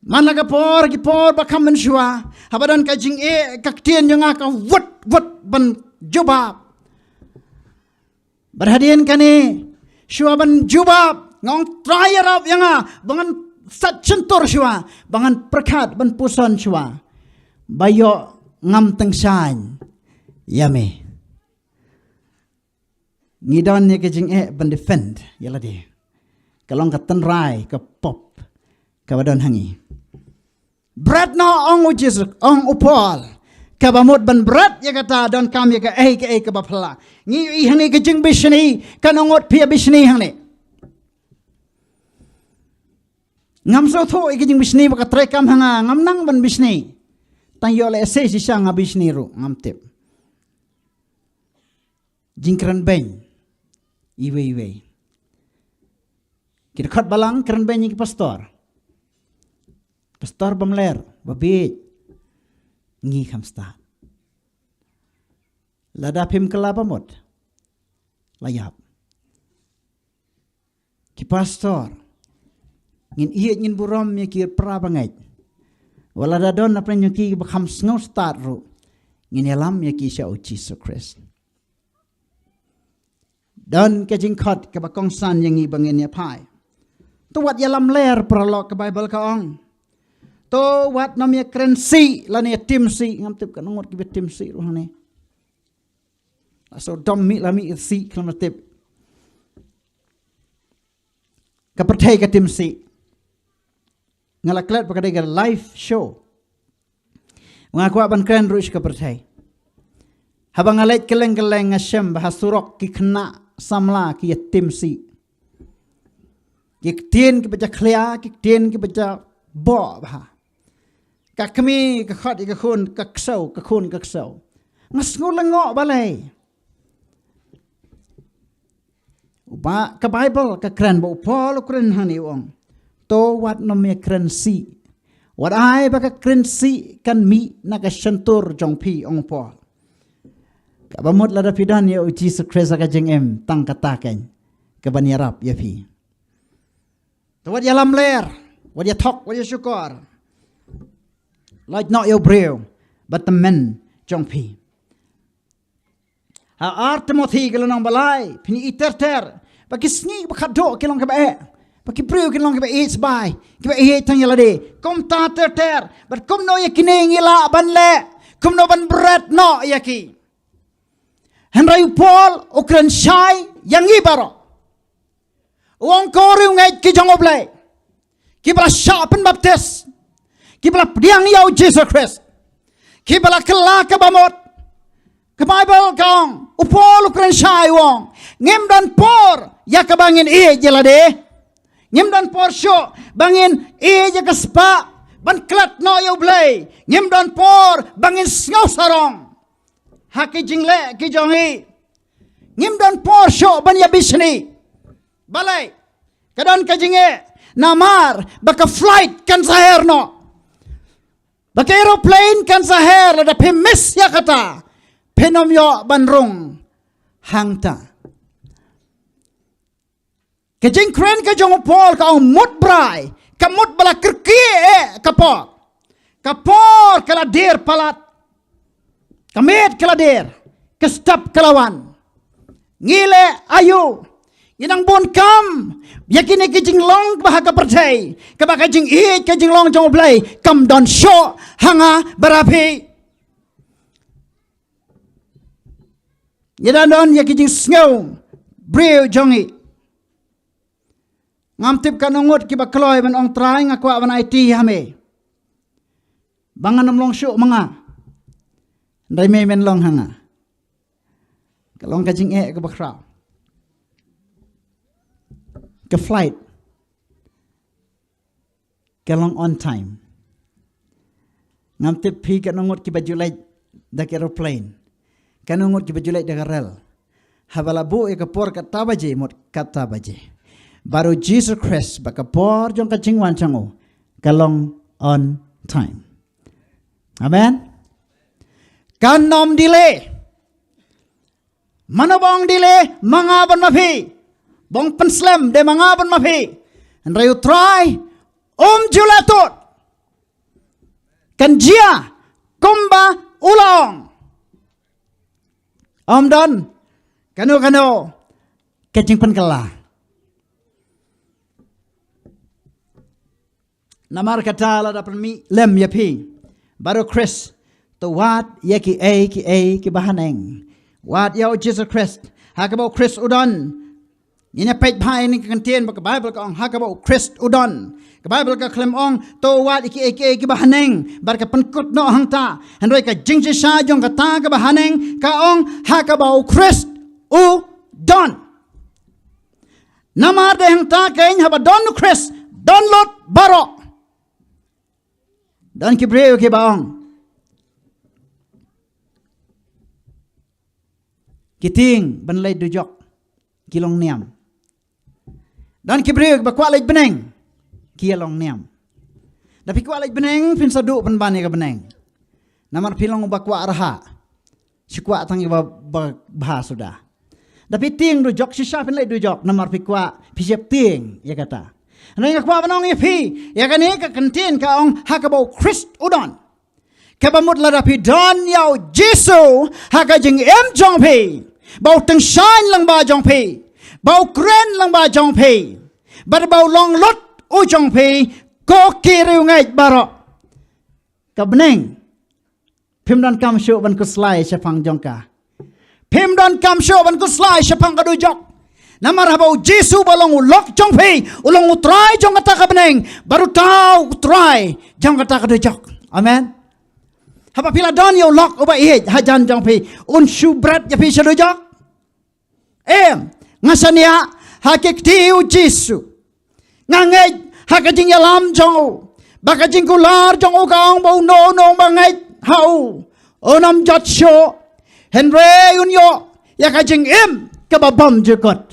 Man la ka por, ki por ba kham mynshuwa, haba don ka jingeh, ka ktien jong nga ka wut wut ban jubab. Bad hadien kane, shuwa ban jubab, nga ong Trai ïarap ïa nga ba ngan sat shyntur shuwa, ba ngan pyrkhat ban puson shuwa, ba ïoh ngam tyngshaiñ ïa me. Ngi don ïa ka jingeh ban defend ïa lade. Ka long ka tynrai, ka pop kaba don ha ngi. Bret noh, ong u Jisu, ong u Paul. Kaba mut ban bret ïa kata, donkam ïa kaei kaei kaba phylla. Ngi ïohi hangne ka jingbishni, katno ngut phi ïa bishni hangne? Ngam sngewthuh ïa ka jingbishni ba ka treikam ha nga, ngam nang ban bishni. Tang ïoh lehse shisha nga bishni ruh, ngam tip. Jingkren beiñ iwei iwei. Ki dkhot balang kren beiñ ïa ki pastor. Pastor bym ler, ba bieit. Ngi kham stad. Lada phim kylla ba mut, la ïap. Ki pastor, ngin ïeit, ngin burom ïa ki para bangeit. Wat lada don na pdeng jong ki ba kham sngew stad ruh, ngin ïalam ïa ki sha u Jisu Khrist. Don ka jingkhot kaba kongsan ïa ngi ba ngin ïa phai. To wat ïalam ler paralok, ka Baibl ka ong. To wat nym ïakren sih lane ïatim sih, ngam tip katno ngut kiba tim sih ruh hangne. La shu dom mih la mih sih, khlem tip. Ka pyrthei ka tim sih. Nga la klet ba ka dei ka live show. Nga kwah ban kren ruh sha ka pyrthei. Haba nga leit kylleng kylleng nga shem ba ha surok ki khynnah samla ki ïatim sih. Ki ktien kiba jakhlia, ki ktien kiba jaboh bha. Ka kmie ka khot ïa ka khun ka ksew, ka khun ka ksew. Nga sngew lyngngoh balei. Uba ka Baibl ka kren, ba u Paul u kren hangne, u ong, to wat nym ïakren sih. Wat ai ba ka kren sih kan mih na ka shyntur jong phi, ong u Paul. Kaba mut lada phi don ïa u Jisu Khrist ha ka jingim, tang kata keiñ kaban ïarap ïa phi. To wat ïalam ler, wat ïathok, wat ïashukor. Lait noh ïa u briew bad tymmen jong phi. Ha ar Timothi ka lynnong ba lai, phin ïohi ter ter ba ki sngi ba khatduh ki long kiba eh, ba ki briew ki long kiba ïeit sbai, kiba ïeit tang ïa lade. Kumta ter ter, bad kumno ïa kine ngi lah ban leh, kumno ban bret noh ïa ki. Hynrei u Paul u kren shai ïa ngi baroh. U ong, ko riewngeit ki jong U Blei, kiba la shah pynbaptis, kiba la pdiang ïa u Jisu Khrist, kiba la kylla kaba mut. Ka Baibl ka ong, u Paul u kren shai, u ong, ngim don por ïa kaba ngin ïeit ïa lade. Ngim don por shuh ba ngin ïeit ïa ka spah ban klet noh ïa U Blei. Ngim don por ba ngin sngew sarong ha ki jingleh ki jong ngi. Ngim don por shuh ban ïa bishni. Balei? Ka don ka jingeh namar ba ka flight kan sa her noh, ba ka aeroplane kan sa her. Lada phi miss ïa kata, phin ym ïoh ban rung hangta. Ka jingkren ka jong u Paul ka ong mut brai, ka mut ba la kyrkieh eh ka por. Ka por ka la dier palat. Ka miet ka la dier, ka step ka la wan. Ngi leh aïu? Ngi nang bun kam ïa kine ki jinglong ba ha ka pyrthei, kaba ka jingïeit ka jinglong jong U Blei kam don shuh ha nga bad ha phi. Ngi dang don ïa ki jingsngew briew jong ngi. Ngam tip katno ngut kiba kloi ban ong, Trai, nga kwah ban aiti ha me ba ngan ym long shuh ma nga, hynrei me men long ha nga. Ka long ka jingeh kaba khraw. Ka flight ka long on time. Ngam tip phi katno ngut kiba ju leit da ka aeroplane, katno ngut kiba ju leit da ka rel. Haba la buh ïa ka por kata baje, mut kata baje. Bad u Jisu Khrist, ba ka por jong ka jingwan jong u ka long on time. Amen. Kan ym delay. Mano ba ong delay, ma nga bad ma phi. Ba ong pynslem, dei ma nga bad ma phi. Hynrei u Trai um ju lah tud. Kan jia kumba u la ong. Ym don kano kano ka jingpynkylla. Namar kata, lada pynmih lem ïa phi bad u Khrist, to wad ïa kiei kiei kiba haneng. Wad ïa u Jisu Khrist ha kaba u Khrist u don. Ngin ïa peit bha ïa kane ka kyntien ba ka Baibl ka ong ha kaba u Khrist u don. Ka Baibl ka khlem ong to wad ïa kiei kiei kiba haneng bad ka pynkut noh hangta. Hynrei ka jingshisha jong kata kaba haneng ka ong ha kaba u Khrist u don. Namar dei hangta keiñ, haba don u Khrist, don lut baroh. Don ki briew kiba ong, ki tieng ban leit dujok ki long niam. Don ki briew ba kwah leit bneng, ki ïa long niam. Da phi kwah leit bneng, phin sa duh pynban ïa ka bneng. Namar phi long uba kwah rhah. Shu kwah tang ïa ba, ba bha suda. Da phi tieng dujok, shisha phin leit dujok, namar phi kwah, phi shep tieng ïa kata. Hynrei nga kwah ban ong ïa phi, ïa kane ka kyntien ka ong ha kaba u Khrist u don. Kaba mut lada phi don ïa u Jisu ha ka jingim jong phi, ba u tyngshaiñ lyngba jong phi, ba u kren lyngba jong phi, bad ba u long lut u jong phi, ko ki riewngeit baroh, ka bneng phim donkam shuh ban khuslai shaphang jong ka. Phim donkam shuh ban khuslai shaphang ka dujok. Namar haba u Jisu ba long u lok jong phi, u long u Trai jong kata ka bneng, bad uta u Trai jong kata ka dujok. Amen. Haba phi la don ïa u lok uba ïeit hajan jong phi, un shu bret ïa phi sha dujok? Em, nga shaniah ha ki kti u Jisu. Nga ngeit ha ka jingïalam jong u, ba ka jingkular jong u ka ong ba uno uno uba ngeit ha u, un ym jot shuh. Hynrei un ïoh ïa ka jingim kaba bymjukut.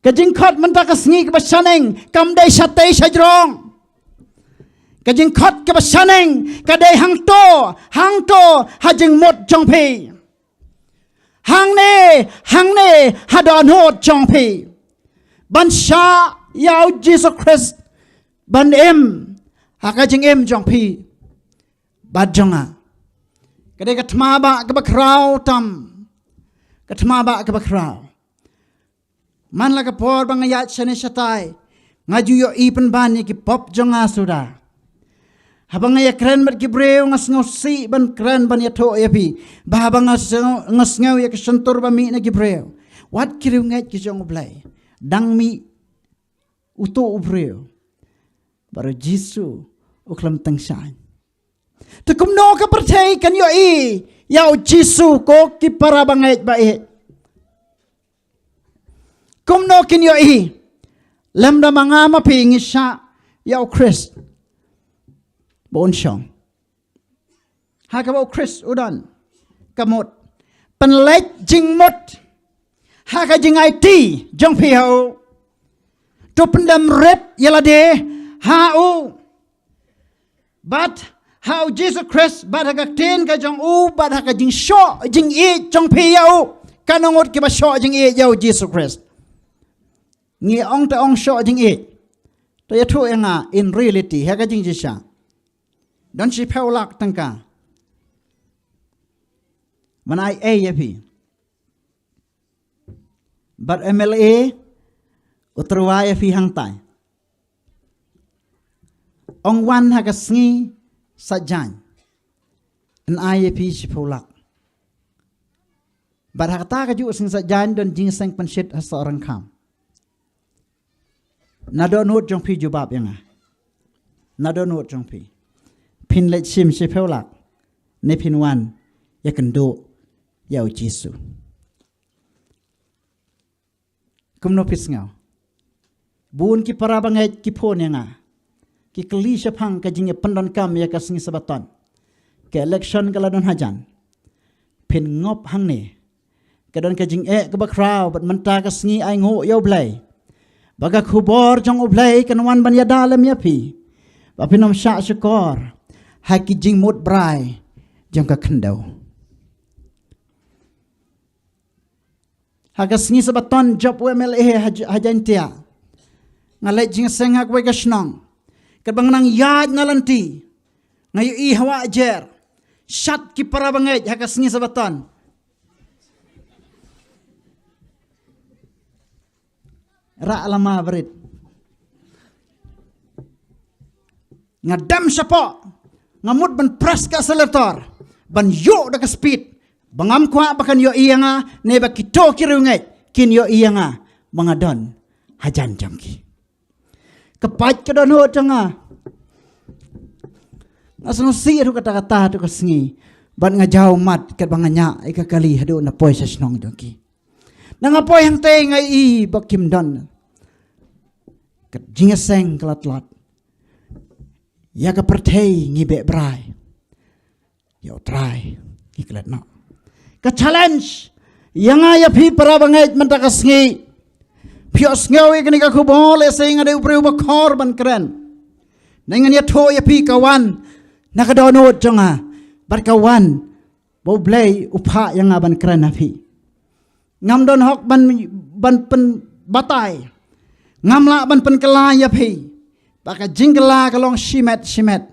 Ka jingkhot mynta ka sngi kaba shaneng kam dei shatei shajrong. Ka jingkhot kaba shaneng ka dei hangto, hangto ha jingmut jong phi. Hangne, hangne ha dohnud jong phi, ban shah ïa u Jisu Khrist ban im ha ka jingim jong phi bad jong nga. Ka dei ka thma ba kaba khraw tam. Ka thma ba kaba khraw. Man la ka por ba nga ïaid shane shatai, nga ju ïohi pynban ïa ki pop jong nga suda. Haba nga ïakren bad ki briew, nga sngewsih ban kren ban ïathuh ïa phi, ba haba nga sngew, nga sngew ïa ka shyntur ba mih na ki briew, wat ki riewngeit ki jong U Blei, dang mih uto u briew, bad u Jisu u khlem tyngshaiñ. Te kumno ka pyrthei kan ïohi ïa u Jisu, ko ki para bangeit ba ïeit? Kumno kin ïohi lymda ma nga ma phi ngi shah ïa u Khrist ba un shong? Ha kaba u Khrist u don, ka mut pynleit jingmut ha ka jingaiti jong phi ha u. To pyndem rit ïa lade ha u, bad ha u Jisu Khrist, bad ha ka ktien ka jong u, bad ha ka jingshoh jingïeit jong phi ïa u. Katno ngut kiba shoh jingïeit ïa u Jisu Khrist? Ngi ong te ong shoh jingïeit. To ïathuh ïa nga in reality, ha ka jingshisha. Don shiphew lak tyngka ban ai ei ïa phi. Bad MLA u tyrwa ïa phi hangtai. Ong wan ha ka sngi Saitjaiñ, yn ai ïa phi shiphew lak. Bad ha kata kajuh ka sngi Saitjaiñ don jingïaseng pynshit ha Sohryngkham. Na dohnud jong phi jubab ïa nga? Na dohnud jong phi? Phin leit shim shiphew lak, ne phin wan ïakynduh ïa u Jisu? Kumno phi sngew? Bun ki para bangeit ki phone ïa nga, ki kylli shaphang ka jingïapyndonkam ïa ka sngi Sabaton. Ka election ka la don hajan. Phin ngop hangne. Ka don ka jingeh kaba khraw bad mynta ka sngi ai nguh ïa U Blei ba ka khubor jong U Blei kan wan ban ïada lem ïa phi, ba phin ym shah shukor ha ki jingmut brai jong ka khyndew. Ha ka sngi Sabaton jop u M L A ha J-, ha Jaintia, nga leit jingïaseng ha kawei ka shnong. Katba nga nang ïaid na lynti, nga ïohi ha wah jer shad ki para bangeit ha ka sngi Sabaton. Rah lama barit. Nga dem shapoh, nga mut ban press ka accelerator, ban ïuh da ka speed, ba ngam kwah ba kan ïohi ïa nga, ne ba kito ki riewngeit kin ïohi ïa nga ba nga don hajan jong ki. Ka pait ka dohnud jong nga. Nga sngewsih ruh kata kata tu ka sngi. Bad nga jaw mat katba nga ñiah ïa ka kali haduh na poi sha shnong jong ki. Na nga poi hangtei nga i ba kim don. Ka jingïaseng ka la tlot. Ïa ka pyrthei ngi beh brai. Ïa U Trai ngi klet noh. Ka challenge ïa nga ïa phi para bangeit mynta ka sngi. Phi ïohsngew ïa kane ka khubor lehse nga dei u briew ba khor ban kren. Ngan ïathuh ïa phi ka wan na ka dohnud jong nga. Bad ka wan ba U Blei u phah ïa nga ban kren ha phi. Ngam don hok ban, ban pynbatai. Ngam lah ban pynkylla ïa phi. Ba ka jingkylla ka long shimet shimet.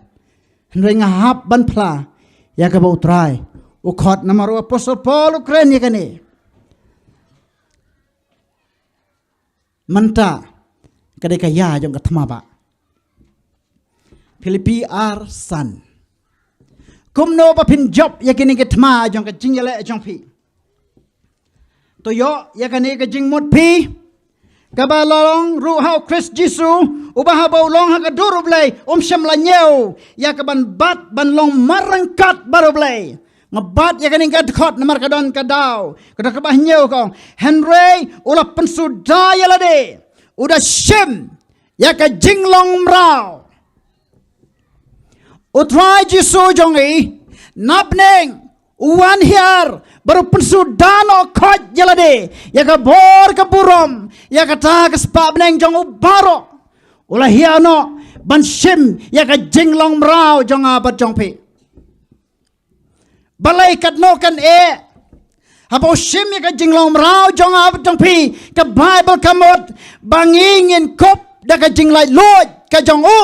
Hynrei nga hap ban phla ïa kaba U Trai u khot, namar u Apostol Paul u kren ïa kane. Mynta ka dei ka ïa jong ka thma ba. Philippi ar san. Kumno ba phin jop ïa kine ki thma jong ka jingïaleh jong phi? To ïoh ïa kane ka jingmut phi, kaba la long ruh ha U Khrist Jisu, uba haba u long ha ka dur U Blei um shym la ñiew ïa ka ban bat ban long marryngkat bad U Blei. Nga bat ïa kane ka dkhot namar ka don ka daw. Ka dkhot kaba hynñiew ka ong, hynrei u la pynsuda ïa lade, u da shim ïa ka jinglong mraw. U Trai Jisu jong ngi, napneng u wan hiar bad u pynsuda noh khoit ïa lade ïa ka bor ka burom, ïa kata ka spah bneng jong u baroh. U la hiar noh ban shim ïa ka jinglong mraw jong nga bad jong phi. Balei katno kan eh? Haba u shim ïa ka jinglong mraw jong nga bad jong phi, ka Baibl ka mut ba ngi ngin kup da ka jinglaitluid ka jong u.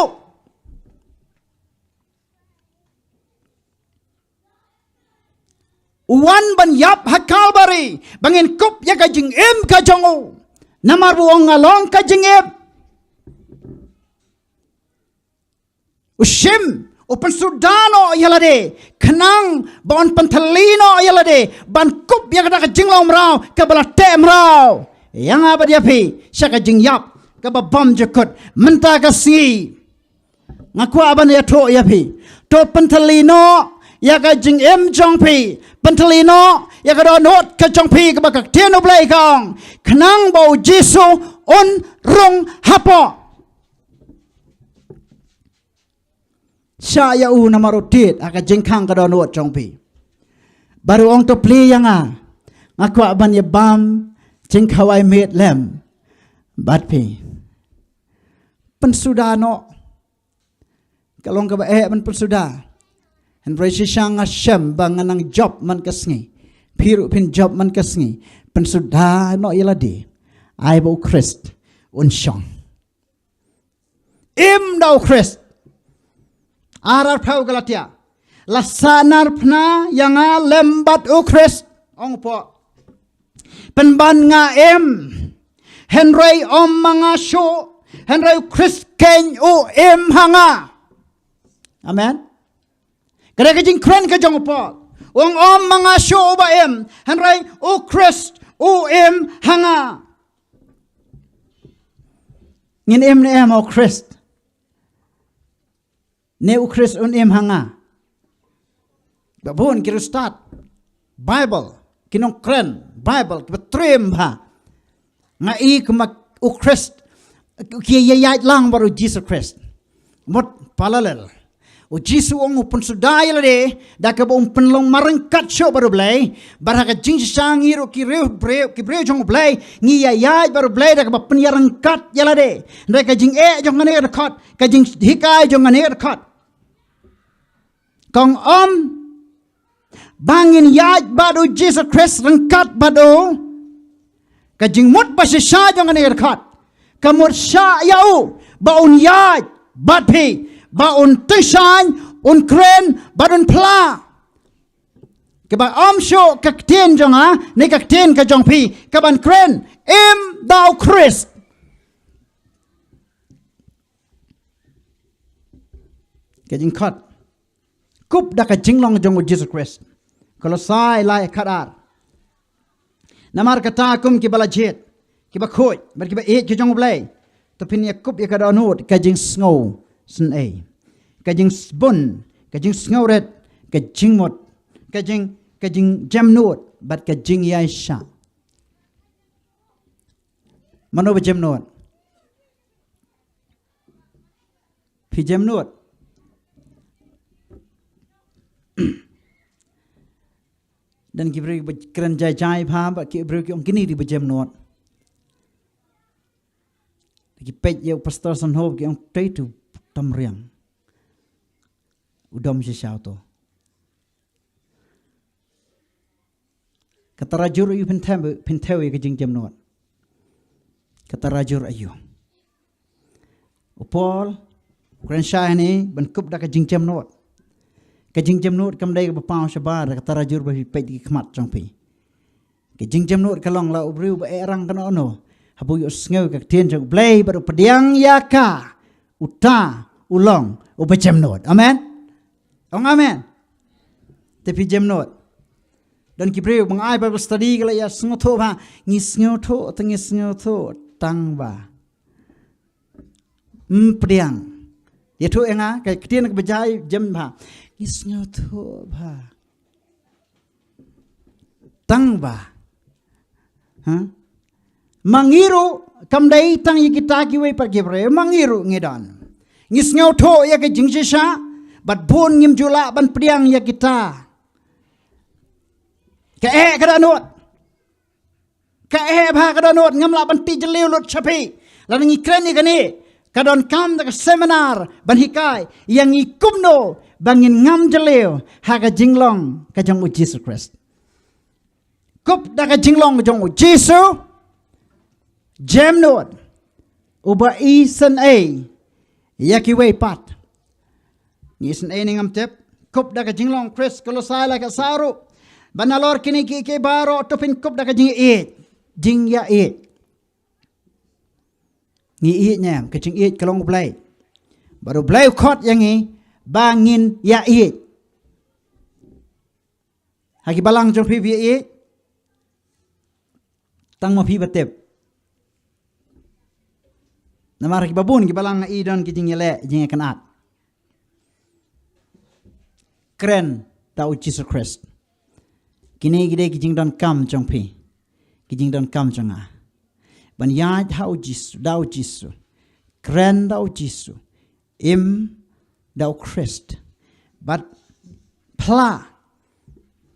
U wan ban ïap ha Kalbari ba ngin kup ïa ka jingim ka jong u. Namar u ong, nga long ka jingim. U shim, u pynsuda noh ïa lade, khnang ba un pynthylli noh ïa lade ban kup ïa kata ka jinglong mraw kaba la teh mraw ïa nga bad ïa phi sha ka jingïap kaba bymjukut. Mynta ka sngi nga kwah ban ïathuh ïa phi, to pynthylli noh ïa ka jingim jong phi, pynthylli noh ïa ka dohnud ka jong phi kaba ka ktien U Blei ka ong, khnang ba U Jisu un rung hapoh. Shah ïa u namar u tied ha ka jingkhang ka dohnud jong phi. Bad u ong, to plie ïa nga, nga kwah ban ïa bam jingkhawai miet lem bad phi. Pynsuda noh. Ka long kaba eh ban pynsuda. Hynrei shisha nga shem ba nga nang jop man ka sngi. Phi ruh phin jop man ka sngi. Pynsuda noh ïa lade. Ai ba U Khrist un shong. Im da U Khrist. Ar arphew Galatia. La sahnarphna ïa nga lem bad U Khrist, ong u Paul. Pynban nga im, hynrei ym ma nga shuh, hynrei U Khrist keiñ u im ha nga. Amen. Ka dei ka jingkren ka jong u Paul. U ong, ym ma nga shuh uba im, hynrei U Khrist u im ha nga. Ngin im ne em ha U Khrist? Ne U Khrist un im ha nga? Ba bun ki riewstad Baibl, ki nongkren Baibl kiba triem bha. Nga i kumba u Khrist, ki ïaid lang bad u Jisu Khrist. Mut parallel. U Jisu u ong u pynsuda ïa lade da kaba un pynlong marryngkat shuh bad u Blei. Bad ha ka jingshisha ngi ruh ki briew, briew, ki briew jong u Blei, ngi ïaid bad u Blei da kaba pynïaryngkat ïa lade. Hynrei ka jingeh jong kane ka dkhot, ka jinghikai jong kane ka dkhot, ka ong ba ngin ïaid bad u Jisu Khrist, ryngkat bad u. Ka jingmut ba shisha jong kane ka dkhot, ka mut shah ïa u ba un ïaid bad phi, ba un tyngshaiñ, un kren bad un phla. Kaba ym shuh ka ktien jong nga ne ka ktien ka jong phi kaban kren, im da u Khrist. Ka jingkhot, kup da ka jinglong jong u Jisu Khrist. Kolosai lai khatar. Namar kata kum kiba la jied, kiba khuid bad kiba ïeit ki jong u Blei, to phin ïa kup ïa ka dohnud ka jingsngew synei, ka jingsbun, ka jingsngewrit, ka jingmut, ka jing, ka jingjemnud bad ka jingïaishah. Mano ba jemnud? Phi jemnud? Don ki briew ba kren jai jai bha, ba ki briew ki ong kine dei ba jemnud. Ki peit ïa u pastor Sanhob ki ong tei tu tam riang. U dom shisha uto. Ka tarajur aïu phin thew, phin thew ïa ka jingjemnud? Ka tarajur aïu? U Paul u kren shai hangne ban kup da ka jingjemnud. Ka jingjemnud kam dei kaba paw shabar da ka tarajur ba phi peit ki khmat jong phi. Ka jingjemnud ka long la u briew ba eh rang kano kano, haba u ïohsngew ka ktien jong u Blei bad u pdiang ïa ka, uta u long uba jemnud. Amen. Ong amen. Te phi jemnud? Don ki briew ba nga ai Bible study ki la ïa sngewthuh bha. Ngi sngewthuh, te ngi sngewthuh tang ba ym pdiang. Ïathuh ïa nga ka ktien kaba jai jem bha. Ngi sngewthuh bha. Tang ba, ha? Ma ngi ruh kam dei tang ïa kita kiwei pat ki briew, ma ngi ruh ngi don. Ngi sngewthuh ïa ka jingshisha bad bun ngim ju lah ban pdiang ïa kita. Ka eh ka dohnud. Ka eh bha ka dohnud, ngam lah ban tih jylliew lut sha phi. Lada ngi kren ïa kane, ka donkam da ka seminar ban hikai ïa ngi kumno ba ngin ngam jylliew ha ka jinglong ka jong u Jisu Khrist. Kup da ka jinglong ka jong u Jisu, jemnud, uba isynei ïa kiwei pat. Ngi isynei ne ngam tip? Kup da ka jinglong Khrist, Kolosai lai khatsaw ruh. Ba nalor kine kiei kiei baroh to phin kup da ka jingïeit, jingïaieit. Ngi ïeit ne em? Ka jingïeit ka long u Blei. Bad u Blei u khot ïa ngi ba ngin ïaieit. Ha ki balang jong phi phi ïaieit? Tang ma phi ba tip. Namar ha ki babun ki balang nga i don ki jingïaleh, jingïakynad. Kren da u Jisu Khrist. Kine ki dei ki jingdonkam jong phi, ki jingdonkam jong nga. Ban ïaid ha u Jisu, da u Jisu. Kren da u Jisu. Im da u Khrist. Bad phla.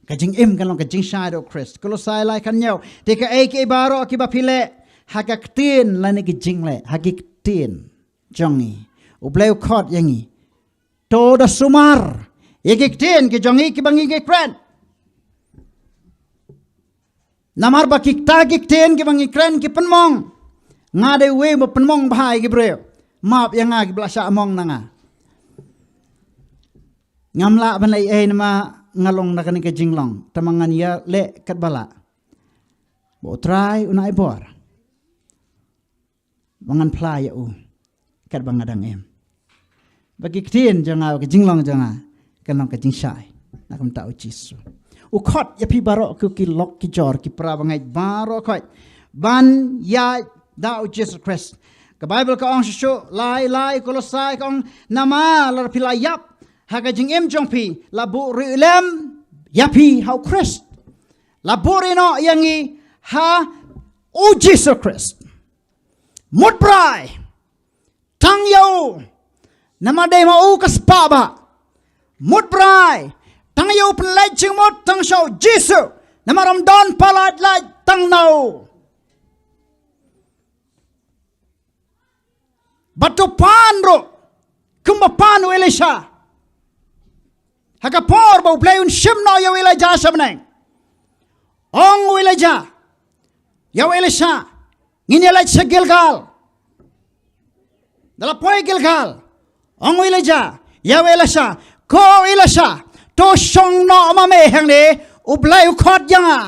Ka jingim kan long ka jingshai da u Khrist. Kolosai lai khathynñiew. Te kaei kaei baroh kiba phi leh, ha ka ktien lane ki jingleh, ha ki ktien jong ngi, u Blei u khot ïa ngi. To da sumar ïa ki ktien ki jong ngi kiba ngi kren. Namar ba kita ki ktien kiba ngi kren ki pynmong. Nga dei uwei ba pynmong bha ïa ki briew. Map ïa nga kiba la shah mong na nga. Ngam lah ban leh ei ei namar nga long na kane ka jinglong. Tangba ngan ïaleh katba lah. Ba u Trai un ai bor ba ngan phla ïa u katba nga dang im. Ba ki ktien jong nga, ka jinglong jong nga kan long ka jingshai na ka bynta u Jisu. U khot ïa phi baroh ki, ki lok ki jor, ki para bangeit baroh khoit ban ïaid da u Jisu Khrist. Ka Baibl ka ong shuh shuh, lai lai Kolosai ka ong, namar lada phi la ïap ha ka jingim jong phi, la buh riewlem ïa phi ha u Khrist. La buhrieh noh ïa ngi ha u Jisu Khrist. Mut brai tang ïa u, namar dei ma u ka spah bah. Mut brai tang ïa u, pynlait jingmut tang sha u Jisu, namar ym don palat lait tang na u. Bad to pan ruh kumba pan u Elisha. Ha ka por ba U Blei un shim noh ïa u Elijah sha bneng, ong u Elijah ïa u Elisha, ngin ïa leit sha Gilgal. Da la poi Gilgal, ong u Elijah ïa u Elisha, ko Elisha, to shong noh ma me hangne, U Blei u khot ïa nga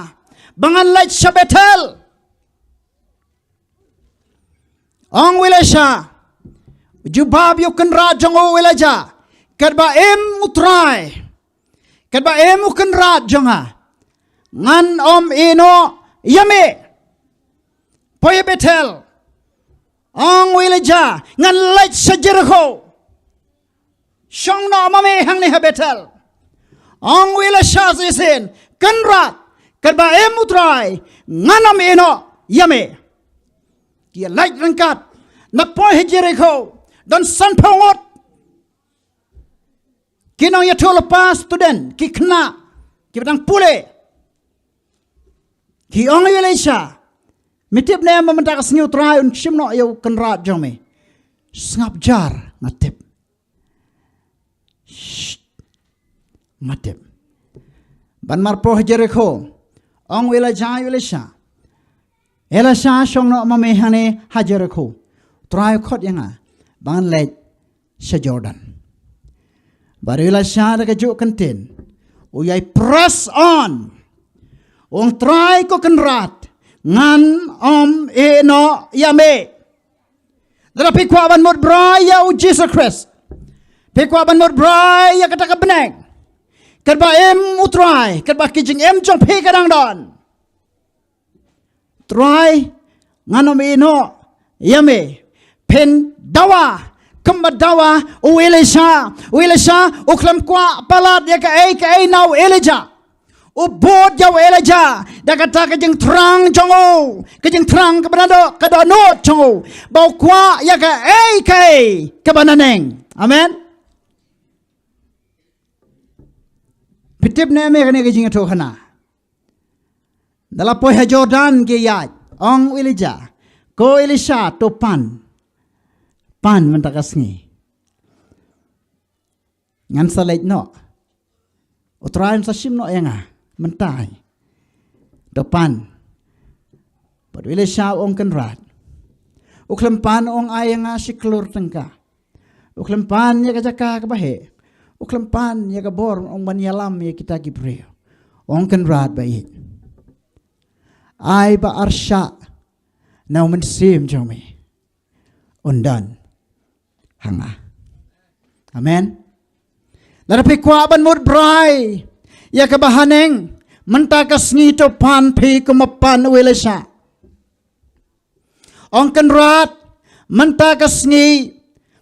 ba ngan leit sha Bethel. Ong u Elisha, jubab ïa u kynrad jong u Elijah, katba im U Trai, katba im u kynrad jong nga, ngan ym ïeh noh ïa me. Poi Bethel. Ong u Elijah, ngan leit sha Jericho. Shong noh ma me hangne ha Bethel. Ong u Elisha shisien, kynrad, katba im U Trai, ngan ym ïeh noh ïa me. Ki leit ryngkat, na poi ha Jericho, don sanphew ngut. Ki nongïathuhlypa student, ki khynnah kiba dang pule. Ki ong ïa u Elisha, me tip ne em ba mynta ka sngi U Trai un shim noh ïa u kynrad jong me? Sngap jar, nga tip. Shh. Nga tip. Ban marpoi ha Jericho, ong u Elijah ïa u Elisha, Elisha, shong noh ma me hangne ha Jericho. U Trai u khot ïa nga ba ngan leit sha Jordan. Bad u Elisha da kajuh kyntien u ïai press on. Ong, Trai ko kynrad, ngan ym ïeh noh ïa me. Lada phi kwah ban mut brai ïa u Jisu Khrist, phi kwah ban mut brai ïa kata ka bneng, katba im U Trai, katba ki jingim jong phi ka dang don, Trai, ngan ym ïeh noh ïa me. Phin dawa kumba dawa u Elisha. U Elisha u khlem kwah palat ïa kaei kaei na u Elijah. U bud ïa u Elijah da kata ka jingthrang jong u, ka jingthrang kaba naduh ka dohnud jong u, ba u kwah ïa kaei kaei kaba naneng. Amen. Phi tip ne em ïa kane ka jingïathuhkhana? Da la poi ha Jordan ki ïaid, ong u Elijah, ko Elisha, to pan. Pan mynta ka sngi. Ngan sa leit noh. U Trai un sa shim noh ïa nga mynta. To pan. Bad u Elisha u ong, kynrad, u khlem pan ong ai ïa nga shi klur tyngka. U khlem pan ïa ka jaka kaba heh. U khlem pan ïa ka bor, ong, ban ïalam ïa kita ki briew. Ong, kynrad, ba ïeit, ai ba arshah na u Mynsiem jong me un don ha nga. Amen. Lada phi kwah ban mut brai ïa kaba haneng mynta ka sngi, to pan phi kumba pan u Elisha. Ong, kynrad, mynta ka sngi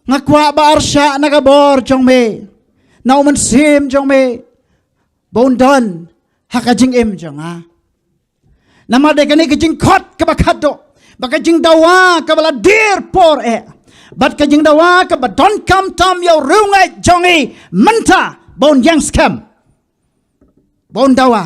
nga kwah ba arshah na ka bor jong me, na u Mynsiem jong me, ba un don ha ka jingim jong nga. Namar dei kane ka jingkhot kaba khatduh, bad ka jingdawa kaba la dier por eh, bad ka jingdawa kaba donkam tam ïa u riewngeit jong ngi mynta, ba un ïeng skhem, ba un dawa.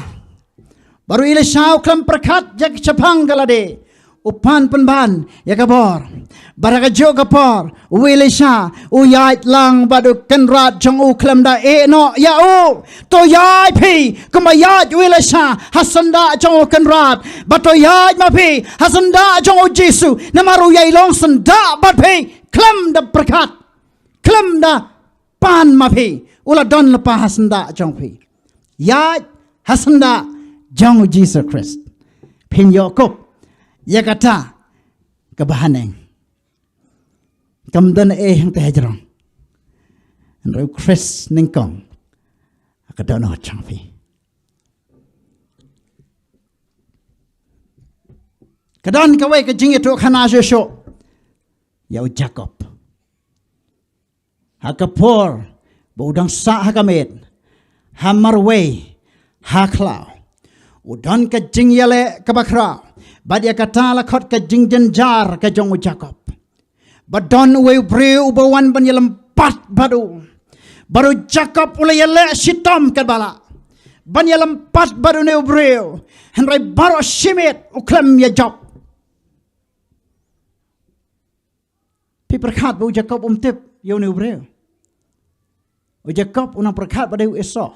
Bad u Elisha u khlem pyrkhat ïa ka shaphang ka lade, u pan pynban ïa ka bor. Bad ha kajuh ka por u Elisha u ïaid lang bad u kynrad jong u, khlem da ïeh noh ïa u. To ïaid phi kumba ïaid u Elisha ha syndah jong u kynrad, bad to ïaid ma phi ha syndah jong u Jisu, namar u ïai long syndah bad phi, khlem da pyrkhat, khlem da pan ma phi, u la don lypa ha syndah jong phi. Ïaid ha syndah jong u Jisu Khrist, phin ïoh kup ïa kata kaba haneng. Kam don ei hangta hajrong, hynrei u Khrist nyngkong ha ka dohnud jong phi. Ka don kawei ka jingïathuhkhana shuh shuh ïa u Jakob. Ha ka por ba u dang sah ha ka miet, ha marwei ha khlaw, u don ka jingïaleh kaba khraw, bad ïa kata la khot ka jingjynjar ka jong u Jakob. ba don uwei u briew uba wan ban ïalympat bad u. Bad u Jakob u la ïaleh shitom katba lah ban ïalympat bad une u briew. Hynrei baroh shi miet u khlem ïa jop. Phi pyrkhat ba u Jakob um tip ïa une u briew? U Jakob u nang pyrkhat ba dei u Esau.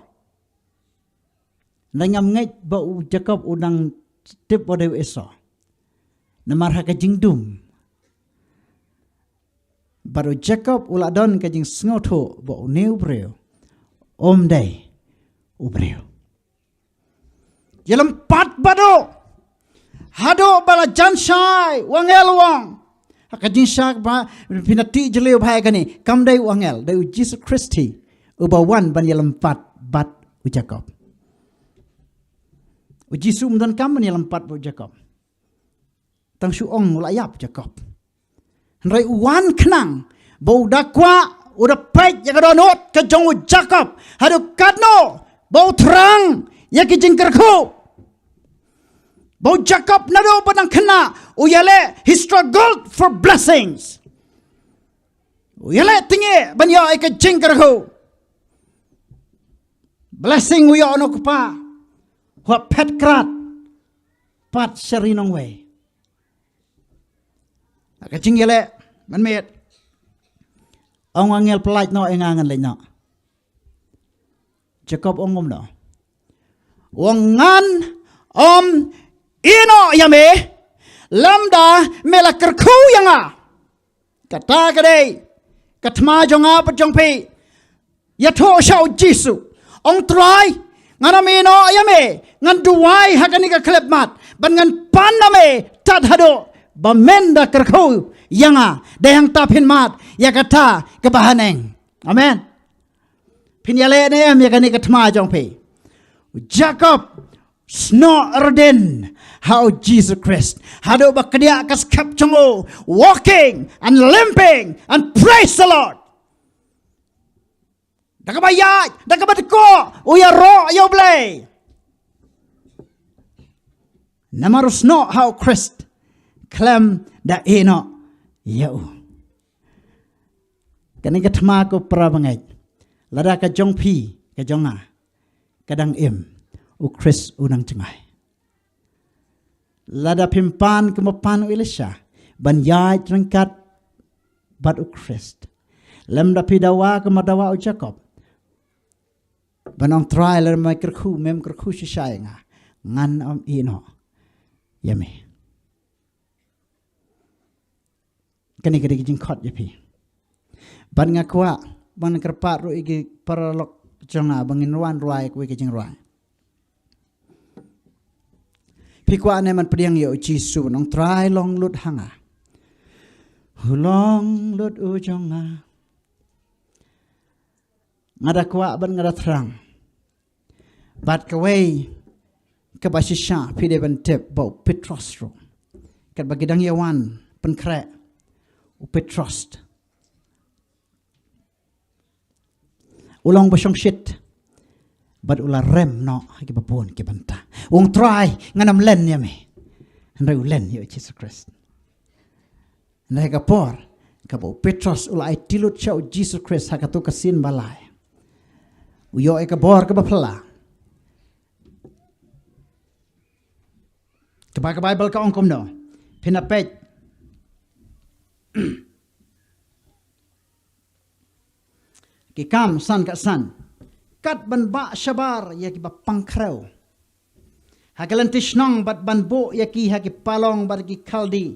Hynrei ngam ngeit ba u Jakob u nang tip ba dei u Esau. Namar ha ka jingdum bad u Jakob u la don ka jingsngewthuh ba une u briew um dei u briew. Ïalympat bad u haduh ba la jan shai u angel u ong. Ha ka jingshai ba phin da tip jylliew bha ïa kane, kam dei u angel, dei u Jisu Khrist hi uba wan ban ïalympat bad u Jakob. U Jisu um donkam ban ïalympat bad u Jakob. Tang shu ong u la ïap Jakob. Hynrei u wan khnang ba u da kwah, u da peit ïa ka dohnud ka jong u Jakob haduh katno ba u thrang ïa ki jingkyrkhu. Ba u Jakob naduh ba dang khynnah u ïaleh, he struggled for blessings. U ïaleh tyngeh ban ïoh ïa ka jingkyrkhu. Blessing u ïoh na u kpa, u hap phet krad pat sha ri nongwei. Ha ka jingïaleh mynmiet, ong u angel, pyllait noh ïa nga, ngan leit noh. Jakob ong kumno? U ong, ngan ym ïeh noh ïa me lymda me la kyrkhu ïa nga. Kata ka dei ka thma jong nga bad jong phi. Ïathuh sha u Jisu, ong, Trai, ngan ym ïeh noh ïa me, ngan duwai ha kane ka khyllipmat bad ngan pan na me tad haduh ba men da kyrkhu ïa nga. Dei hangta phin mad ïa kata kaba ha neng. Amen. Phin ïaleh ne em ïa kane ka thma jong phi? U Jakob snoh ardin ha u Jisu Khrist haduh ba kdiah ka skep jong u, walking and limping, and praise the Lord. Da kaba ïaid, da kaba dkoh u ïaroh ïa u Blei. Namar u snoh ha u Khrist khlem da ïeh noh ïa u. Kane ka thma, ko para bangeit, lada ka jong phi, ka jong nga ka dang im, u Khrist u nang jngai. Lada phim pan kumba pan u Elisha ban ïaid ryngkat bad u Khrist, lymda phi dawa kumba dawa u Jakob ban ong, Trai, lada me kyrkhu, mem kyrkhu shisha ïa nga, ngan ym ïeh noh ïa me. Kane ka dei ka jingkhot ïa phi. Bad nga kwah ban kyrpad ruh ïa ki paralok jong nga ba ngin wan rwai kawei ka jingrwai. Phi kwah ne em ban pdiang ïa u Jisu, nong Trai, long lut ha nga. U long lut u jong nga. Nga da kwah bad nga da thrang. Bad kawei kaba shisha phi dei ban tip ba u Petros ruh, katba ki dang ïa wan pynkhreh, u Petros u long ba shongshit bad u la rem noh ha kiba bun ki bynta. U ong, Trai, ngan ym len ïa me. Hynrei u len ïa u Jisu Khrist. Hynrei ha ka por kaba u Petros u la aiti lut sha u Jisu Khrist ha kato ka sien ba lai, u ïoh ïa ka bor kaba phylla. Kaba ka Baibl ka ong kumno? Phin ïa peit Ki Kam san ka san. Kat ban bah shabar ïa kiba pang khrew ha ka lynti shnong bad ban buh ïa ki ha ki palong bad ki khaldi.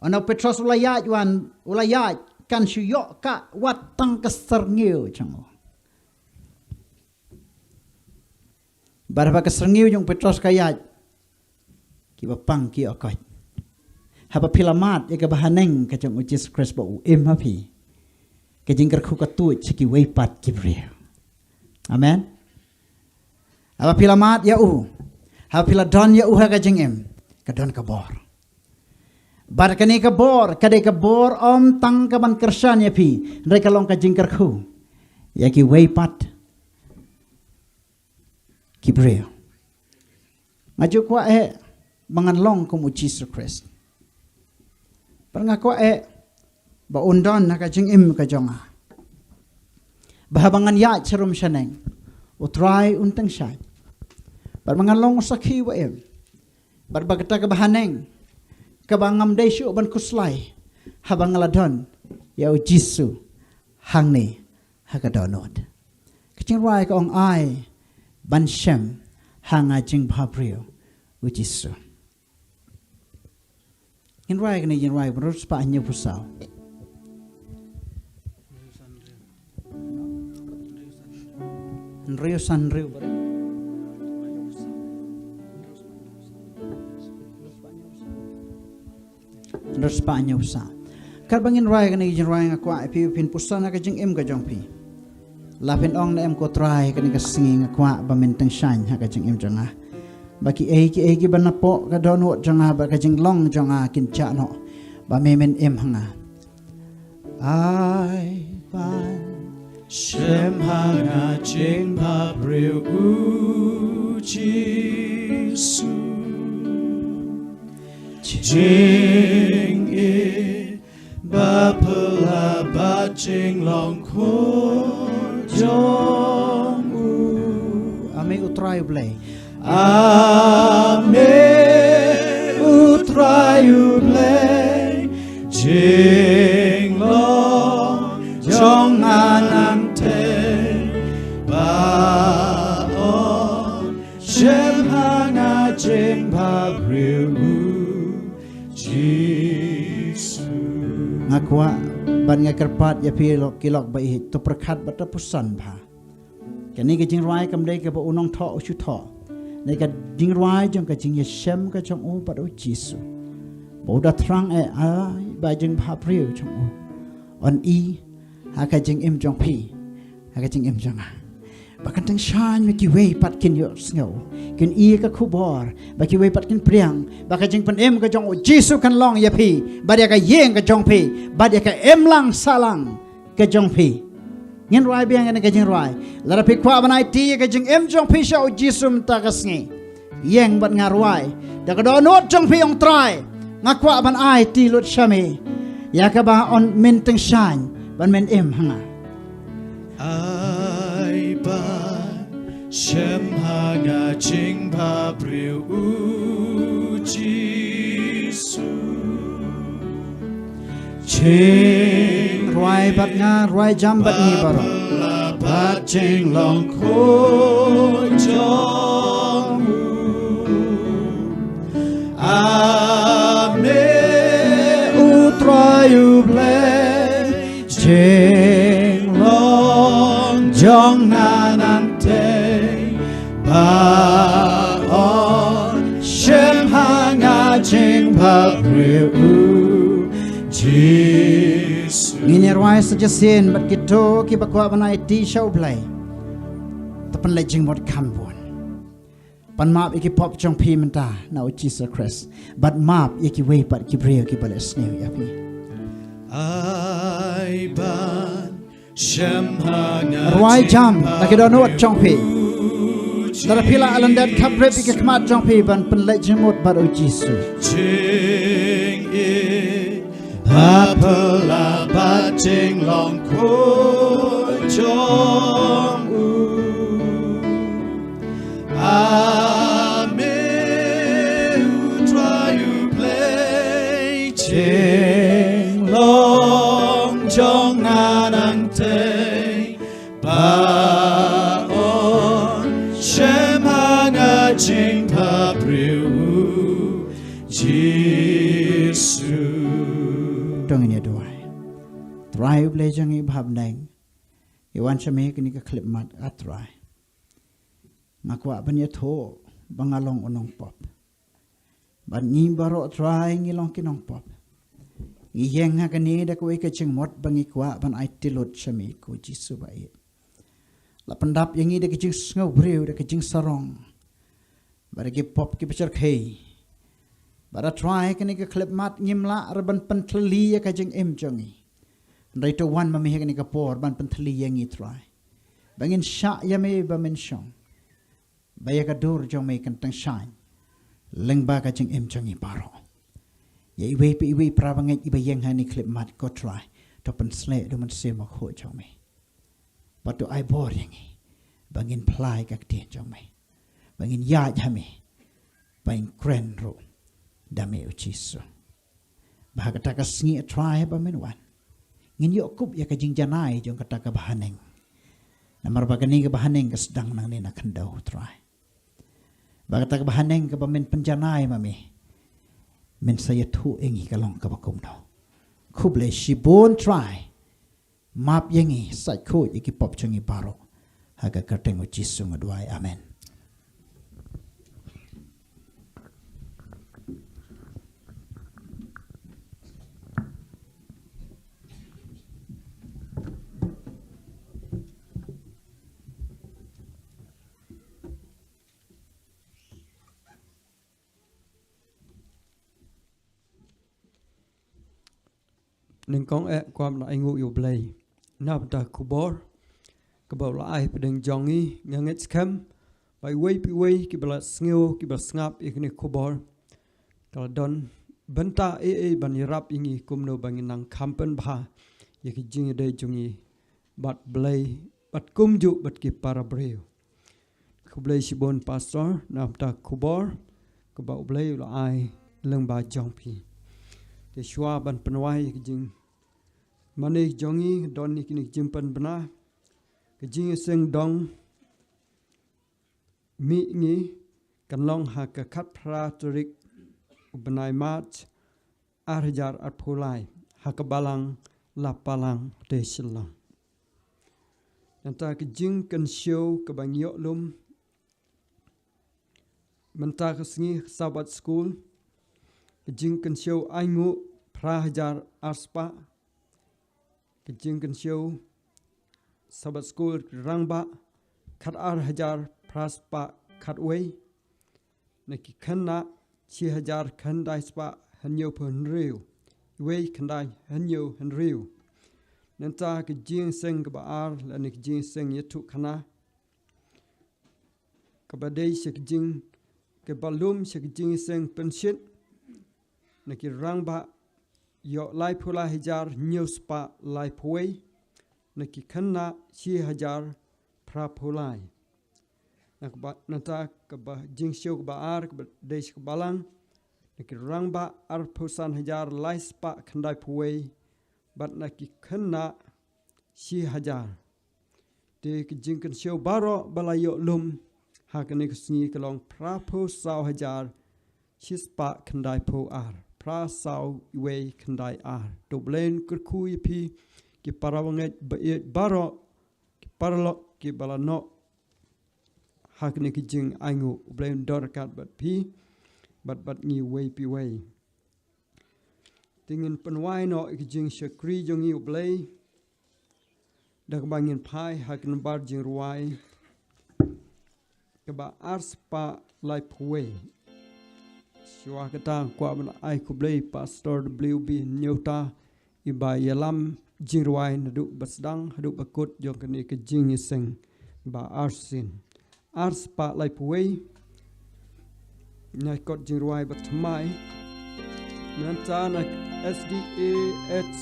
Hynda u Petros u la ïaid wan, u la ïaid, kan shu ïoh ka wat tang ka syrngiew jong u. Bad haba ka syrngiew jong u Petros ka ïaid, kiba pang ki ïoh koit. Haba phi la mad ïa kaba haneng ka jong u Jisu Khrist ba u im ha phi, ka jingkyrkhu ka tuid sha kiwei pat ki briew. Amen. Haba phi la mad ïa u, haba phi la don ïa u ha ka jingim, ka don ka bor. Bad kane ka bor ka dei ka bor ym tang ka ban kyrshan ïa phi, hynrei ka long ka jingkyrkhu ïa kiwei pat ki briew. Nga ju kwah eh ba ngan long kum u Jisu Khrist. Bad nga kwah eh ba un don ha ka jingim ka jong nga, ba haba ngan ïaid sharum shaneng, U Trai un tyngshaiñ, bad ba ngan long u sakhi ba im, bad ba kata kaba haneng kaba ngam dei shuh ban khuslai, haba nga la don ïa U Jisu hangne ha ka dohnud. Ka jingrwai ka ong, Ai ban shem ha nga jingbhabriew, U Jisu. Ngin rwai kane ka jingrwai, hynriew spah hynñiew phew saw. Hynriew san hynriew. Hynriew spah hynñiew phew saw. Katba ngin rwai kane ka jingrwai, nga kwah ïa phi ba phin puson ha ka jingim ka jong phi. La phin ong ne em, Ko Trai, kane ka sngi nga kwah ba men tyngshaiñ ha ka jingim jong nga, ba kiei kiei kiba napoh ka dohnud jong nga bad ka jinglong jong nga kin jah noh, ba me men im ha nga. Ai ban shem ha nga jingbhabriew, U Jisu, jingïeit ba phylla bad jinglong khun jong U. A me U Trai U Blei. A me U Trai U Blei, jinglong jong nga nangtei, ba un shem ha nga jingbhabriew, U Jisu. Nga kwah bad nga kyrpad ïa phi lok, ki lok ba ïeit, to pyrkhat bad to puson bha. Kane ka jingrwai kam dei kaba u nongthoh u shu thoh. Ne ka jingrwai jong ka jingïashem ka jong u bad U Jisu, ba u da thrang eh, ai ba jingbhabriew jong u un i ha ka jingim jong phi, ha ka jingim jong nga, ba kan tyngshaiñ, ba kiwei pat kin ïohsngew, kin i ka khubor, ba kiwei pat kin pdiang ba ka jingpynim ka jong U Jisu kan long ïa phi bad ïa ka ïing ka jong phi bad ïa ka imlang sahlang ka jong phi. Ngin rwai biang ïa kane ka jingrwai. Lada phi kwah ban aiti ïa ka jingim jong phi sha U Jisu mynta ka sngi, ïeng bad nga rwai da ka dohnud jong phi, ong, Trai, nga kwah ban aiti lut sha me, ïa kaba un men tyngshaiñ ban men im ha nga. Ai ban shem ha nga jingbhabriew, U Jisu, jing rwai bad nga, rwai jam bad ngi baroh. Ba phylla bad jinglong khun jong U. A me U Trai U Blei, jinglong jong nga nangtei, ba un shem ha nga jingbhabriew, U Jisu. Ngin ïa rwai sa shisien bad kito kiba kwah ban aiti sha U Blei. To pynleit jingmut kham bun. Pan map ïa ki pop jong phi mynta na U Jisu Khrist, bad map ïa kiwei pat ki briew kiba leh sniew ïa phi. Ai ban shem ha nga, rwai jam na ki dohnud jong phi. Lada phi lah, lyndet khapbrip ïa ki khmat jong phi ban pynleit jingmut bad U Jisu. Jingïeit ba phylla bad jinglong khun jong U. A me U Trai U Blei, jinglong jong nga nangtei, ba un shem ha nga jingbhabriew, U Jisu. To ngin ïa duwai. Trai U Blei jong ngi ba ha bneng, ngi wan sha me ha kane ka khyllipmat, A Trai. Nga kwah ban ïathuh ba nga long u nongpop. Bad ngi baroh, Trai, ngi long ki nongpop. Ngi ïeng ha kane da kawei ka jingmut ba ngi kwah ban aiti lut sha me, Ko Jisu ba ïeit. La pyndap ïa ngi da ka jingsngewbriew, da ka jingsarong, bad da ki pop kiba shyrkhei. Bad, A Trai, kane ka khyllipmat ngim lah ruh ban pynthylli ïa ka jingim jong ngi. Hynrei to wan ma me ha kane ka por ban pynthylli ïa ngi, Trai, ba ngin shah ïa me ba men shong, ba ïa ka dur jong me kan tyngshaiñ lyngba ka jingim jong ngi baroh. Ïa iwei pa iwei para bangeit iba ïeng ha kane ka khyllipmat, Ko Trai, ba pynsleh da u Mynsiem Bakhuid jong me. Bad to ai bor ïa ngi ba ngin phla ïa ka ktien jong me, ba ngin ïaid ha me, ba ngin kren ruh da me, U Jisu. Ba ha kata ka sngi, A Trai, ba men wan, ngin ïoh kup ïa ka jingjanai jong kata ka bahaneng. Namar ba kane ka bahaneng ka sdang nangne na khyndew, Trai. Ba kata ka bahaneng kaba men pynjanai ma me, men sa ïathuh ïa ngi ka long kaba kumno. Khublei shibun, Trai. Map ïa ngi, sait khuid ïa ki pop jong ngi baroh. Ha ka kyrteng U Jisu nga duwai. Amen. Nyngkong eh kwah ban ai nguh ïa U Blei na bynta ka khubor kaba u la ai hapdeng jong ngi. Nga ngeit skhem ba iwei pa iwei kiba la sngew, kiba la sngap ïa kane ka khubor, ka la don bynta ei ei ban ïarap ïa ngi kumno ba ngin nang kham pynbha ïa ki jingïadei jong ngi bad Blei bad kumjuh bad ki para briew. Khublei shibun Pastor na bynta ka khubor kaba U Blei u la ai lyngba jong phi. Te shuwa ban pynwai ïa ka jingmane jong ngi, don ïa kine ki jingpynbna. Ka jingïaseng dong mih ngi kan long ha ka khatphra tarik u bnai March ar hajar arphew lai ha ka balang Lapalang te Shillong. Nangta ka jingkynshew kaba ngi ïoh lum mynta ka sngi, Sabbath School, ka jingkynshew ainguh phra hajar arspah, ka jingkynshew Sabbath School rangbah khatar hajar phra spah khatwei, na ki khynnah shi hajar khyndai spah hynñiewphew hynriew, wei khyndai hynñiew hynriew. Nangta ka jingïaseng kaba ar lane ka jingïaseng ïathuhkhana kaba dei sha ka jing, kaba lum sha ka jingïaseng pynshit, na ki rangbah ïoh laiphew lai hajar hynñiew spah laiphew wei, na ki khynnah shi hajar phraphew lai. Na kaba, nangta kaba jingkynshew kaba ar kaba dei sha ka balang, na ki rangbah arphew san hajar lai spah khyndaiphew wei, bad na ki khynnah shi hajar. Te ka jingkynshew baroh ba la ïoh lum ha kane ka sngi ka long phraphew saw hajar shi spah khyndaiphew ar, phra saw wei khyndai ar. To U Blei un kyrkhu ïa phi ki para bangeit ba ïeit baroh, ki paralok kiba la noh ha kane ka jingainguh. U Blei un don ryngkat bad phi bad bad ngi uwei pa uwei. Te ngin pynwai noh ïa ka jingshakri jong ngi U Blei da kaba ngin phai ha ka nambar jingrwai kaba arspah laiphew wei. Shuwa kata kwah ban ai khublei Pastor W B Hynñiewta, iba ïalam jingrwai naduh ba sdang haduh ba kut jong kane ka jingïaseng ba arsien. Arspah laiphew wei na kot jingrwai ba thymmai. Nangta na S D A H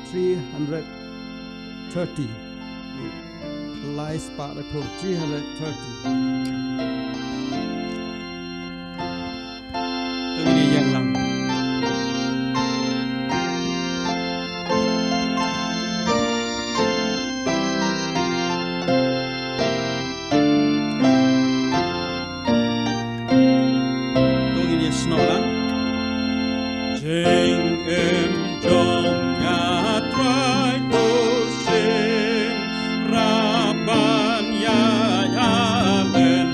three hundred thirty. Lai spah laiphew, three hundred thirty. To ngin ïeng lang. To ngin ïa snoh lang. Jingim jong nga Trai, to shim raban ïa ïa len.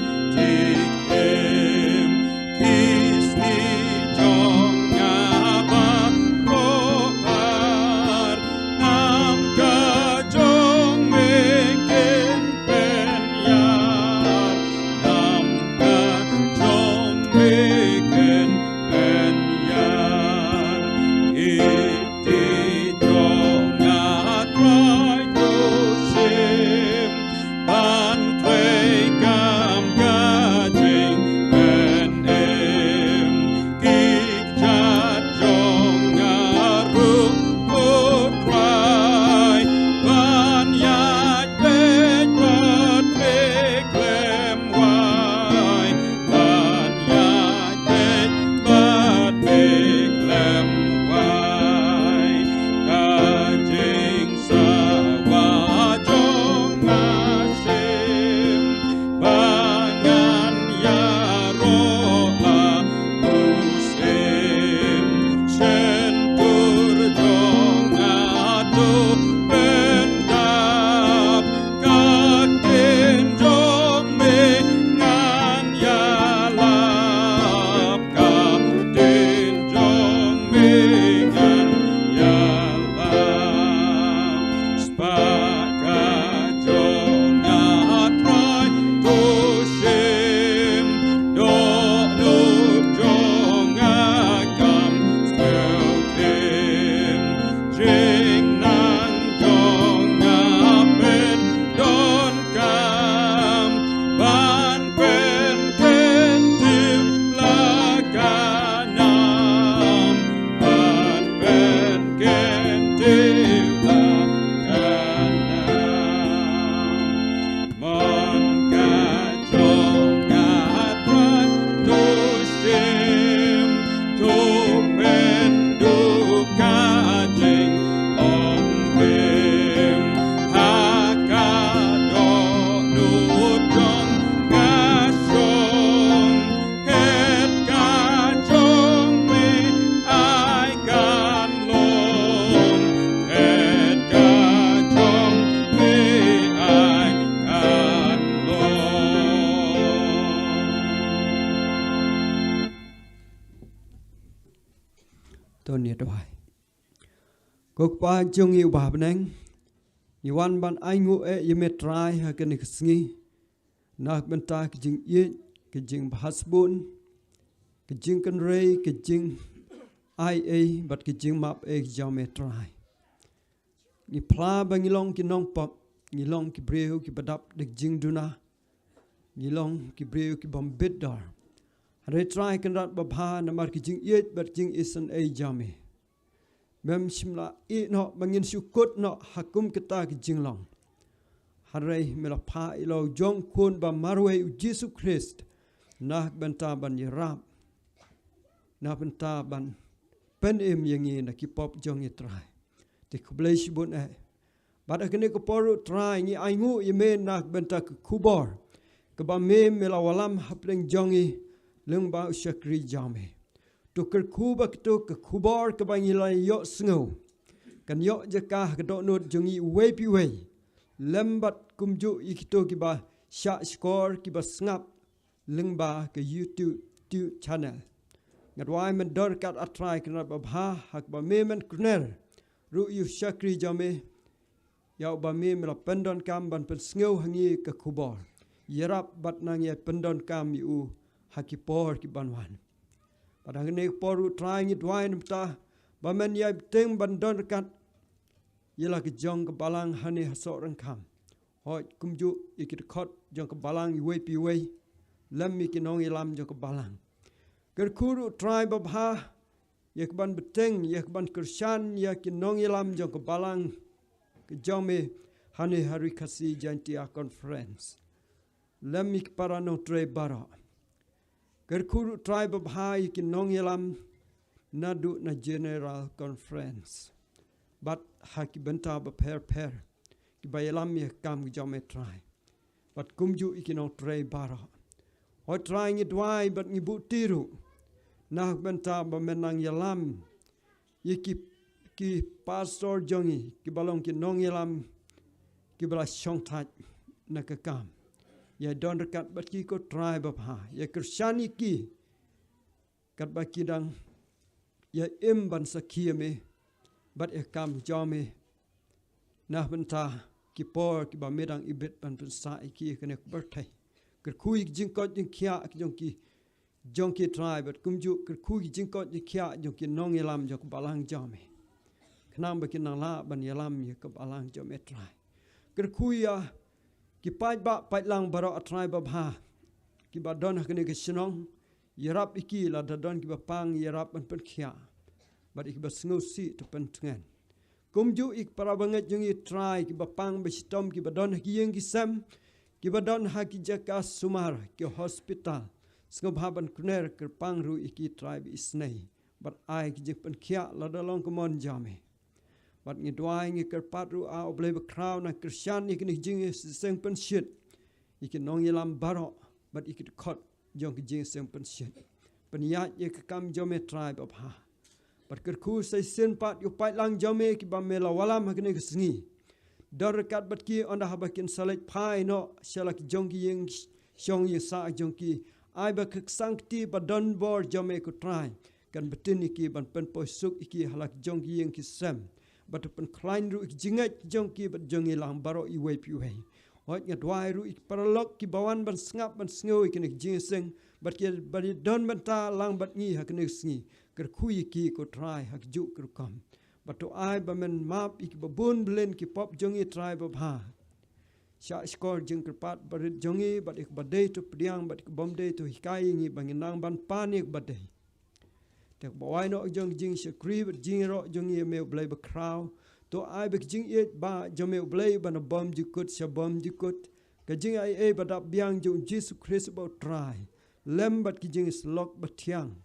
Ko Kpa jong ngi uba ha bneng, ngi wan ban ainguh eh ïa me Trai ha kane ka sngi na ka bynta ka jingïeit, ka jingbha sbun, ka jingkynrei, ka jingaiei bad ka jingmap eh jong me Trai. Ngi phla ba ngi long ki nongpop, ngi long ki briew kiba dap da ka jingduna, ngi long ki briew ki bym bit dor. Hynrei Trai Kynrad babha, namar ka jingïeit bad jingisynei jong me, mem shym la ïeh noh ba ngin shu kut noh ha kum kata ka jinglong. Hynrei me la phah ïa la u jong khun ba marwei, u Jisu Khrist, na ka bynta ban ïarap, na ka bynta ban pynim ïa ngi na ki pop jong ngi Trai. Te khublei shibun eh. Bad ha kane ka por ruh Trai ngi ainguh ïa me na ka bynta ka khubor kaba me, me la wallam hapdeng jong ngi lyngba u shakri jong me. To kyrkhu ba kato ka khubor kaba ngi la ïohsngew kan ïoh jaka ha ka dohnud jong ngi uwei pa uwei, lem bad kumjuh ïa kito kiba shah shkor, kiba sngap lyngba ka YouTube, YouTube channel. Nga duwai men don ryngkat ah Trai Kynrad babha, ha kaba me men kner ruh ïa u shakri jong me, ïa uba me, me la pyndonkam ban pynsngew ha ngi ka khubor. Ïarap bad nang ïa pyndonkam ïa u ha ki por ki ban wan. Bad ha kane ka por ruh Trai ngi duwai na ka bynta ba men ïai bteng ban don ryngkat ïa la ka jong ka balang hangne ha Sohryngkham. Hooid kumjuh ïa ki dkhot jong ka balang iwei pa iwei, lem ïa ki nongïalam jong ka balang. Kyrkhu ruh Trai babha ïa ka ban bteng, ïa ka ban kyrshan ïa ki nongïalam jong ka balang ka jong me hangne ha Ri Khasi Jaintia Conference, lem ïa ki para nongtrei baroh. Kyrkhu ruh Trai babha ïa ki nongïalam naduh na General Conference bad ha ki bynta bapher bapher kiba ïalam ïa ka kam ka jong me Trai, bad kumjuh ïa ki nongtrei baroh. Hooid Trai ngi duwai bad ngi buhti ruh na ka bynta ba men nang ïalam ïa ki, ki pastor jong ngi kiba long ki nongïalam kiba la shongthait na ka kam. Ïa don ryngkat bad ki ko Trai babha, ïa kyrshan ïa ki katba ki dang ïa im ban sakhi ïa me bad ïa ka kam jong me na ka bynta ki por kiba me dang ibit ban pynsah ïa ki ha kane ka pyrthei. Kyrkhu ïa ki jingkoit jingkhiah jong ki, jong ki Trai, bad kumjuh kyrkhu ïa ki jingkoit jingkhiah jong ki nongïalam jong ka balang jong me, khnang ba kin nang lah ban ïalam ïa ka balang jong me Trai. Kyrkhu ïa ki paidbah paidlang baroh ah Trai babha kiba don ha kane ka shnong, ïarap ïa ki lada don kiba pang, ïarap ban pynkhiah, bad ïa kiba sngewsih to pyntngen. Kumjuh ïa ki para bangeit jong ngi Trai kiba pang ba shitom, kiba don ha ki ïing ki sem, kiba don ha ki jaka sumar, ki hospital, sngewbha ban kner kyrpang ruh ïa ki Trai ba isynei, bad ai ki jingpynkhiah lada long ka mon jong me. Bad ngi duwai ngi kyrpad ruh ah U Blei bakhraw, nang kyrshan ïa kine ki jingseng pynshit, ïa ki nongïalam baroh bad ïa ki dkhot jong ki jingseng pynshit. Pynïaid ïa ka kam jong me Trai babha. Bad kyrkhu sa shisien pat ïa u paidlang jong me kiba me la wallam ha kane ka sngi. Don ryngkat bad ki ynda haba kin sa leit phai noh sha la ki jong ki ïing shong ïing sah jong ki. Ai ba ka ksang kti ba don bor jong me ko Trai kan btin ïa ki ban pynpoi suk ïa ki ha la ki jong ki ïing ki sem, bad to pynkhlaiñ ruh ïa ki jingngeit jong ki bad jong ngi lang baroh iwei pa iwei. Hooid nga duwai ruh ïa ki paralok kiba wan ban sngap ban sngew ïa kine ki jingseng, bad kiba don bynta lang bad ngi ha kine ki sngi. Kyrkhu ïa ki ko Trai ha kajuh ka rukom. Bad to ai ba men map ïa kiba bun bylin ki pop jong ngi Trai babha. Shah shkor jingkyrpad barit jong ngi, bad ïa kaba dei to pdiang, bad ïa kaba ym dei to hikai ïa ngi ba ngin nang ban pan ïa kaba dei. Te kaba wai noh jong ka jingshakri bad jingïaroh jong ngi ïa me U Blei bakhraw, to ai ba ka jingïeit ba jong me U Blei ba na bymjukut sha bymjukut, ka jingaiei ba dap biang jong U Jisu Khrist uba U Trai, lem bad ka jingïasyllok bathiang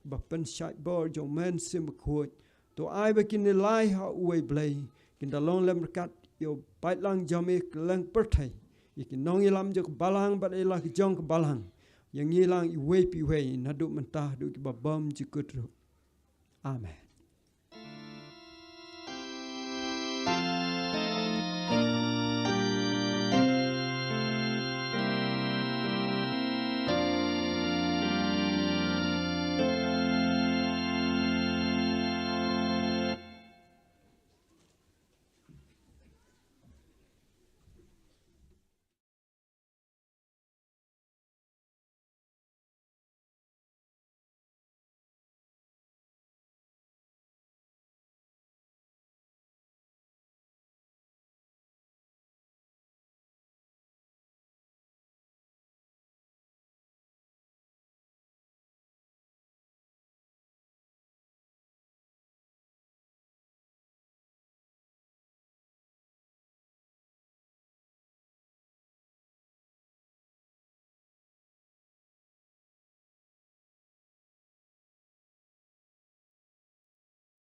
ba pynshait bor jong U Mynsiem Bakhuid, to ai ba kin ïalai ha uwei U Blei, kin da long lem ryngkat ïa u paidlang jong me kylleng pyrthei, ïa ki nongïalam jong ka balang bad ïa la ki jong ka balang, ïa ngi lang iwei pa iwei naduh mynta haduh kiba bymjukut ruh. Amen.